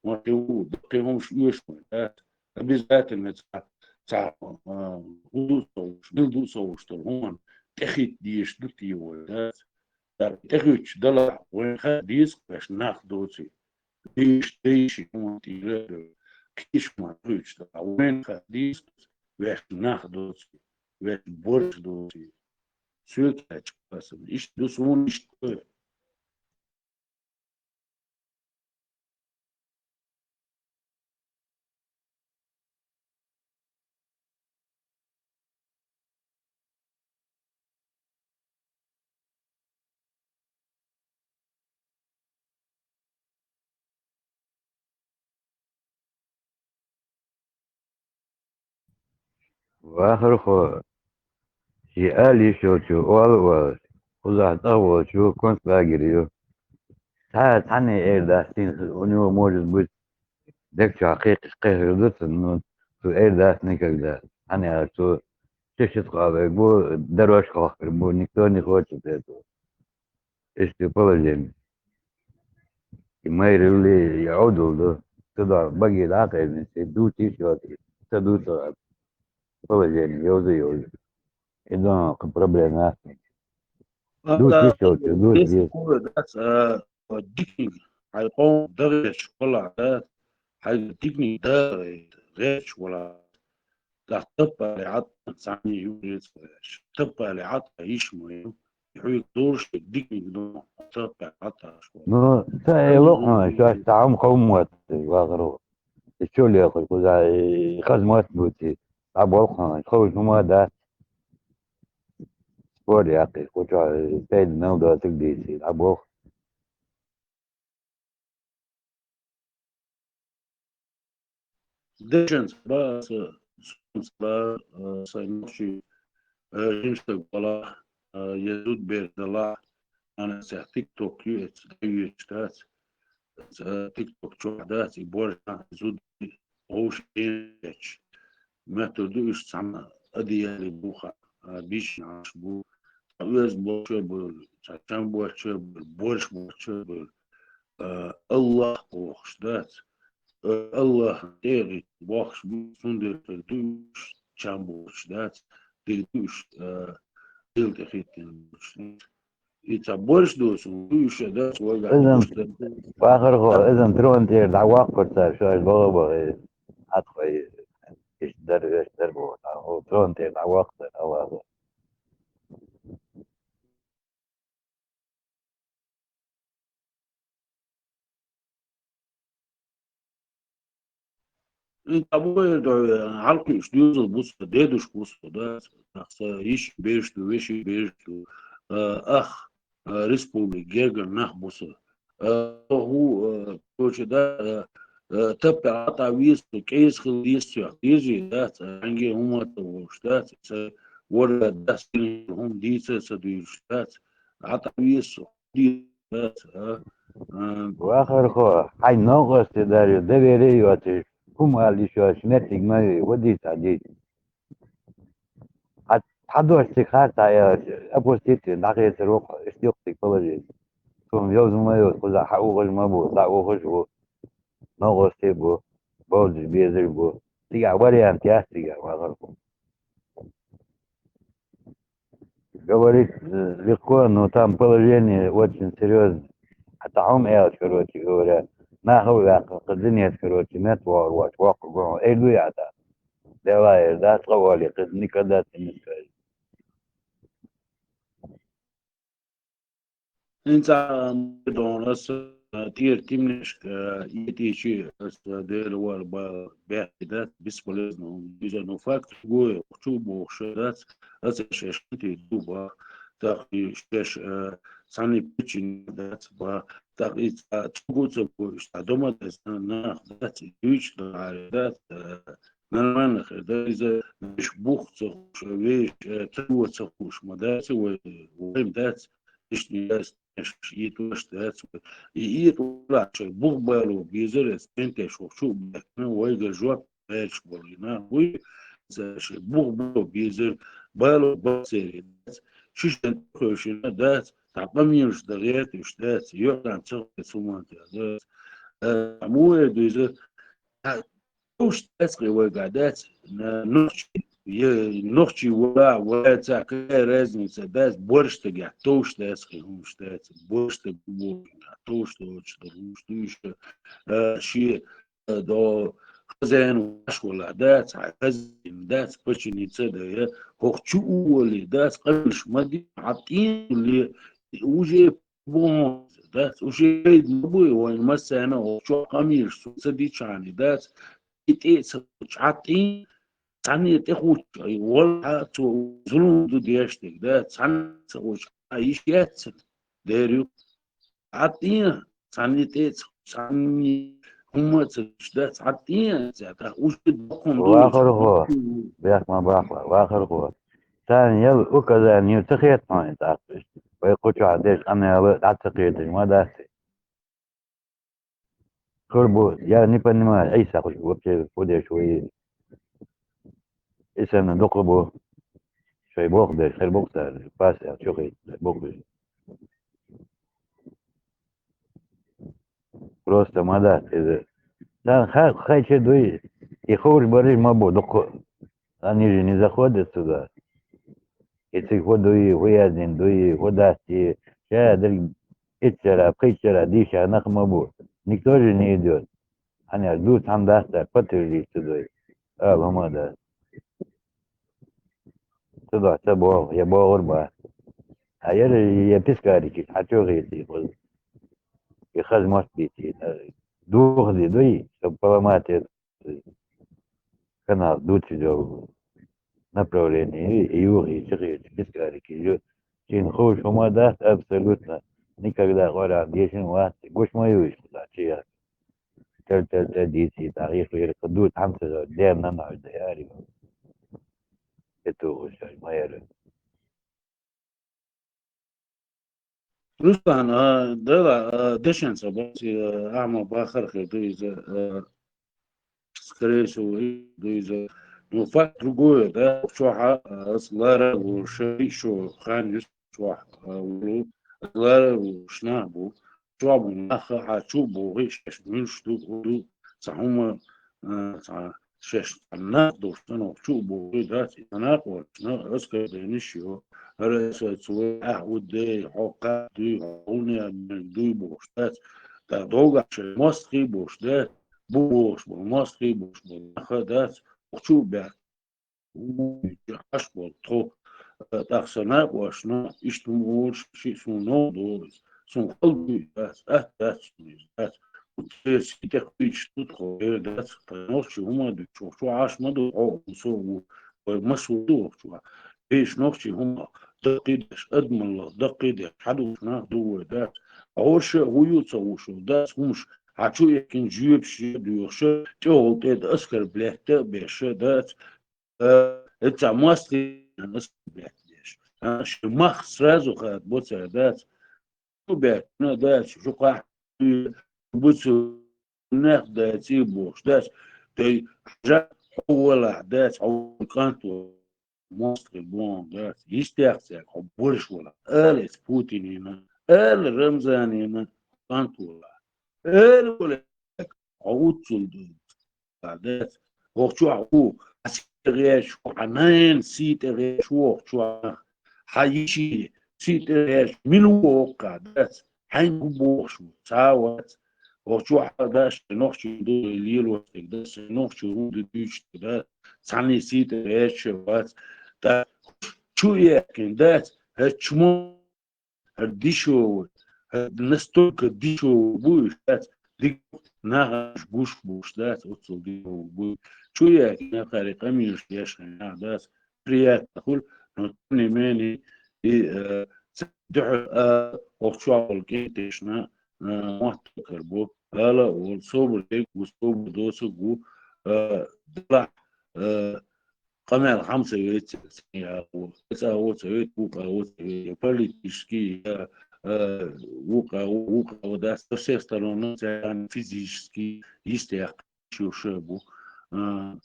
Ма кхин ву, кхин хӀумаш оьшу вай, да? Обязательно цхьа, цхьа, а, хӀун ду ца хууш, мила ду ца хууш долу хӀуманна тӀехӀитта дезаш ду те вай, да? ТӀаккха тӀехӀуьттуш далахь, вайна хаа деза вешан нах доций. Дийш, дийший хӀуманна тӀера а, кхечу хӀуманна тӀехӀуьттуш далахь, вайна хаа деза вешан нах доций, вешан борша доций. Соьца аьлча, иштта ду суна, иштта ду. Вахархо, шен ала йиш йолчо ала а оалаш, кхузахь тӀехволчо концлагере ю. Цхьа а цхьанне эр дац цуьнан, у него, может быть, дегчохь кхайкхаш кхехьар ду цунна, но цо эр дац никогда. Цхьанне аьлча, цо ши ши тхо а вайга бу, дорожка хохкар бу, никто не хочет этого. Иштта положение. И майра юлле, и Ӏовдал ду. Цу дуьхьа баге дӀа а кхайкхина, шен дучийш йоцу, ца дучу положение, йовза а йовза. И дон кху проблема яц. Дучийш йоцу, дучийш. Десять кулы, да, а, дикниг, хьайн къоман дагӀерча вала, да, хьайн дикниг дагӀе, гӀерташ вала. ТӀаккха таппале Ӏад цхьанне юкъарица веш. Таппале Ӏад йиш ма ю. Хьоьга долуш диканиг ду, таппале Ӏад аш вала. Ну, ца эло хьуна, шаьш цхьа хӀума хов мотт, вахаро. И чу лехуш, кхуза, и хаза мотт бу ци. ДӀаболх хьуна, ховш хӀума дац. Спор яккхий, кху чохь, и пайда мел доцург дийций, дӀаболх. Дешанца ба аса, сонца ба, а, сайн нохчий, а, жимчу стаг валахь, а, я зуда бер далахь, ана цехь тикток ю эца, дӀайоьдуш дац, а, тикток чохь дац, и борша зуда вовшийн дечу. Меттар ду уьш цхьана одеяле бу хаа, а, бийшина Ӏаш бу, цхьа оьзда боцчу а бу, цхьа чам боцчу а бу, борша боцчу а бу, а, Аллах бохуш дац. А, Аллахна тӀегӀи бохуш бу, цундела хир ду уьш чам боцуш дац, дика ду уьш, а, дила тӀе хӀиттина боцуш дац. И ца борш ду, цунна уьш а дац, вайгахь изан, вахархо, изан трон тӀера дӀаваккхур цара, шоаш бала бахе, хьатхой, иштта дар, веш дар боху, хьо трон тӀера дӀаваккхур, Аллахо. ХӀинца а бу эр ду, хьалкхуьуш доьзал бу со, дедушка ву со, да, тахса йиш берш ду, веши берш ду, а, ах, а, республика гергара нах бу со. А, хӀу, а, коча, да, а, а, таппа Ӏатта веза со, кӀеза хила деза соьх, дезий, дац, а, хьанге хӀума ца волуш, дац, ца ворда, дац, хӀума дийца ца дуьйлуш, дац, Ӏатта веза со. Вахархо, хьайн новкъостий дарю, доверие йоцуш, хӀума ала йиш йоцуш, меттиг ма вий, вадийца хьадийца. Хьан, хьан дош цига харц а яьлча, опустить вина, дӀахецар ву-кх, иштта ю-кх цига положение. Цунна йовза ма йо, кхузахь хьан ухаш ма бу, дӀа ухаш а ву, новкъостий а бу, бовзаш безаш а бу. Цигахь вариант яц цигахь, вахархо. Говорить, э, легко, но там положение очень серьёзное. Хьа ца хьума аьлча, короче говоря, нах а ваьккха, кхы динеца, короче, мет вогӀур воацаш воккха гур хьо. Эр ду яхьа дац. Дела эр дац, къа оале, кхы никогда ца мискай. ХӀинца дон ас, э, тӀера тимнешка, э, итичи ас, э, дера вар ба бехи дац, бесполезно, он вижа, но факт гой, чу бохша дац, ас шеш ти дуба, так и шеш, э, сани пичин дац ба, так и ца чугу ца гой, ста дома дац, на, на, дац, юч да, дац, э, нормально хир да, иза веш бух ца хуш, веш, э, труо ца хуш, ма дац, вай, вай дац, ишни дац, иш, и туш дац, вай. И, и тула чай бух бало, безер, эс, пенте шо, чу бекна, вай га жвап, веш болина, вай, за ши бух бало, безер, бало, бацери, дац, шишен хошина, дац, та памирш да гет, уш дац, йордан ца суманта, дац. Э, муэ дуза, а, товш дац кхы вайга дац, на, нохчи, е, нохчи вала, вала ца, какая разница, дац, борщ тагя, товш дац кхы, хумш дац, борщ таг бу, товш товш, товш, товш, э, ши, э, до хозяин ваш вала, дац, а хозяин, дац, починиться, да, я, хох чу ували, дац, кхы мади, а тин ли, уже бон, дац, уже ма буй, вайн масана, о, чо камир, су, ца дичани, дац, и те, ца, чатин, цани те хуч, ай, вала, цо, зулум ду дештик, дац, цан, ца, хуч, а, иш, яц, дерю, атин, цани те, цани, хума, ца, дац, атин, ца, та, уже дохун ду, Вахар хо, бяхма бахла, вахар хо. Царна яла указание ца хетахьа тӀаккха. Вай кху чохь деш къамел а дӀа ца кхеташ ма дац. Хир бу, я не понимаю, Ӏийса хуш вообще фу деш вай. И санна дукха бу. Шай боху деш, хир бу цара, пас аьлла, чу хи, боху деш. Просто ма дац иза. Сан ха-, хай чу дуй, и ховш бараш ма бу, дукха. Они же не заходят сюда. И цига хӀу дуй, хӀу яздина дуй, хӀу дац и, ша дерг итчара, пхийтчара дийша нах ма бу. Никто же не идёт. Хьаьнаш ду цхьана дац цара, подтвердить ца дуй. Ала хӀума дац. Ца дохь ца боху, я бохур бац. А яра я пискарикаш, хьан чу хетий хуз? И хаза мотт бийций, духазе дуй, чтобы поломать это, канал дучу направление, и юхи, чехи, пискарики, ю. Чин хуш хӀума дац абсолютно. Никогда Къуръан дешин вац, гуш ма ю иш худа, чи я. Тел, тел, тел, дийций, тахьих, вир, кху ду, тхьамца, дем, нана, хьуьда, яри. Эту, уж, майра. Руслан, а, дала, а, дешан ца бац, а, ахма бахар хир ду иза, а, скорее всего, и ду иза. Ну, факт другое, да, чохьа, а, ас лара ву, ши шо, хан юс чохь, а, ву, ас лара ву, шна бу. Чохь бу, наха, хьа чу бу, гӀи шеш муьлш ду, хӀу ду, ца хӀума, а, ца шеш нах долуш станах чу а бохуй дац, и накъосташна оскорблениш йо. ХӀара аса цо вай ахь уддей, хьо кхаъ дуй, хьо гӀулне а дуй бохуш дац. ТӀаккха догахь шайн мостагӀий бохуш дац, бу бохуш бу, мостагӀий бохуш бу, наха дац, чу а баьхна. Аш болу тхо, тӀаккха сан накъосташна, иштта хӀума олуш, ши суна новкъа долу иза. Суна хала дуй дац, атта дац суна иза, дац. Церан сий тӀе кхуьйчуш ду тхо, эр дац, тхан нохчий хӀума а дуьйцуш, чу Ӏаш ма ду, хьо а со а ву, вай массо а ду вахча. Вешан нохчий хӀума даккхий деш, адамаллах даккхий деш, хьан духуш нах ду вай, дац. Хьо ша а хӀу ю ца хууш волу, дац, хӀумаш хьан чу эккхина жоьпаш а доьхуш, тӀехула тӀе оскорблять а беш, дац. Э, эца мостагӀий оскорблять деш. А, ши мах сразу хадабо цара, дац. Шу баьхкина, дац, шу кхахь буьйцу нах дац, и бохуш, дац. Тхай хьажа хьо валахь, дац, хьо кӀант ву. МостагӀий боху, дац. Йистехь цаьрга хьо борш валахь. Ала эца Путинина, ала Рамзанина, кӀант валахь. Ала валахь, хьо уццул ду. Дац. Вокху чохь ву, хьан сий тӀе гӀерташ ву, хьан нанна сий тӀе гӀерташ ву вокху чохь. Хьан йиши сий тӀе гӀерташ мила ву воккха, дац. хьайна хӀун бохуш ву? Цхьа а вац. Вахчу хьал даш, нохчи ду лело стаг, да, нохчи хӀун ду дуьйцуш стаг, да, цхьанний сийта ваьча вац. Да, чу яьккхина дац, хӀара чмо, хӀара дешёвый, хӀара настолько дешёвый бу уьш, дац, дика нахаш гуш буш, дац, оццул дешёвый бу. Чу яьккхина, кхари къамелаш деш хьайна, дац, приятно хуьлу, но тем не менее, и, э, ца дуьхьал, а, охчо волу кӀентешна, а, мотт кара бу. Ала а волу, собар дерг ву, собар доцург ву, а, делахь, а, къамел хьамса веци, ца яхо, ца а воца веци, вукъа а воца веци, политически, я, а, вукъа, вукъа а дац, со всех сторон, физически, йистехь, шу ша бу. А,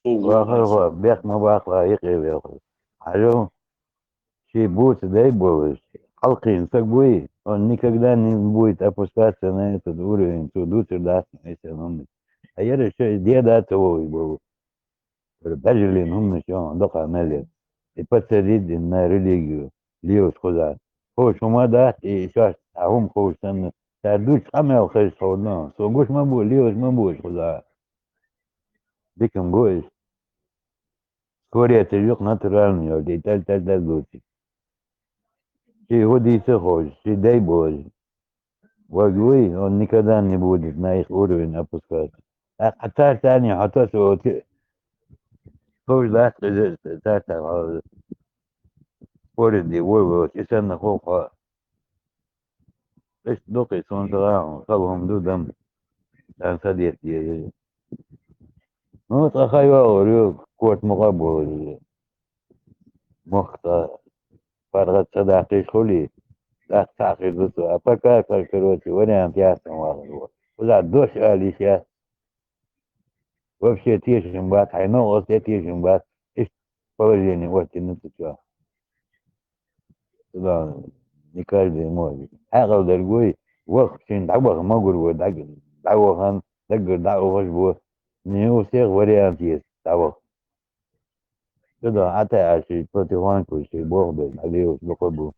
Вахар хо, бех ма бахла, йикъе веху. Хьажал, ши буца дай болуш, хьалкхийна саг буй, он никогда не будет опускаться на этот уровень, цо дуцар дац, если он. А яра шо деда ца вовий болу. Бажалин хӀуманаш йо, докха мел яц. И подсадить на религию, лиус кхуза. Ховш хӀума дац, и шоаш а хӀума ховш санна, цара дуьйцу къамел хезаш ховна, со гуш ма бу, лиус ма бу уьш кхуза. Дикам гу иза. Скорее ца юкъ натуральный йолчу, и тӀал-тӀал-тӀал луций. Ши хӀу дийца а ховш, ши дай божа. Ваг вуй, он никогда не будет на их уровень опускаться. ТӀаккха царца царний хьо тосу оцу ховш дац, иза царца хьо спорить де вой, вой, и санна хо хьо. Иштта дукха и суна тӀера хала хӀума ду дам. Царна са деттаеза. Ну, цкъа ха йогӀур ю, корта мукъа а бохур ю. Мохк цкъа паргӀат ца даккхийша хуьлий, тӀаккха цхьаъ хир ду цо. А пока, короче, вариант яц сан вахар ву. Кхузахь дош ала йиш яц. Вообще тешам бац, хьайн новкъостий тешам бац, иштта положение оттина ду цо. Да, не каждый может. Хьекъал дерг вуй, ваха шина дӀаваха магур ву, дӀа-, дӀавахана, даггара дӀаухаш бу. Не у всех вариант есть, дӀаваха. Цу да, Ӏа тӀе а ши потихоньку ши боху дерг, Ӏа лелаш дукха бу.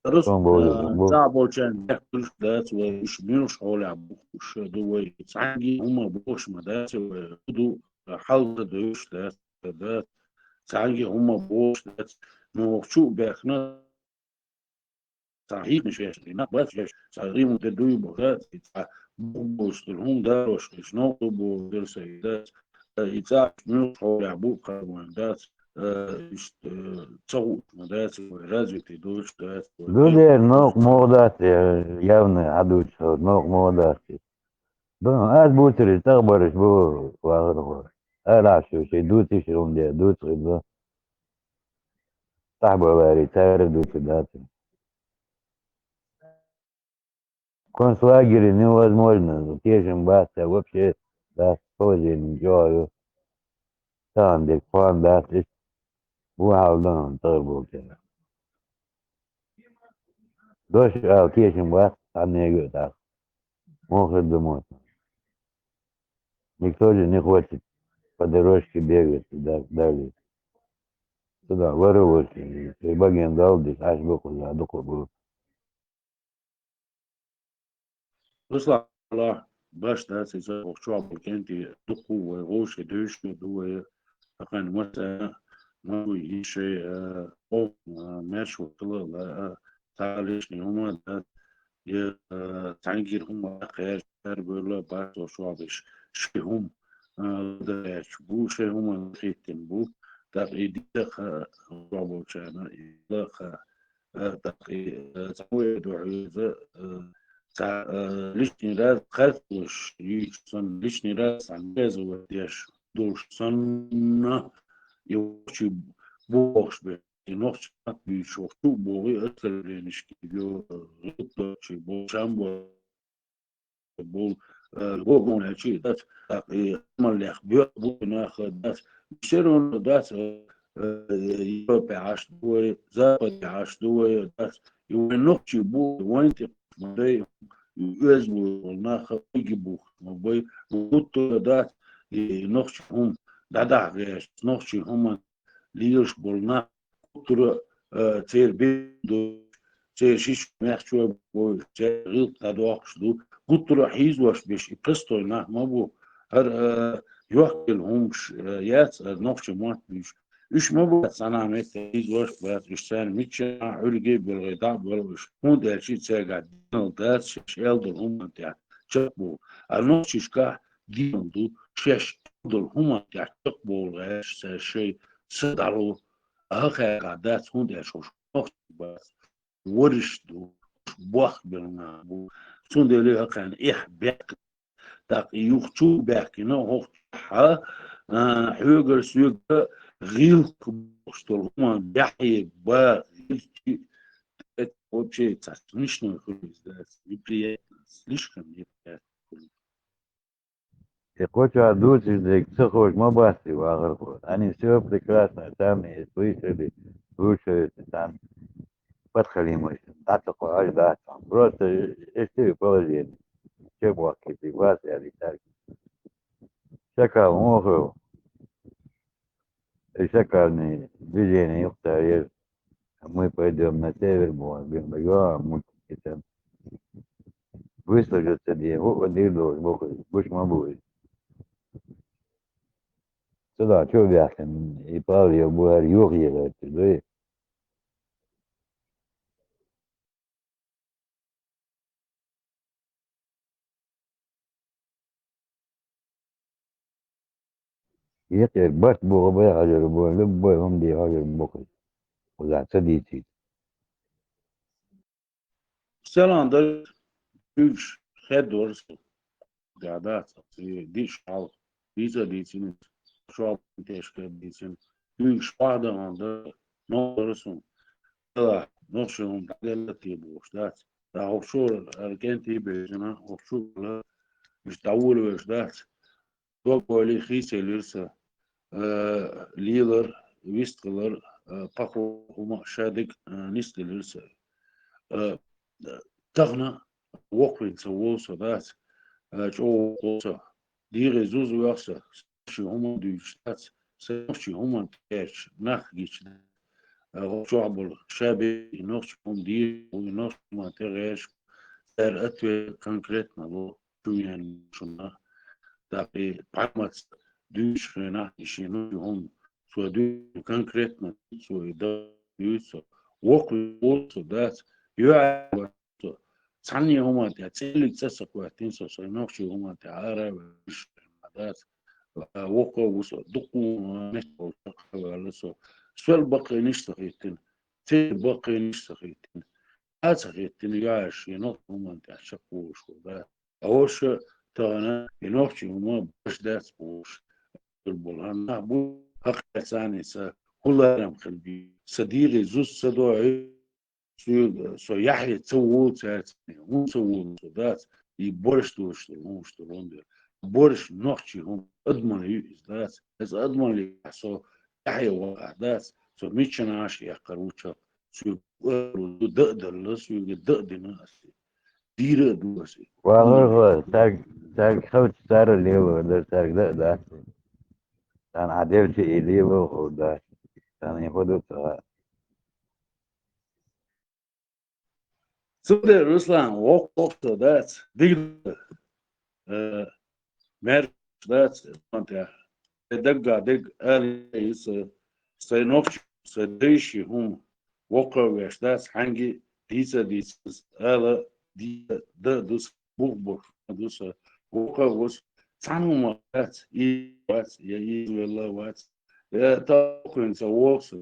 Рус, Сон бовлуш а, бу. Цхьа болчарна бехк дуьлуш дац вай, уьш муьлш хьолехь бухуш ду вай, цхьаьнгге хӀума бохуш ма дац вай, ду, хьал ца дуьлуш дац, дац, цхьаьнгге хӀума бохуш дац, но вахчу а бехна, цхьа хьийкхаш веш, и нах бац веш, цхьа гӀийму де дуй бохуш дац, и цхьа бухболуш долу хӀума далош, и шнов ду бохуш дерг ца и дац, и цхьа муьлш хьолехь бу кхарван дац, э, иштта, э, ца хууш ма дац, вай развитый доцуш дац, вай. Ду дера, новкъа могӀа дац, э, явно хьадуьйцуш хьо, новкъа могӀа дац. Ду, аз буцаре, тӀехбараш бу, вахар хьо. Арахь шу, шайн дуцийша хӀума де, дуца хир ду. Тахьбалари, цара дуца дац. Концлагере невозможно, тешам бац, вообще дац, положение чӀогӀа ю. Тахана дерг кхоан дац, иштта бу хьал дан тӀера болчара. Дош ала тешам бац, цхьаннега а тӀаккха. Муха хир ду мотт? Никто же не хочет по дорожке бегать, да, далее. Цу да, вара вара, и баген далдис, аш бу кхуза, дукха бу. Руслан, баш дац иза, вахчу а бу кӀентий, дукха вай, вовше дуьйш ду вай, ахайн маса, ма вуй, йишай, э, о, э, меш ву хила, э, цхьа лишний хӀума дац, я, э, цхьаьнггара хӀума кхаьчар бевлла, бац, вахчу а беш, ши хӀума, э, даьча бу, ши хӀума хӀиттина бу, тӀаккха и дика кха, вахчу а болчарна, и дика кха, э, тӀаккха и, э, цхьа вай ду хьуьйза, э, цхьа, э, лишний раз кхаьчалуш йийча санна, лишний раз цхьа меза вай деш долуш санна, и вахчу бохуш бе. И нохча маттахь буьйцуш вахчу а богӀий оскорбленишка йо, гӀуллакх дочий бо, шамбо бо, э, богоначий дац, так, и амаллех боьха бу нах дац. Всё равно дац, э, э, Европе Ӏаш ду вай, Западе Ӏаш ду вай, дац. И вайн нохчий бу, вайн тӀе ма дай, и оьзло волу нах вайги бухуш ма бай, гуттара дац, и нохчий хӀума дӀадахьа гӀерташ, нохчий хӀума лелаш болу нах гуттара, э, церан бен ду, церан шишо мехчо бу, церан гӀиллакх дӀадохкуш ду. Гуттара а хьийзош беш, и простой нах ма бу. ХӀара, э, йохкийла хӀумаш, э, яц, хӀара нохчийн мотт буьйш. Уьш ма бац, цхьана метте хьийзош бац, уьш царна мичча а Ӏуьррига а боьлхий, дӀа а боьлху уьш. ХӀунда аьлча цаьргахь динал дац, шаьш аьлла долу хӀуманна тӀехь чекхбовла. А нохчашкахь динал ду, шаьш аьлла долу хӀуманна тӀехь чекхбовла гӀерташ, цара шайн са дӀало. А хӀокхаьргахь дац, хӀунда аьлча хӀокху нохчий бац, ворхӀ ду, бохк белла нах бу. Цундела хӀокхарна эхь баьккхина. ТӀаккха и юха чу баьхкина, хӀокху хьа, а, хьоьгара соьга гӀиллакх бохуш долу хӀума баьхье ба, гӀиллакхи, это вообще цхьа смешной хуьлу иза, неприятно, слишком неприятно хуьлу. И кхочуьра дуьйцуш дерг ца хууш ма бац и вахархо. Они всё прекрасно, там и слышали, слушают, и там подхалимы. Да, такое, аж да, там. Просто эсти положение. Чек вахкийтий, вас я летать. Шакал, моху. И шакальные движения, юхтаер. Мы пойдём на север, будем, да, мультики там. Выслужиться, где, вот, вот, и должен, вот, пусть мы будем. Сюда, чё вяхин? И Павел его говорит, юг ехать, да? Екъер барт боху бай хьажар бой, любой хӀума де хьажар боху. Куда ца дийцийта. Селан дар уьш хедор со. Га дац, диш хьал. Дийца дийцина. Шо тешка дийцина. Уьш пахьдахан дар, но дар сон. Ала, нохча хӀума дӀаделла те бохуш дац. ДӀахьокху шо аркӀентий бежана, хӀокху шо уьш дӀаволавеш дац. Дог ойла хийцаелира со, э, лелар, вистхилар, э, пхи хӀума шадерг, э, нисделира со. Э, тахана воккхавина ца волу со дац, э, чӀогӀа воккхаву со. ДегӀе зуза вех со, ши хӀума дуьйцуш дац, сан нохчийн хӀуманна тӀекхаьчча, нах гича, э, хӀокху чохь болу шаберш, и нохчийн хӀума дийр, и нохчийн хӀуманна тӀекхаьчча, цара ответ конкретно ло. Чу веана шуна, дакъий пхьармаца дуьйцучу хенахь, и шен нохчийн хӀума со дуьйцу конкретно, цо и дан дуьйцу со. Воккхавина со дац, йоьӀна со. Цхьанне хӀуманна тӀехь цӀиллиг цӀа ца хӀоьттина со, сайн нохчийн хӀуманна тӀехь ара а ваьлла дац. Воккха а ву со, дуккха а метта волчу чаккха а ваьлла со. Сол баккхийнаш а ца хӀиттина, церан баккхийнаш а ца хӀиттина. А ца хӀиттина, йоьӀна шен нохчийн хӀуманна тӀехь чекхволуш ву дац. Оша тахана и нохчийн хӀума баш дац бохуш, хир болу хӀан нах бу, хӀокхаьрца царна сан хӀун ларам хила бий. Сан дегӀе зуза ца дохьий, соьга, со яхье ца волу цаьрца, хӀун ца волу со дац, и борш дош ду, хӀун ду, лон дер. Борш нохчийн хӀума, адамалла ю иза дац. Иза адамалла со яхье вахахь дац, со миччанаш а яккхар ву чо. Цуьнан ду дан а далла, соьга дан а дина аса. Дийра а ду аса. Валлахи, цаьрга, цаьрга хавча цара лело дар, цаьрга дан а дац. Царна хьан девча и лело хӀума дац. Царна и хӀун ду ца хаьа. Цундела, Руслан, воккха воккха со дац. Дигна. Э, мер дац, тӀе даггахь дерг ала йиш ю, сайн нохчийн, сайн дайшин хӀума воккха а веш дац, хьаьнги дийца а дийца, ала дийца дан а ду сан, бух а бу сан, воккха а ву сан, цхьана хӀума вац, и вац, я иза велла вац, я тахана ца воккха со,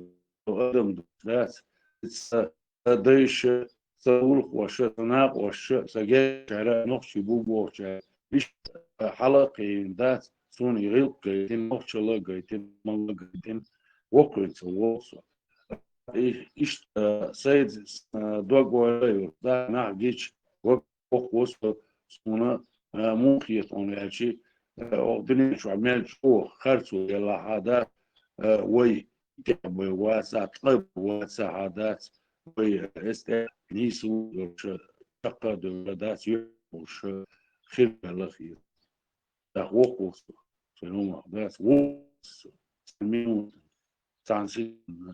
со адам ду дац, ца сан дайша, сан гӀуллакхоша, сан накъоша, сан гергарчара нохчий бу бохучара, иштта хьала а кхиийна дац, суна и гӀиллакх гайтина, нохчалла а гайтина, малла а гайтина, воккхавина ца воккха со. И-, иштта, сайца, а, дог ойла а йолуш, да, нах гича, воккха ву со, суна, а, муха хета хьуна аьлча, а, оха дуьнен чохь мел чӀогӀа харцо елахь а дац, а, вай тӀехь бай вацахь, ткъа бай вацахь а дац, вай эс тӀе нийса ву йолуша, чаккха а девлла дац, йоьхуша хир ваьлла хир. ТӀаккха воккха ву со, сайн хӀумах дац, ву со, цхьана минута, цхьана секунда.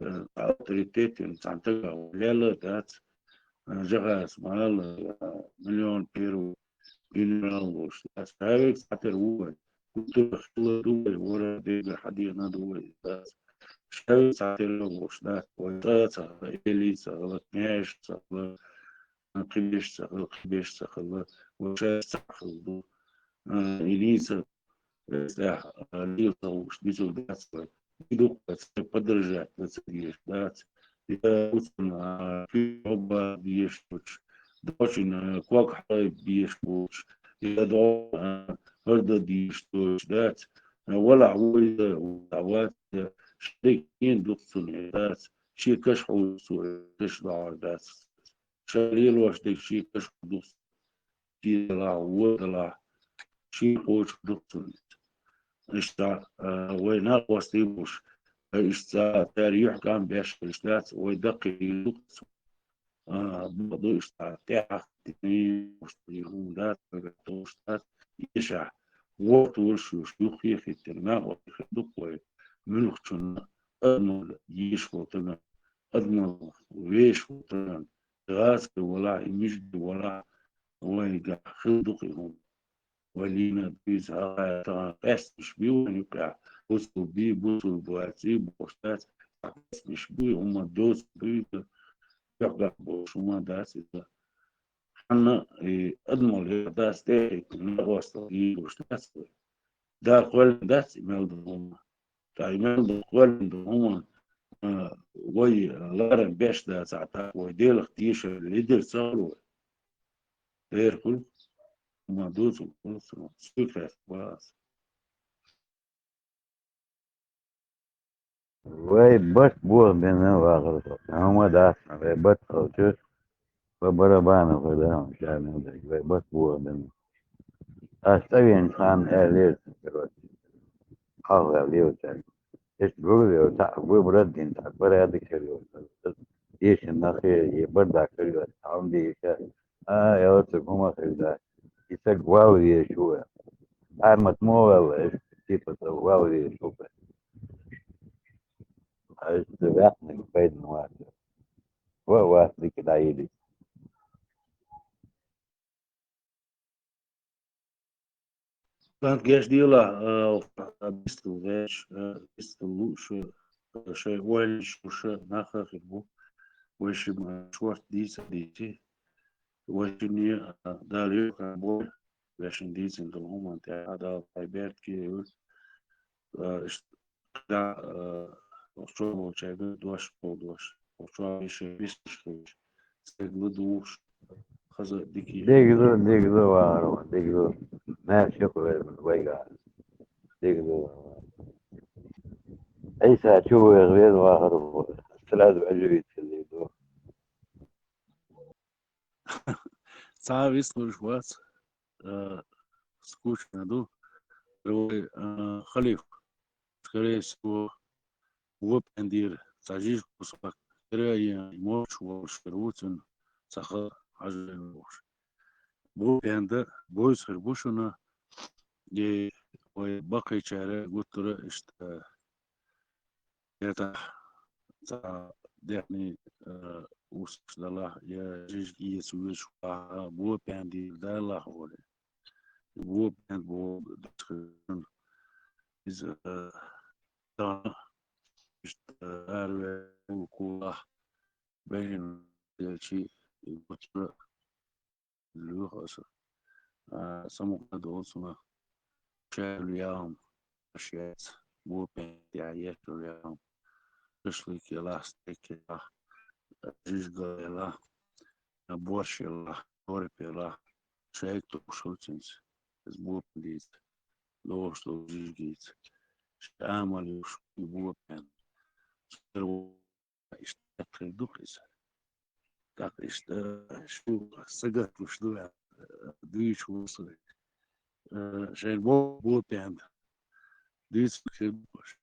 э, авторитетен цхьан тага лела дац, э, жагӀас мала, э, миллион первый генерал волуш дац. Ша вайга цхьатера ву вай. Культура хилла ду вай, вара дега хьадийна ду вай дац. Ша вайга цхьатера волуш дац. Вай цӀа ца хила, эли ца хила, княжество ца хила, кхибеш ца хилла, кхибеш ца хилла, вай шаьш ца хилла ду. А, и нийса, э, тӀехь, а, лела ца хууш, дицур дац вай. Дукха ца подражать ца дезаш дац. Я уцун, а, куьйга хьоба дезаш доцуш, дочун, а, ког хьайба дезаш доцуш, я догӀу, а, хӀара дан дезаш доцуш дац. А, валахь вуй иза, валахь вац иза, шериг кхин дукха цунна дац, шен каш хьур цо, каш догӀур дац. Ша лелош дерг шен каш хьур дукха, шен делахь, вон делахь, шен кхочур дукха цунна. Иштта, а, вай накъостий буш, а, иштта цара юьхькӀам беш хилча дац, вай даккхий дукха цунна. А, бакъду иштта тӀехьахь дина, хӀума дац, товш дац, ешахь, вортуш юш, юххе а хӀиттина, накъостий хир ду-кх вай, муьлххачунна, адамал еш волу тагана, адамал веш волу тагана, гӀазкхи валахь, и муьжгий валахь, вайгахь хир ду-кх и хӀума. Вай лийна дуьйцу хьалха тахана къаьсташ бий вайн юкъехь, бусулба бий, бусулба вац, и бохуш дац, къаьсташ бий, хӀума доцург дуьйцу, чохь даккха болуш хӀума дац иза. Хьанна и адамал яха дац, тӀе а хӀиттина, накъосталла йийр долуш дац вай. Дала кхоьллина дац и мел долу хӀума. Ткъа и мел долу кхоьллина долу хӀума, а, вай ларам беш дацахь, тӀаккха вай Делах тешар ледара ца хуьлу вай. Дера хуьлу, хӀума доцург хуьлу, суьйхьех бац. Вай барт бохабенна вахар со. ХӀума дац, вай барт хилча, вай барабанов хир дац, ша мел дерг, вай барт бохабенна. Ас цӀа веанчу ханна аьллера, короче, хьалха лелачаьрга. Иштта гулвелла, цхьаъ гур бара дина, цхьаъ бара дика хир йолуш. Дийшина нах е, е бардак хир йолуш, цхьа хӀума дийша, а, ялцург хӀума хир дац. И стаг вала везаш ву вай. Армат мо ваьлла, иштта, типа, со вала везаш ву вай. Ткъа иштта ваьккхинарг пайдана вац. Ва а вац, дика дӀайилийта. КӀант гечдела, а, бистал гӀерташ, а, бистал лууш, а, шайн ойла йиш йолуш нах а хир бу. Вай шимма шорта дийца а дийци. Вай шинне, а, Дала юкъахь бойла, вай шимма дийцина долу хӀуманна тӀехь а Дала тхайн беркате а йойла. А, иштта, а, чо болчаьрга дош а кховдош, чо вешан висташ хилча, цаьрга ладугӀуш, хаза дика. Дика ду, дика ду, вахар ван, дика ду. Маьрша ю-кх вай, вайга. Дика ду. Ӏийса чу веха веза, вахар ван. Сразу оживиться дика ду. Цхьа а вист луш вац, а, скучно ду. Вай, а, халиф, скорее всего, вопендир, цхьа жижиг кусок, хӀара а йина, мочуш волуш хир ву цуьнан, цхьа хала хьажа веана вохуш. Вопенда бойза хир бу шуна, и вай баккхийчара гуттара а иштта, я тахь цхьа дехний, а, уьстагӀаш далахь, я жижиг эца везаш вахь, вопендир далахь вара. Вопенд боху дешхана. Иза, а, тахана, иштта, араваьлла кулахь, бежана делчи, и гуттара а лоьху аса. А, самукъа долу цунах. Шаьлла яхна, аш яц, вопен тӀехь еш йолу яхна. Шашлык елахь, стейк елахь, жижигал елахь, борщ елахь, торп елахь. Шайга тухуш хуьлу цуьнца. Иза вопен дийца. Лоруш долу жижигица. Ша амал йолуш и вопен. Церан иштта хир ду-кх иза. ТӀаккха иштта шу сагатлуш ду ваьлла, дуьйцуш ву со. Э, шайн бо-, бопен. Дуьйцуш хир ду-кх уьш.